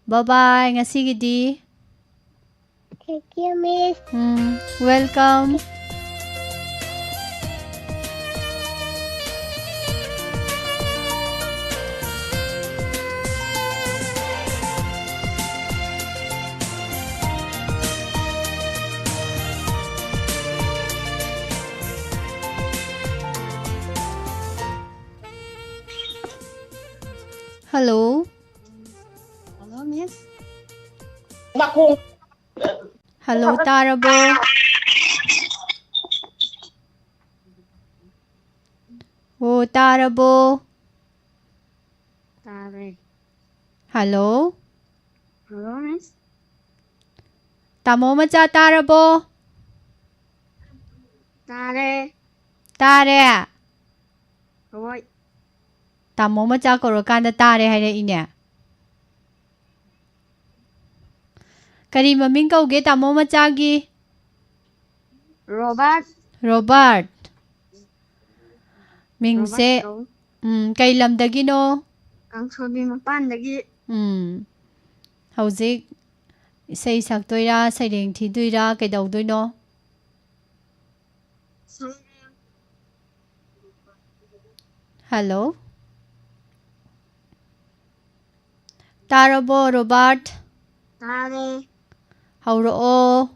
Bye bye ꯉꯁꯤꯒꯤꯗꯤ꯫ Thank you, Miss. Um, welcome. Hello. Hello, Miss. ꯅꯥꯀꯣꯡ꯫ Hello, ꯇꯥꯔꯕꯣ? ꯑꯣ, ꯇꯥꯔꯕꯣ? ꯇꯥꯔꯦ꯫ Hello? Hello, Miss. ꯇꯥꯃꯣ ꯃꯆꯥ ꯇꯥꯔꯕꯣ? ꯇꯥꯔꯦ꯫ ꯇꯥꯔꯦ? ꯍꯣꯏ꯫ ꯇꯥꯃꯣ ꯃꯆꯥ ꯀꯧꯔꯀꯥꯟꯗ ꯇꯥꯔꯦ ꯍꯥꯏꯔꯛꯏꯅꯦ꯫ ꯀꯔꯤ ꯃꯃꯤꯡ ꯀꯧꯒꯦ ꯇꯥꯃꯣ ꯃꯆꯥꯒꯤ? ꯔꯣꯕꯥꯔꯠ꯫ ꯔꯣꯕꯥꯔꯠ꯫ ꯃꯤꯡꯁꯦ, ꯔꯣꯕꯥꯔꯠ ꯀꯧ꯫ ꯎꯝ, ꯀꯩ ꯂꯝꯗꯒꯤꯅꯣ? ꯀꯥꯡꯁꯣꯏꯕꯤ ꯃꯄꯥꯟꯗꯒꯤ꯫ ꯎꯝ꯫ ꯍꯧꯖꯤꯛ ꯏꯁꯩ ꯁꯛꯇꯣꯏꯔꯥ, ꯁꯩꯔꯦꯡ ꯊꯤꯗꯣꯏꯔꯥ, ꯀꯩꯗꯧꯗꯣꯏꯅꯣ? ꯁꯩꯔꯦꯡ꯫ Hello? ꯇꯥꯔꯕꯣ, ꯔꯣꯕꯥꯔꯠ? ꯇꯥꯔꯦ꯫ ꯍꯧꯔꯛꯑꯣ꯫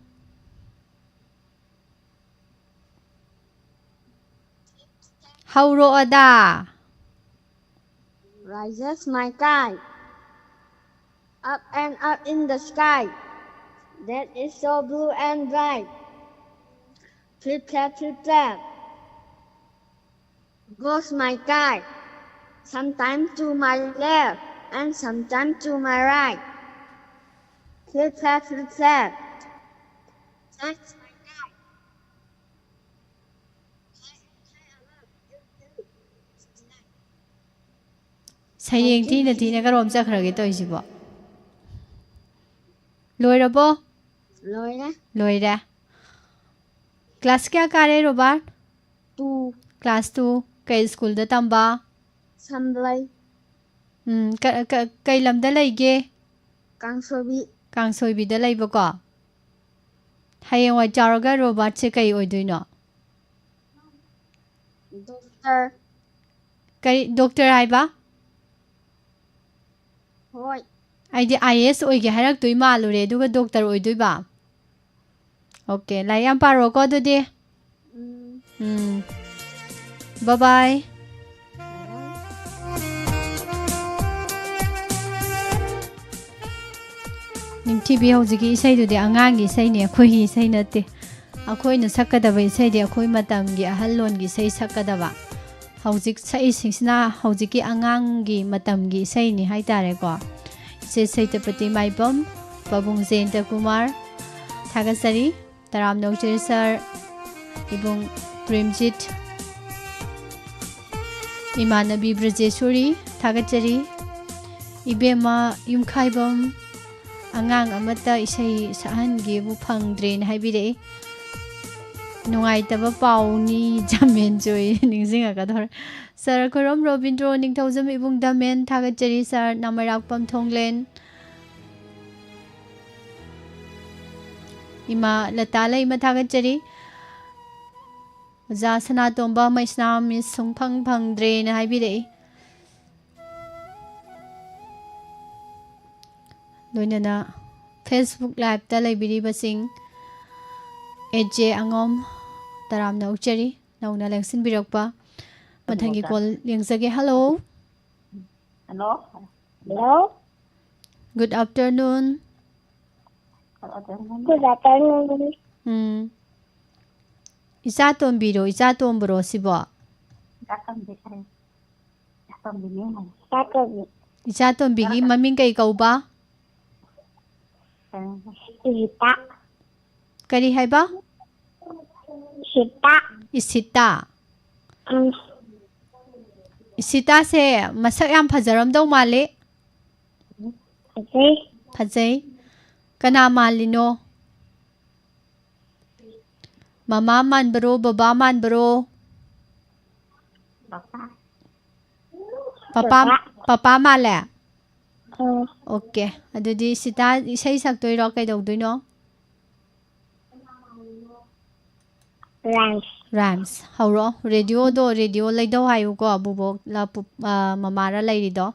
ꯍꯧꯔꯛꯑꯣꯗ꯫ Rises my kite. Up and up in the sky. That is so blue and bright. Flip flap, flip flap. Goes my kite. Sometimes to my left and sometimes to my right. Flip flap, flip flap. That's my kite. ꯁꯩꯔꯦꯡ ꯊꯤꯅ ꯊꯤꯅ ꯀꯔꯣꯝ ꯆꯠꯈ꯭ꯔꯒꯦ ꯇꯧꯔꯤꯁꯤꯕꯣ? ꯂꯣꯏꯔꯕꯣ? ꯂꯣꯏꯔꯦ꯫ ꯂꯣꯏꯔꯦ꯫ Class ꯀꯌꯥ ꯀꯥꯔꯦ, Robert? Two꯫ Class two꯫ ꯀꯩ ꯁ꯭ꯀꯨꯜꯗ ꯇꯝꯕ? ꯁꯝꯕ꯭ꯂꯩ꯫ ꯎꯝ, ꯀ-, ꯀ-, ꯀꯩ ꯂꯝꯗ ꯂꯩꯒꯦ? ꯀꯥꯡꯁꯣꯏꯕꯤ꯫ ꯀꯥꯡꯁꯣꯏꯕꯤꯗ ꯂꯩꯕꯀꯣ꯫ ꯍꯌꯦꯡꯋꯥꯏ ꯆꯥꯎꯔꯒ ꯔꯣꯕꯥꯔꯠꯁꯦ ꯀꯩ ꯑꯣꯏꯗꯣꯏꯅꯣ? ꯗꯣꯛꯇꯔ꯫ ꯀꯔꯤ, ꯗꯣꯛꯇꯔ ꯍꯥꯏꯕ? ꯍꯣꯏ꯫ ꯑꯩꯗꯤ I A S ꯑꯣꯏꯒꯦ ꯍꯥꯏꯔꯛꯇꯣꯏ ꯃꯥꯜꯂꯨꯔꯦ, ꯑꯗꯨꯒ ꯗꯣꯛꯇꯔ ꯑꯣꯏꯗꯣꯏꯕ꯫ Okay, ꯂꯥꯏꯔꯤꯛ ꯌꯥꯝ ꯄꯥꯔꯣꯀꯣ ꯑꯗꯨꯗꯤ꯫ ꯎꯝ꯫ ꯎꯝ꯫ Bye bye꯫ ꯅꯤꯡꯊꯤꯕꯤ, ꯍꯧꯖꯤꯛꯀꯤ ꯏꯁꯩꯗꯨꯗꯤ ꯑꯉꯥꯡꯒꯤ ꯏꯁꯩꯅꯤ, ꯑꯩꯈꯣꯏꯒꯤ ꯏꯁꯩ ꯅꯠꯇꯦ꯫ ꯑꯩꯈꯣꯏꯅ ꯁꯛꯀꯗꯕ ꯏꯁꯩꯗꯤ ꯑꯩꯈꯣꯏ ꯃꯇꯝꯒꯤ ꯑꯍꯜꯂꯣꯟꯒꯤ ꯏꯁꯩ ꯁꯛꯀꯗꯕ꯫ ꯍꯧꯖꯤꯛ ꯁꯛꯏꯁꯤꯡꯁꯤꯅ ꯍꯧꯖꯤꯛꯀꯤ ꯑꯉꯥꯡꯒꯤ ꯃꯇꯝꯒꯤ ꯏꯁꯩꯅꯤ ꯍꯥꯏꯇꯥꯔꯦꯀꯣ꯫ ꯏꯆꯦ ꯁꯩꯇꯄꯇꯤ ꯃꯥꯏꯕꯝ, ꯄꯥꯕꯨꯡ ꯖꯌꯟꯇ ꯀꯨꯃꯥꯔ, ꯊꯥꯒꯠꯆꯔꯤ꯫ ꯇꯔꯥꯝꯅ ꯑꯣꯛꯆꯔꯤ ꯁꯥꯔ, ꯏꯕꯨꯡ ꯄ꯭ꯔꯦꯝꯖꯤꯠ, ꯏꯃꯥꯟꯅꯕꯤ ꯕ꯭ꯔꯖꯦꯁꯣꯔꯤ, ꯊꯥꯒꯠꯆꯔꯤ꯫ ꯏꯕꯦꯝꯃ ꯌꯨꯝꯈꯥꯏꯕꯝ, ꯑꯉꯥꯡ ꯑꯃꯠꯇ ꯏꯁꯩ ꯁꯛꯍꯟꯒꯦꯕꯨ ꯐꯪꯗ꯭ꯔꯦꯅ ꯍꯥꯏꯕꯤꯔꯛꯏ꯫ ꯅꯨꯡꯉꯥꯏꯇꯕ ꯄꯥꯎꯅꯤ, ꯖꯃꯦꯟ ꯆꯣꯏ ꯅꯤꯡꯁꯤꯡꯉꯛꯀꯗꯧꯔꯦ꯫ ꯁꯥꯔ ꯈꯨꯔꯝ ꯔꯣꯕꯤꯟꯗ꯭ꯔꯣ ꯅꯤꯡꯊꯧꯖꯝ ꯏꯕꯨꯡ ꯗꯃꯦꯟ, ꯊꯥꯒꯠꯆꯔꯤ ꯁꯥꯔ꯫ ꯅꯥꯃꯩꯔꯥꯛꯄꯝ ꯊꯣꯡꯂꯦꯟ, ꯏꯃꯥ ꯂꯇꯥ ꯂꯩꯃ, ꯊꯥꯒꯠꯆꯔꯤ꯫ ꯑꯣꯖꯥ ꯁꯅꯥꯇꯣꯝꯕ ꯃꯩꯁꯅꯥꯝ ꯃꯤꯁ ꯁꯨꯡꯐꯪ ꯐꯪꯗ꯭ꯔꯦꯅ ꯍꯥꯏꯕꯤꯔꯛꯏ꯫ ꯂꯣꯏꯅꯅ Facebook Live-ꯇ ꯂꯩꯕꯤꯔꯤꯕꯁꯤꯡ, ꯑꯦꯖꯦ ꯑꯉꯣꯝ, ꯇꯔꯥꯝꯅ ꯑꯣꯛꯆꯔꯤ ꯅꯧꯅ ꯂꯦꯡꯁꯤꯟꯕꯤꯔꯛꯄ꯫ ꯃꯊꯪꯒꯤ call ꯌꯦꯡꯖꯒꯦ꯫ Hello꯫ Hello꯫ Hello꯫ Good afternoon꯫ Good afternoon꯫ ꯎꯝ꯫ ꯏꯆꯥ ꯇꯣꯝꯕꯤꯔꯣ, ꯏꯆꯥ ꯇꯣꯝꯕꯔꯣ ꯁꯤꯕꯣ? ꯏꯆꯥ ꯇꯣꯝꯕꯤ꯫ ꯏꯆꯥ ꯇꯣꯝꯕꯤꯒꯤ ꯃꯃꯤꯡ ꯀꯩ ꯀꯧꯕ? ꯏꯁꯤꯇꯥ꯫ ꯀꯔꯤ ꯍꯥꯏꯕ? ꯏꯁꯤꯇꯥ꯫ ꯏꯁꯤꯇꯥ? ꯎꯝ꯫ ꯏꯁꯤꯇꯥꯁꯦ ꯃꯁꯛ ꯌꯥꯝ ꯐꯖꯔꯝꯗꯧ ꯃꯥꯜꯂꯤ꯫ ꯐꯖꯩ꯫ ꯐꯖꯩ꯫ ꯀꯅꯥ ꯃꯥꯜꯂꯤꯅꯣ? ꯃꯃꯥ ꯃꯥꯟꯕꯔꯣ, ꯕꯕꯥ ꯃꯥꯟꯕꯔꯣ? ꯄꯄꯥ꯫ Papa, papa. ꯄꯄꯥ ꯃꯥꯜꯂꯦ? ꯎꯝ꯫ OK, ꯑꯗꯨꯗꯤ ꯁꯤꯇꯥ ꯏꯁꯩ ꯁꯛꯇꯣꯏꯔꯣ, ꯀꯩꯗꯧꯗꯣꯏꯅꯣ? Rhymes꯫ Rhymes꯫ ꯍꯧꯔꯣ꯫ Radio-ꯗꯣ, radio ꯂꯩꯗꯧ ꯍꯥꯏꯌꯨꯀꯣ, ꯕꯨꯕꯣꯛꯂ ꯄꯨꯞ-, ꯑ, ꯃꯃꯥꯔ ꯂꯩꯔꯤꯗꯣ?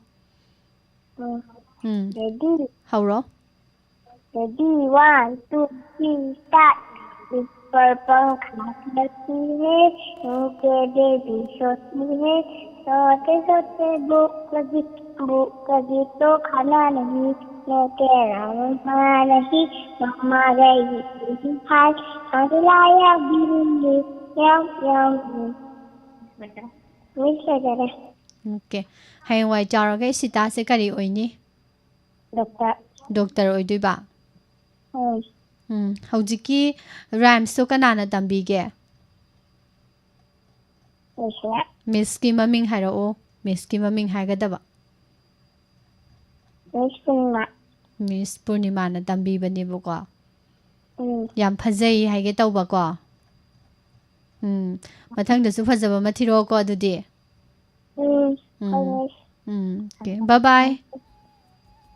ꯎꯝ꯫ ꯎꯝ꯫ Ready? ꯍꯧꯔꯣ꯫ Ready, one, two, three, start. ऊपर पंखा चलती है, नीचे बेबी सोती है, सोते सोते भूख लगी, भूख लगी तो खाना नहीं, मैं तेरा मम्मा नहीं, मम्मा गई बाहर, खाने लाया बिल्ली, यम यम। Miss ꯐꯖꯔꯦ꯫ OK꯫ ꯍꯌꯦꯡꯋꯥꯏ ꯆꯥꯎꯔꯒ ꯏꯁꯤꯇꯥꯁꯦ ꯀꯔꯤ ꯑꯣꯏꯅꯤ? Doctor꯫ Doctor ꯑꯣꯏꯗꯣꯏꯕ? ꯎꯝ꯫ ꯎꯝ꯫ ꯍꯧꯖꯤꯛꯀꯤ rhymes-ꯇꯣ ꯀꯅꯥꯅ ꯇꯝꯕꯤꯒꯦ? Miss-ꯅ꯫ Miss-ꯀꯤ ꯃꯃꯤꯡ ꯍꯥꯏꯔꯛꯑꯣ꯫ Miss-ꯀꯤ ꯃꯃꯤꯡ ꯍꯥꯏꯒꯗꯕ꯫ Miss ꯄꯨꯔꯅꯤꯃꯥ꯫ Miss ꯄꯨꯔꯅꯤꯃꯥꯅ ꯇꯝꯕꯤꯕꯅꯦꯕꯀꯣ꯫ ꯎꯝ꯫ ꯌꯥꯝ ꯐꯖꯩ ꯍꯥꯏꯒꯦ ꯇꯧꯕꯀꯣ꯫ ꯎꯝ꯫ ꯃꯊꯪꯗꯁꯨ ꯐꯖꯕ ꯑꯃ ꯊꯤꯔꯛꯑꯣꯀꯣ ꯑꯗꯨꯗꯤ꯫ ꯎꯝ, ꯎꯝ꯫ ꯍꯣꯏ, miss꯫ ꯎꯝ, OK꯫ Bye bye꯫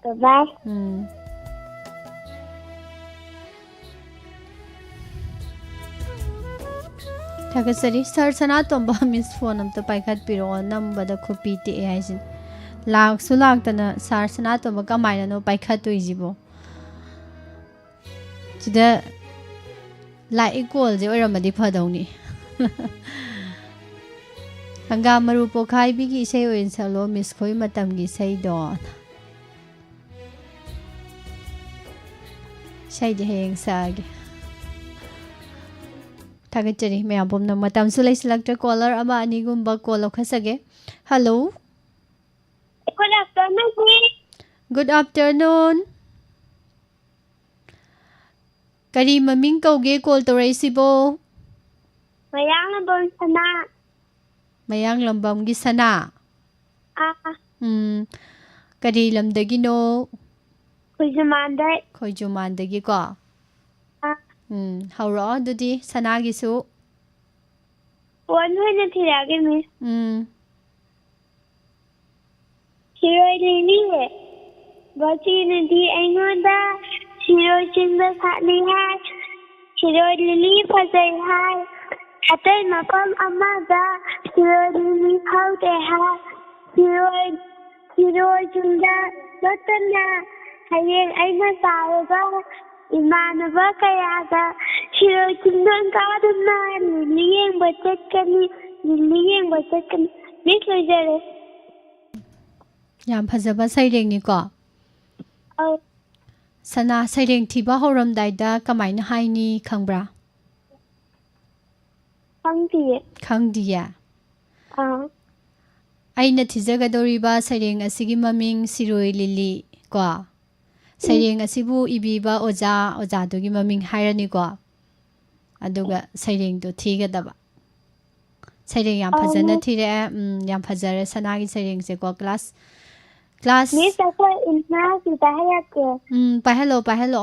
Bye bye꯫ ꯎꯝ꯫ ꯊꯥꯒꯠꯆꯔꯤ꯫ Sir ꯁꯅꯥꯇꯣꯝꯕ, miss phone ꯑꯝꯇ ꯄꯥꯏꯈꯠꯄꯤꯔꯛꯑꯣ, ꯅꯝꯕꯗ ꯈꯨꯄꯤ ꯇꯦꯛꯑꯦ ꯍꯥꯏꯁꯤꯅꯤ꯫ ꯂꯥꯛꯁꯨ ꯂꯥꯛꯇꯅ sir ꯁꯅꯥꯇꯣꯝꯕ ꯀꯃꯥꯏꯅꯅꯣ ꯄꯥꯏꯈꯠꯇꯣꯏꯁꯤꯕꯣ? ꯁꯤꯗ ꯂꯥꯛꯏ ꯀꯣꯜꯁꯦ ꯑꯣꯏꯔꯝꯃꯗꯤ ꯐꯗꯧꯅꯤ꯫ ꯍꯪꯒꯥꯝ ꯃꯔꯨ ꯄꯣꯛꯈꯥꯏꯕꯤꯒꯤ ꯏꯁꯩ ꯑꯣꯏꯅ ꯁꯛꯂꯣ, ꯃꯤꯁ ꯈꯣꯏ ꯃꯇꯝꯒꯤ ꯏꯁꯩꯗꯣ꯫ ꯏꯁꯩꯗꯤ ꯍꯌꯦꯡ ꯁꯛꯑꯒꯦ꯫ ꯊꯥꯒꯠꯆꯔꯤ ꯃꯌꯥꯝ ꯄꯨꯝꯅꯃꯛ꯫ ꯃꯇꯝꯁꯨ ꯂꯩꯁꯤꯜꯂꯛꯇ꯭ꯔꯦ, ꯀꯣꯂꯔ ꯑꯃ ꯑꯅꯤꯒꯨꯝꯕ ꯀꯣꯜ ꯂꯧꯈꯠꯆꯒꯦ꯫ ꯍꯜꯂꯣ꯫ Good afternoon, ꯃꯤꯁ꯫ Good afternoon꯫ ꯀꯔꯤ ꯃꯃꯤꯡ ꯀꯧꯒꯦ ꯀꯣꯜ ꯇꯧꯔꯛꯏꯁꯤꯕꯣ? ꯃꯌꯥꯡꯂꯝꯕꯝ ꯁꯅꯥ꯫ ꯃꯌꯥꯡꯂꯝꯕꯝꯒꯤ ꯁꯅꯥ? ꯑꯥ꯫ ꯎꯝ, ꯀꯔꯤ ꯂꯝꯗꯒꯤꯅꯣ? ꯈꯣꯏꯖꯨꯃꯥꯟꯗꯩ꯫ ꯈꯣꯏꯖꯨꯃꯥꯟꯗꯒꯤꯀꯣ? ꯑꯥ꯫ ꯎꯝ, ꯍꯧꯔꯛꯑꯣ ꯑꯗꯨꯗꯤ ꯁꯅꯥꯒꯤꯁꯨ꯫ ꯋꯥꯟ ꯑꯣꯏꯅ ꯊꯤꯔꯛꯑꯒꯦ, ꯃꯤꯁ꯫ ꯎꯝ꯫ ꯁꯤꯔꯣꯏ ꯂꯤꯂꯤ, ꯕꯣꯆꯤꯅꯗꯤ ꯑꯩꯉꯣꯟꯗ ꯁꯤꯔꯣꯏ ꯆꯤꯡꯗ ꯁꯥꯠꯂꯤ ꯍꯥꯏ꯫ ꯁꯤꯔꯣꯏ ꯂꯤꯂꯤ ꯐꯖꯩ ꯍꯥꯏ꯫ ꯑꯇꯩ ꯃꯐꯝ ꯑꯃꯗ ꯁꯤꯔꯣꯏ ꯂꯤꯂꯤ ꯍꯧꯗꯦ ꯍꯥꯏ꯫ ꯁꯤꯔꯣꯏ, ꯁꯤꯔꯣꯏ ꯆꯤꯡꯗ ꯆꯠꯇꯅ ꯍꯌꯦꯡ ꯑꯩꯅ ꯆꯥꯎꯔꯒ ꯏꯃꯥꯟꯅꯕ ꯀꯌꯥꯒ ꯁꯤꯔꯣꯏ ꯆꯤꯡꯗꯣꯟ ꯀꯥꯗꯨꯅ ꯂꯤꯂꯤ ꯌꯦꯡꯕ ꯆꯠꯀꯅꯤ, ꯂꯤꯂꯤ ꯌꯦꯡꯕ ꯆꯠꯀꯅꯤ꯫ ꯃꯤꯁ, ꯂꯣꯏꯖꯔꯦ꯫ ꯌꯥꯝ ꯐꯖꯕ ꯁꯩꯔꯦꯡꯅꯤꯀꯣ꯫ ꯑꯧ꯫ ꯁꯅꯥ, ꯁꯩꯔꯦꯡ ꯊꯤꯕ ꯍꯧꯔꯝꯗꯥꯏꯗ ꯀꯃꯥꯏꯅ ꯍꯥꯏꯅꯤ ꯈꯪꯕ꯭ꯔꯥ? ꯈꯪꯗꯤꯌꯦ꯫ ꯈꯪꯗꯤꯌꯦ? ꯑꯥ꯫ ꯑꯩꯅ ꯊꯤꯖꯒꯗꯧꯔꯤꯕ ꯁꯩꯔꯦꯡ ꯑꯁꯤꯒꯤ ꯃꯃꯤꯡ ꯁꯤꯔꯣꯏ ꯂꯤꯂꯤ ꯀꯣ꯫ ꯎꯝ꯫ ꯁꯩꯔꯦꯡ ꯑꯁꯤꯕꯨ ꯏꯕꯤꯕ ꯑꯣꯖꯥ, ꯑꯣꯖꯥꯗꯨꯒꯤ ꯃꯃꯤꯡ ꯍꯥꯏꯔꯅꯤꯀꯣ꯫ ꯑꯗꯨꯒ ꯁꯩꯔꯦꯡꯗꯣ ꯊꯤꯒꯗꯕ꯫ ꯁꯩꯔꯦꯡ ꯌꯥꯝ ꯑꯣ, ꯐꯖꯅ ꯃꯤꯁ꯫ ꯊꯤꯔꯛꯑꯦ꯫ ꯎꯝ, ꯌꯥꯝ ꯐꯖꯔꯦ ꯁꯅꯥꯒꯤ ꯁꯩꯔꯦꯡꯁꯦꯀꯣ꯫ ꯀ꯭ꯂꯥꯁ, ꯀ꯭ꯂꯥꯁ ꯃꯤꯁ, ꯑꯩꯈꯣꯏ ꯏꯃꯥꯁꯤꯗ ꯍꯥꯏꯔꯛꯀꯦ꯫ ꯎꯝ, ꯄꯥꯏꯍꯜꯂꯣ, ꯄꯥꯏꯍꯜꯂꯣ꯫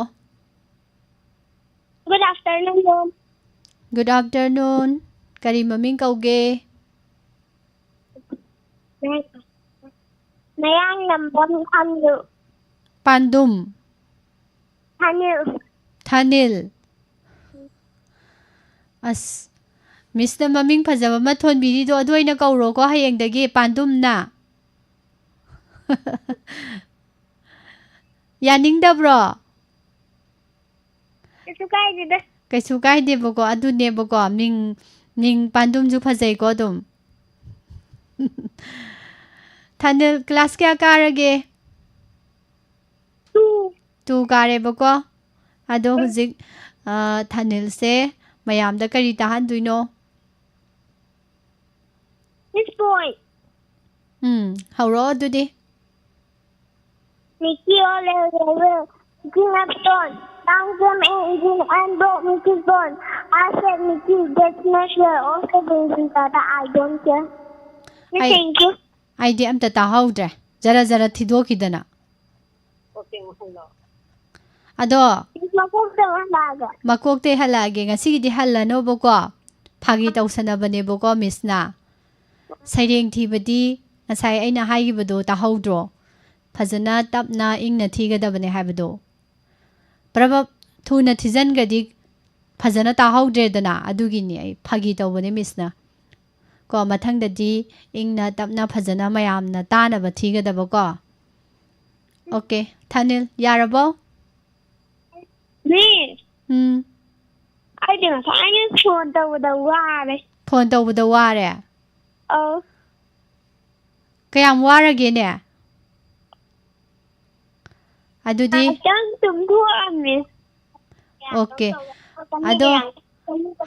Good afternoon, ma'am. Good afternoon. ꯀꯔꯤ ꯃꯃꯤꯡ ꯀꯧꯒꯦ? ꯃꯌꯥꯡꯂꯝꯕꯝ ꯊꯥꯅꯤꯜ꯫ ꯄꯥꯟꯗꯨꯝ? ꯊꯥꯅꯤꯜ꯫ ꯊꯥꯅꯤꯜ꯫ ꯑꯁ, ꯃꯤꯁꯅ ꯃꯃꯤꯡ ꯐꯖꯕ ꯑꯃ ꯊꯣꯟꯕꯤꯔꯤꯗꯣ ꯑꯗꯨ ꯑꯣꯏꯅ ꯀꯧꯔꯣꯀꯣ ꯍꯌꯦꯡꯗꯒꯤ, ꯄꯥꯟꯗꯨꯝꯅ꯫ ꯌꯥꯅꯤꯡꯗꯕ꯭ꯔꯣ? ꯀꯩꯁꯨ ꯀꯥꯏꯗꯦꯗ꯫ ꯀꯩꯁꯨ ꯀꯥꯏꯗꯦꯕꯀꯣ, ꯑꯗꯨꯅꯦꯕꯀꯣ, ꯃꯤꯡ, ꯃꯤꯡ ꯄꯥꯟꯗꯨꯝꯁꯨ ꯐꯖꯩꯀꯣ ꯑꯗꯨꯝ꯫ ꯊꯥꯅꯤꯜ class ꯀꯌꯥ ꯀꯥꯔꯒꯦ? Two꯫ Two ꯀꯥꯔꯦꯕꯀꯣ꯫ ꯑꯗꯣ ꯎꯝ꯫ ꯍꯧꯖꯤꯛ, ꯑ, ꯊꯥꯅꯤꯜꯁꯦ ꯃꯌꯥꯝꯗ ꯀꯔꯤ ꯇꯥꯍꯟꯗꯣꯏꯅꯣ? Miss Point꯫ ꯎꯝ, ꯍꯧꯔꯛꯑꯣ ꯑꯗꯨꯗꯤ꯫ Mickey all everywhere, picking up stone. Down came an engine and broke Mickey's bone. I said, "Mickey, that's not fair." Also, Benjamin Tata, I don't care. Miss, ꯑꯩ, thank you꯫ ꯑꯩꯗꯤ ꯑꯝꯇ ꯇꯥꯍꯧꯗ꯭ꯔꯦ꯫ ꯖꯔ ꯖꯔ ꯊꯤꯗꯣꯛꯈꯤꯗꯅ꯫ ꯑꯗꯣ ꯃꯀꯣꯛꯇ ꯍꯜꯂꯛꯑꯒꯦ꯫ ꯃꯀꯣꯛꯇꯩ ꯍꯜꯂꯛꯑꯒꯦ꯫ ꯉꯁꯤꯒꯤꯗꯤ ꯍꯜꯂꯅꯣꯕꯀꯣ꯫ ꯐꯥꯒꯤ ꯇꯧꯁꯟꯅꯕꯅꯦꯕꯀꯣ, ꯃꯤꯁꯅ꯫ ꯁꯩꯔꯦꯡ ꯊꯤꯕꯗꯤ ꯉꯁꯥꯏ ꯑꯩꯅ ꯍꯥꯏꯈꯤꯕꯗꯣ ꯇꯥꯍꯧꯗ꯭ꯔꯣ? ꯐꯖꯅ ꯇꯞꯅ ꯏꯪꯅ ꯊꯤꯒꯗꯕꯅꯦ ꯍꯥꯏꯕꯗꯣ꯫ ꯄ꯭ꯔꯕꯞ ꯊꯨꯅ ꯊꯤꯖꯤꯟꯒ꯭ꯔꯗꯤ ꯐꯖꯅ ꯇꯥꯍꯧꯗ꯭ꯔꯦꯗꯅ, ꯑꯗꯨꯒꯤꯅꯤ ꯑꯩ ꯐꯥꯒꯤ ꯇꯧꯕꯅꯦ ꯃꯤꯁꯅ꯫ ꯀꯣ, ꯃꯊꯪꯗꯗꯤ ꯏꯪꯅ ꯇꯞꯅ ꯐꯖꯅ ꯃꯌꯥꯝꯅ ꯇꯥꯅꯕ ꯊꯤꯒꯗꯕꯀꯣ꯫ Okay, ꯊꯥꯅꯤꯜ, ꯌꯥꯔꯕꯣ? Miss, ꯎꯝ꯫ ꯑꯩꯗꯤ ꯉꯁꯥꯏꯅ phone ꯇꯧꯕꯗ ꯋꯥꯔꯦ꯫ Phone ꯇꯧꯕꯗ ꯋꯥꯔꯦ? ꯑꯧ꯫ ꯀꯌꯥꯝ ꯋꯥꯔꯒꯦꯅꯦ? ꯑꯗꯨꯗꯤ ꯉꯥꯏꯍꯥꯛꯇꯪ ꯇꯨꯝꯊꯣꯛꯑꯝꯃꯦ꯫ Okay꯫ ꯑꯗꯣ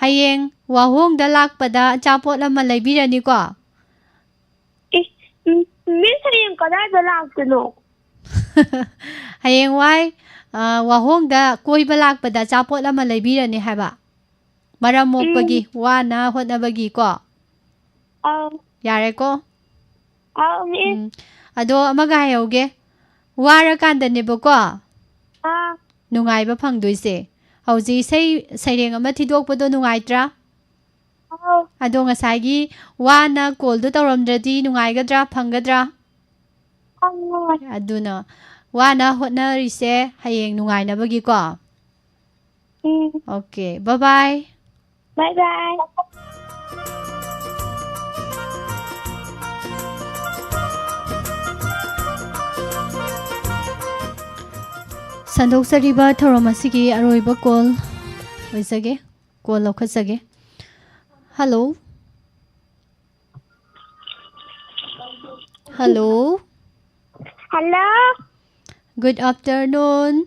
ꯍꯌꯦꯡ ꯋꯥꯍꯣꯡꯗ ꯂꯥꯛꯄꯗ ꯑꯆꯥꯄꯣꯠ ꯑꯃ ꯂꯩꯕꯤꯔꯅꯤꯀꯣ? ꯏꯁ, ꯎꯝ, Miss, ꯍꯌꯦꯡ ꯀꯗꯥꯏꯗ ꯂꯥꯛꯇꯣꯏꯅꯣ? ꯍꯌꯦꯡꯋꯥꯏ, ꯑ, ꯋꯥꯍꯣꯡꯗ ꯀꯣꯏꯕ ꯂꯥꯛꯄꯗ ꯑꯆꯥꯄꯣꯠ ꯑꯃ ꯂꯩꯕꯤꯔꯅꯤ ꯍꯥꯏꯕ꯫ ꯃꯔꯝ ꯃꯣꯛꯄꯒꯤ, ꯎꯝ꯫ ꯋꯥꯅ ꯍꯣꯠꯅꯕꯒꯤꯀꯣ꯫ ꯑꯧ꯫ ꯌꯥꯔꯦꯀꯣ? ꯑꯧ, Miss꯫ ꯎꯝ꯫ ꯑꯗꯣ ꯑꯃꯒ ꯍꯥꯏꯍꯧꯒꯦ꯫ ꯋꯥꯔꯀꯥꯟꯗꯅꯦꯕꯀꯣ, ꯑꯥ꯫ ꯅꯨꯡꯉꯥꯏꯕ ꯐꯪꯗꯣꯏꯁꯦ꯫ ꯍꯧꯖꯤꯛ ꯏꯁꯩ ꯁꯩꯔꯦꯡ ꯑꯃ ꯊꯤꯗꯣꯛꯄꯗꯣ ꯅꯨꯡꯉꯥꯏꯇ꯭ꯔꯥ? ꯑꯧ꯫ ꯑꯗꯣ ꯉꯁꯥꯏꯒꯤ ꯋꯥꯅ callꯗꯨ ꯇꯧꯔꯝꯗ꯭ꯔꯗꯤ ꯅꯨꯡꯉꯥꯏꯒꯗ꯭ꯔꯥ, ꯐꯪꯒꯗ꯭ꯔꯥ? ꯐꯪꯉꯣꯏ꯫ ꯑꯗꯨꯅ ꯋꯥꯅ ꯍꯣꯠꯅꯔꯤꯁꯦ ꯍꯌꯦꯡ ꯅꯨꯡꯉꯥꯏꯅꯕꯒꯤꯀꯣ꯫ ꯎꯝ꯫ Okay, bye bye꯫ Bye bye꯫ ꯁꯟꯗꯣꯛꯆꯔꯤꯕ ꯊꯧꯔꯝ ꯑꯁꯤꯒꯤ ꯑꯔꯣꯏꯕ ꯀꯣꯜ ꯑꯣꯏꯖꯒꯦ꯫ ꯀꯣꯜ ꯂꯧꯈꯠꯆꯒꯦ꯫ Hello. Hello. Hello. Good afternoon꯫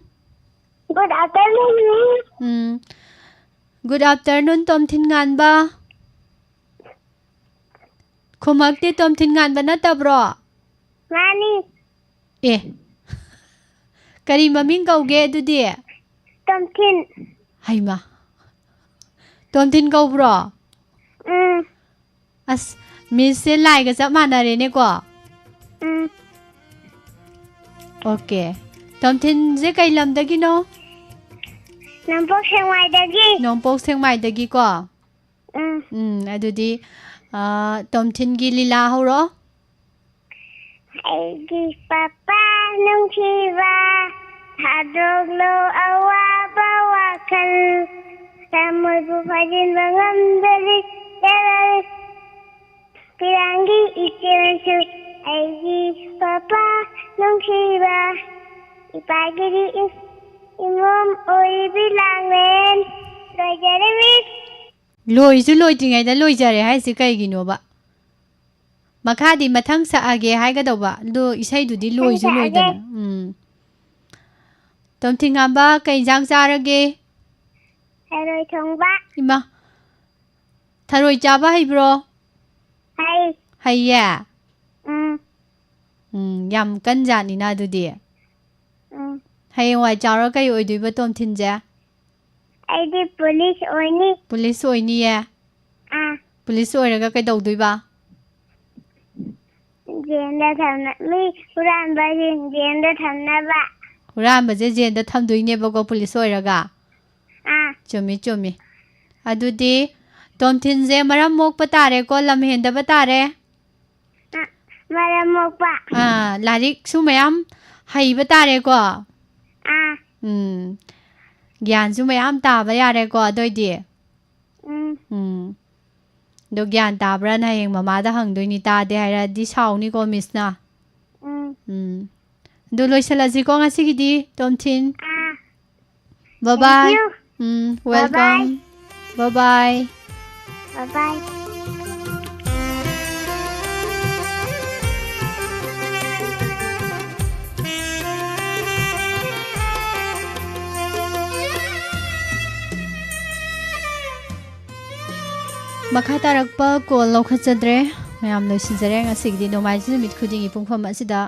Good afternoon, miss꯫ ꯎꯝ꯫ Good afternoon, ꯇꯣꯝꯊꯤꯟ ꯉꯥꯟꯕ꯫ ꯈꯨꯝꯃꯛꯇꯦ, ꯇꯣꯝꯊꯤꯟ ꯉꯥꯟꯕ ꯅꯠꯇꯕ꯭ꯔꯣ? ꯃꯥꯅꯤ꯫ ꯑꯦ꯫ ꯀꯔꯤ ꯃꯃꯤꯡ ꯀꯧꯒꯦ ꯑꯗꯨꯗꯤ? ꯇꯣꯝꯊꯤꯟ꯫ ꯍꯩꯃꯥ꯫ ꯇꯣꯝꯊꯤꯟ ꯀꯧꯕ꯭ꯔꯣ? ꯎꯝ꯫ ꯑꯁ, ꯃꯤꯁꯁꯦ ꯂꯥꯏꯒ ꯆꯞ ꯃꯥꯟꯅꯔꯦꯅꯦꯀꯣ? ꯎꯝ꯫ ꯑꯣꯀꯦ꯫ ꯇꯣꯝꯊꯤꯟꯁꯦ ꯀꯩ ꯂꯝꯗꯒꯤꯅꯣ? ꯅꯣꯡꯄꯣꯛ ꯁꯦꯛꯃꯥꯏꯗꯒꯤ꯫ ꯅꯣꯡꯄꯣꯛ ꯁꯦꯛꯃꯥꯏꯗꯒꯤꯀꯣ? ꯎꯝ꯫ ꯎꯝ, ꯑꯗꯨꯗꯤ, ꯑ, ꯇꯣꯝꯊꯤꯟꯒꯤ ꯂꯤꯂꯥ ꯍꯧꯔꯣ꯫ ꯑꯩꯒꯤ ꯄꯄꯥ ꯅꯨꯡꯁꯤꯕ, ꯊꯥꯗꯣꯛꯂꯣ ꯑꯋꯥꯕ ꯋꯥꯈꯜ, ꯊꯃꯣꯏꯕꯨ ꯐꯥꯖꯤꯟꯕ ꯉꯝꯗꯔꯤ, ꯌꯥꯔꯣꯏ꯫ ꯄꯤꯔꯥꯡꯒꯤ ꯏꯆꯦꯜꯁꯨ ꯑꯩꯒꯤ ꯄꯄꯥ ꯅꯨꯡꯁꯤꯕ, ꯏꯄꯥꯒꯤꯗꯤ ꯏ-, ꯏꯃꯣꯝ ꯑꯣꯏꯕꯤ ꯂꯥꯡꯂꯦꯟ꯫ ꯂꯣꯏꯖꯔꯦ, ꯃꯤꯁ꯫ ꯂꯣꯏꯁꯨ ꯂꯣꯏꯗ꯭ꯔꯤꯉꯩꯗ ꯂꯣꯏꯖꯔꯦ ꯍꯥꯏꯁꯦ ꯀꯩꯒꯤꯅꯣꯕ? ꯃꯈꯥꯗꯤ ꯃꯊꯪ ꯁꯛꯑꯒꯦ ꯍꯥꯏꯒꯗꯧꯕ, ꯑꯗꯣ ꯏꯁꯩꯗꯨꯗꯤ ꯃꯊꯪ ꯂꯣꯏꯁꯨ ꯁꯛꯑꯒꯦ꯫ ꯂꯣꯏꯗꯅ꯫ ꯎꯝ꯫ ꯇꯣꯝꯊꯤꯟꯉꯥꯝꯕ, ꯀꯩ ꯏꯟꯖꯥꯡ ꯆꯥꯔꯒꯦ? ꯊꯔꯣꯏ ꯊꯣꯡꯕ꯫ ꯏꯃꯥ, ꯊꯔꯣꯏ ꯆꯥꯕ ꯍꯩꯕ꯭ꯔꯣ? ꯍꯩ꯫ ꯍꯩꯌꯦ? ꯎꯝ꯫ ꯎꯝ, ꯌꯥꯝ ꯀꯟꯖꯥꯠꯅꯤꯅ ꯑꯗꯨꯗꯤ꯫ ꯎꯝ꯫ ꯍꯌꯦꯡꯋꯥꯏ ꯆꯥꯎꯔ ꯀꯩ ꯑꯣꯏꯗꯣꯏꯕ ꯇꯣꯝꯊꯤꯟꯁꯦ? ꯑꯩꯗꯤ ꯄꯨꯂꯤꯁ ꯑꯣꯏꯅꯤ꯫ ꯄꯨꯂꯤꯁ ꯑꯣꯏꯅꯤꯌꯦ? ꯑꯥ꯫ ꯄꯨꯂꯤꯁ ꯑꯣꯏꯔꯒ ꯀꯩꯗꯧꯗꯣꯏꯕ? ꯖꯦꯜꯗ ꯊꯝꯅ-, ꯃꯤ ꯍꯨꯔꯥꯟꯕꯁꯤꯡ ꯖꯦꯜꯗ ꯊꯝꯅꯕ꯫ ꯍꯨꯔꯥꯟꯕꯁꯦ ꯖꯦꯜꯗ ꯊꯝꯗꯣꯏꯅꯦꯕꯀꯣ, ꯄꯨꯂꯤꯁ ꯑꯣꯏꯔꯒ? ꯑꯥ꯫ ꯆꯨꯝꯃꯤ, ꯆꯨꯝꯃꯤ꯫ ꯑꯗꯨꯗꯤ ꯇꯣꯝꯊꯤꯟꯁꯦ ꯃꯔꯝ ꯃꯣꯛꯄ ꯇꯥꯔꯦꯀꯣ, ꯂꯝ ꯍꯦꯟꯗꯕ ꯇꯥꯔꯦ? ꯑ, ꯃꯔꯝ ꯃꯣꯛꯄ꯫ ꯑꯥ, ꯂꯥꯏꯔꯤꯛꯁꯨ ꯃꯌꯥꯝ ꯍꯩꯕ ꯇꯥꯔꯦꯀꯣ? ꯑꯥ꯫ ꯎꯝ꯫ ꯒ꯭ꯌꯥꯟꯁꯨ ꯃꯌꯥꯝ ꯇꯥꯕ ꯌꯥꯔꯦꯀꯣ, ꯑꯗꯨꯑꯣꯏꯗꯤ? ꯎꯝ꯫ ꯎꯝ꯫ ꯑꯗꯣ ꯒ꯭ꯌꯥꯟ ꯇꯥꯕ꯭ꯔꯥꯅ ꯍꯌꯦꯡ ꯃꯃꯥꯗ ꯍꯪꯗꯣꯏꯅꯤ, ꯇꯥꯗꯦ ꯍꯥꯏꯔꯗꯤ ꯁꯥꯎꯅꯤꯀꯣ ꯃꯤꯁꯅ꯫ ꯎꯝ꯫ ꯎꯝ꯫ ꯑꯗꯨ ꯂꯣꯏꯁꯤꯜꯂꯁꯤꯀꯣ ꯉꯁꯤꯒꯤꯗꯤ, ꯇꯣꯝꯊꯤꯟ꯫ ꯑꯥ, Bye bye. you. Um, welcome. Bye bye. Bye bye. ꯃꯈꯥ ꯇꯥꯔꯛꯄ call ꯂꯧꯈꯠꯆꯗ꯭ꯔꯦ꯫ ꯃꯌꯥꯝ ꯂꯣꯏꯁꯤꯟꯖꯔꯦ꯫ ꯉꯁꯤꯒꯤꯗꯤ ꯅꯣꯡꯃꯥꯏꯖꯤꯡ ꯅꯨꯃꯤꯠ ꯈꯨꯗꯤꯡꯒꯤ ꯄꯨꯡꯐꯝ ꯑꯁꯤꯗ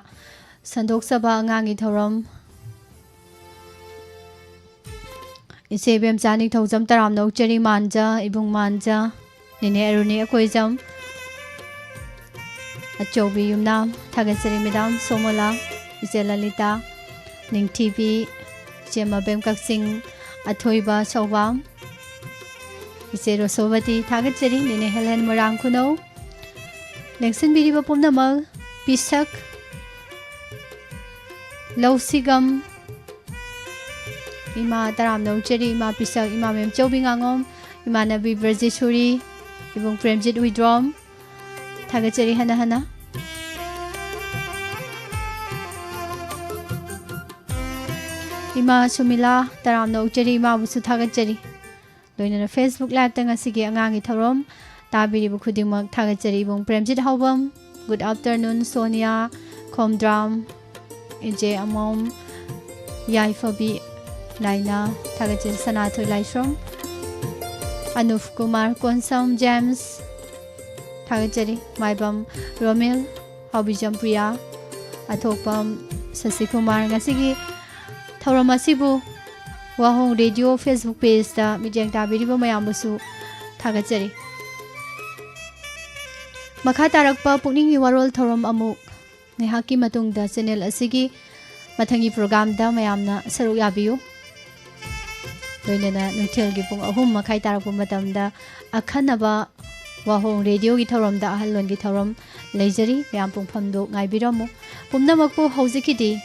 ꯁꯟꯗꯣꯛꯆꯕ ꯑꯉꯥꯡꯒꯤ ꯊꯧꯔꯝ꯫ ꯏꯆꯦ ꯏꯕꯦꯝꯆꯥ ꯅꯤꯡꯊꯧꯖꯝ ꯇꯔꯥꯝꯅ ꯑꯣꯛꯆꯔꯤ ꯃꯥꯟꯖ, ꯏꯕꯨꯡ ꯃꯥꯟꯖ, ꯅꯦꯅꯦ ꯑꯔꯨꯅꯤ ꯑꯀꯣꯏꯖꯝ, ꯑꯆꯧꯕꯤ ꯌꯨꯝꯅꯥꯝ, ꯊꯥꯒꯠꯆꯔꯤ ꯃꯦꯗꯥꯝ ꯁꯣꯃꯣꯂꯥ, ꯏꯆꯦ ꯂꯂꯤꯇꯥ, ꯅꯤꯡꯊꯤꯕꯤ, ꯏꯆꯦ ꯃꯕꯦꯝ ꯀꯛꯆꯤꯡ, ꯑꯊꯣꯏꯕ ꯁꯧꯕꯥꯝ, ꯏꯆꯦ ꯔꯣꯁꯣꯕꯇꯤ, ꯊꯥꯒꯠꯆꯔꯤ ꯅꯦꯅꯦ ꯍꯦꯂꯦꯟ ꯃꯣꯏꯔꯥꯡ ꯈꯨꯅꯧ, ꯂꯦꯡꯁꯤꯟꯕꯤꯔꯤꯕ ꯄꯨꯝꯅꯃꯛ, ꯄꯤꯁꯛ, ꯂꯧꯁꯤꯒꯝ, ꯏꯃꯥ ꯇꯔꯥꯝꯅ ꯑꯣꯛꯆꯔꯤ, ꯏꯃꯥ ꯄꯤꯁꯛ, ꯏꯃꯥ ꯃꯦꯝꯆꯧꯕꯤ ꯉꯥꯉꯣꯝ, ꯏꯃꯥꯟꯅꯕꯤ ꯕ꯭ꯔꯖꯦꯁꯣꯔꯤ, ꯏꯕꯨꯡ ꯄ꯭ꯔꯦꯝꯖꯤꯠ ꯍꯨꯏꯗ꯭ꯔꯣꯝ, ꯊꯥꯒꯠꯆꯔꯤ ꯍꯟꯅ ꯍꯟꯅ꯫ ꯏꯃꯥ ꯁꯨꯃꯤꯂꯥ ꯇꯔꯥꯝꯅ ꯑꯣꯛꯆꯔꯤ, ꯏꯃꯥꯕꯨꯁꯨ ꯊꯥꯒꯠꯆꯔꯤ꯫ ꯂꯣꯏꯅꯅ Facebook Liveꯇ ꯉꯁꯤꯒꯤ ꯑꯉꯥꯡꯒꯤ ꯊꯧꯔꯝ ꯇꯥꯕꯤꯔꯤꯕ ꯈꯨꯗꯤꯡꯃꯛ ꯊꯥꯒꯠꯆꯔꯤ꯫ ꯏꯕꯨꯡ ꯄ꯭ꯔꯦꯝꯖꯤꯠ ꯍꯥꯎꯕꯝ, good afternoon ꯁꯣꯅꯤꯌꯥ, ꯈꯣꯝꯗ꯭ꯔꯥꯝ, ꯏꯖꯦ ꯑꯃꯣꯝ, ꯌꯥꯏꯐꯕꯤ ꯂꯥꯏꯅꯥ, ꯊꯥꯒꯠꯆꯔꯤ ꯁꯅꯥꯊꯣꯏ ꯂꯥꯏꯁ꯭ꯔꯝ, ꯑꯅꯨꯞ ꯀꯨꯃꯥꯔ ꯀꯣꯟꯁꯝ ꯖꯦꯝꯁ, ꯊꯥꯒꯠꯆꯔꯤ ꯃꯥꯏꯕꯝ ꯔꯣꯃꯤꯜ, ꯍꯥꯎꯕꯤꯖꯝ ꯄ꯭ꯔꯤꯌꯥ, ꯑꯊꯣꯛꯄꯝ ꯁꯁꯤꯀꯨꯃꯥꯔ꯫ ꯉꯁꯤꯒꯤ ꯊꯧꯔꯝ ꯑꯁꯤꯕꯨ ꯋꯥꯍꯣꯡ ꯔꯦꯗꯤꯑꯣ Facebook pageꯇ ꯃꯤꯠꯌꯦꯡ ꯇꯥꯕꯤꯔꯤꯕ ꯃꯌꯥꯝꯕꯨꯁꯨ ꯊꯥꯒꯠꯆꯔꯤ꯫ ꯃꯈꯥ ꯇꯥꯔꯛꯄ ꯄꯨꯛꯅꯤꯡꯒꯤ ꯋꯥꯔꯣꯜ ꯊꯧꯔꯝ ꯑꯃꯨꯛ ꯉꯥꯏꯍꯥꯛꯀꯤ ꯃꯇꯨꯡꯗ channel ꯑꯁꯤꯒꯤ ꯃꯊꯪꯒꯤ programꯗ ꯃꯌꯥꯝꯅ ꯁꯔꯨꯛ ꯌꯥꯕꯤꯌꯨ꯫ ꯂꯣꯏꯅꯅ ꯅꯨꯡꯊꯤꯜꯒꯤ ꯄꯨꯡ ꯑꯍꯨꯝ ꯃꯈꯥꯏ ꯇꯥꯔꯛꯄ ꯃꯇꯝꯗ ꯑꯈꯟꯅꯕ ꯋꯥꯍꯣꯡ ꯔꯦꯗꯤꯑꯣꯒꯤ ꯊꯧꯔꯝꯗ ꯑꯍꯜꯂꯣꯟꯒꯤ ꯊꯧꯔꯝ ꯂꯩꯖꯔꯤ꯫ ꯃꯌꯥꯝ ꯄꯨꯡꯐꯝꯗꯨ ꯉꯥꯏꯕꯤꯔꯝꯃꯨ꯫ ꯄꯨꯝꯅꯃꯛꯄꯨ ꯍꯧꯖꯤꯛꯀꯤꯗꯤ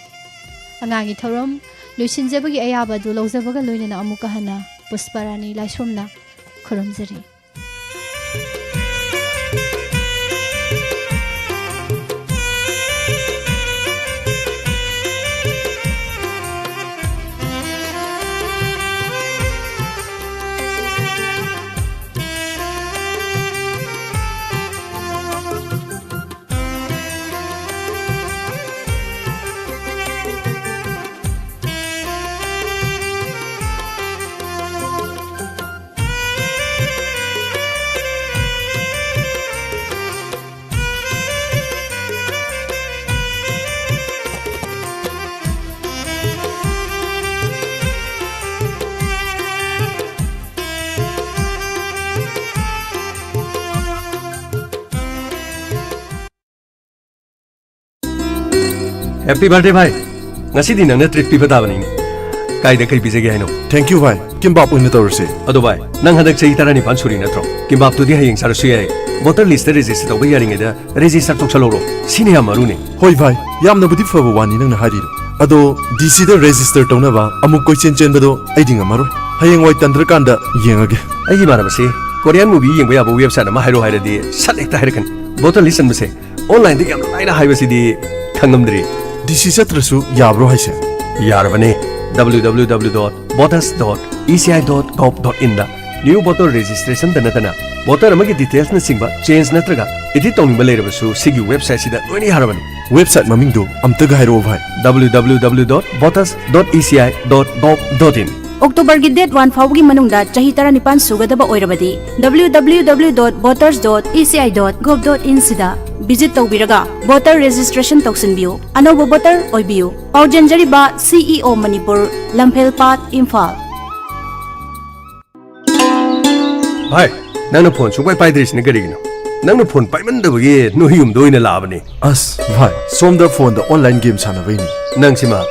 ꯑꯉꯥꯡꯒꯤ ꯊꯧꯔꯝ ꯂꯣꯏꯁꯤꯟꯖꯕꯒꯤ ꯑꯌꯥꯕ ꯑꯗꯨ ꯂꯧꯖꯕꯒ ꯂꯣꯏꯅꯅ ꯑꯃꯨꯛꯀ ꯍꯟꯅ ꯄꯨꯁꯄꯔꯥꯅꯤ ꯂꯥꯏꯁ꯭ꯔꯝꯅ ꯈꯨꯔꯨꯝꯖꯔꯤ꯫ Happy birthday, ꯚꯥꯏ! ꯉꯁꯤꯗꯤ ꯅꯪꯅ treat ꯄꯤꯕ ꯇꯥꯕꯅꯤꯅꯦ꯫ ꯀꯥꯏꯗ ꯀꯩ ꯄꯤꯖꯒꯦ ꯍꯥꯏꯅꯣ? Thank you, ꯚꯥꯏ꯫ ꯀꯤꯝꯕꯥꯞ ꯑꯣꯏꯅ ꯇꯧꯔꯁꯦ꯫ ꯑꯗꯣ ꯚꯥꯏ, ꯅꯪ ꯍꯟꯗꯛ ꯆꯍꯤ ꯇꯔꯥꯅꯤꯄꯥꯟ ꯁꯨꯔꯤ ꯅꯠꯇ꯭ꯔꯣ? ꯀꯤꯝꯕꯥꯞꯇꯨꯗꯤ ꯍꯌꯦꯡ ꯆꯥꯔꯁꯨ ꯌꯥꯏ꯫ Voter list register ꯇꯧꯕ ꯌꯥꯔꯤꯉꯩꯗ register ꯇꯧꯁꯜꯍꯧꯔꯣ꯫ ꯁꯤꯅ ꯌꯥꯝ ꯃꯔꯨꯅꯦ꯫ ꯍꯣꯏ ꯚꯥꯏ, ꯌꯥꯝꯅꯕꯨꯗꯤ ꯐꯕ ꯋꯥꯅꯤ ꯅꯪꯅ ꯍꯥꯏꯔꯤꯗꯣ꯫ ꯑꯗꯣ D C ꯗ register ꯇꯧꯅꯕ ꯑꯃꯨꯛ ꯀꯣꯏꯆꯦꯟ ꯆꯦꯟꯕꯗꯣ ꯑꯩꯗꯤ ꯉꯝꯃꯔꯣꯏ꯫ ꯍꯌꯦꯡꯋꯥꯏ ꯇꯟꯗ꯭ꯔꯀꯥꯟꯗ ꯌꯦꯡꯉꯒꯦ꯫ ꯑꯩꯒꯤ ꯏꯃꯥꯟꯅꯕꯁꯤ Korean movie ꯌꯦꯡꯕ ꯌꯥꯕ website ꯑꯃ ꯍꯥꯏꯔꯣ ꯍꯥꯏꯔꯗꯤ ꯁꯠ ꯍꯦꯛꯇ ꯍꯥꯏꯔꯛꯀꯅꯤ꯫ Voter list ꯆꯟꯕꯁꯦ online ꯗ ꯌꯥꯝ ꯂꯥꯏꯅ ꯍꯥꯏꯕꯁꯤꯗꯤ ꯈꯪꯉꯝꯗ꯭ꯔꯤ꯫ D C ꯆꯠꯇ꯭ꯔꯁꯨ ꯌꯥꯕ꯭ꯔꯣ ꯍꯥꯏꯁꯦ? ꯌꯥꯔꯕꯅꯦ꯫ W W W dot voters dot E C I dot gov dot in the new voter registration ꯗ ꯅꯠꯇꯅ voter ꯑꯃꯒꯤ details ꯅꯆꯤꯡꯕ change ꯅꯠꯇ꯭ꯔꯒ edit ꯇꯧꯅꯤꯡꯕ ꯂꯩꯔꯕꯁꯨ ꯁꯤꯒꯤ website ꯁꯤꯗ ꯂꯣꯏꯅ ꯌꯥꯔꯕꯅꯤ꯫ Website ꯃꯃꯤꯡꯗꯨ ꯑꯝꯇꯒ ꯍꯥꯏꯔꯛꯑꯣ ꯚꯥꯏ꯫ W W W dot voters dot E C I dot gov dot in꯫ October ꯒꯤ date one ꯐꯥꯎꯕꯒꯤ ꯃꯅꯨꯡꯗ ꯆꯍꯤ ꯇꯔꯥꯅꯤꯄꯥꯟ ꯁꯨꯒꯗꯕ ꯑꯣꯏꯔꯕꯗꯤ W W W dot voters dot E C I dot gov dot in ꯁꯤꯗ visit ꯇꯧꯕꯤꯔꯒ voter registration ꯇꯧꯁꯤꯟꯕꯤꯌꯨ꯫ ꯑꯅꯧꯕ voter ꯑꯣꯏꯕꯤꯌꯨ꯫ ꯄꯥꯎꯖꯦꯟꯖꯔꯤꯕ C E O Manipur, ꯂꯝꯐꯦꯜ ꯄꯥꯠ, ꯏꯝꯐꯥꯜ꯫ ꯚꯥꯏ, ꯅꯪꯅ phone ꯁꯨꯡꯄꯥꯏ ꯄꯥꯏꯗ꯭ꯔꯤꯁꯤꯅ ꯀꯔꯤꯒꯤꯅꯣ? ꯅꯪꯅ phone ꯄꯥꯏꯃꯟꯗꯕꯒꯤ ꯅꯣꯏ ꯌꯨꯝꯗ ꯑꯣꯏꯅ ꯂꯥꯛꯑꯕꯅꯤ꯫ ꯑꯁ ꯚꯥꯏ, ꯁꯣꯝꯗ phone ꯗ online game ꯁꯥꯟꯅꯕꯩꯅꯤ꯫ ꯅꯪꯁꯤꯃ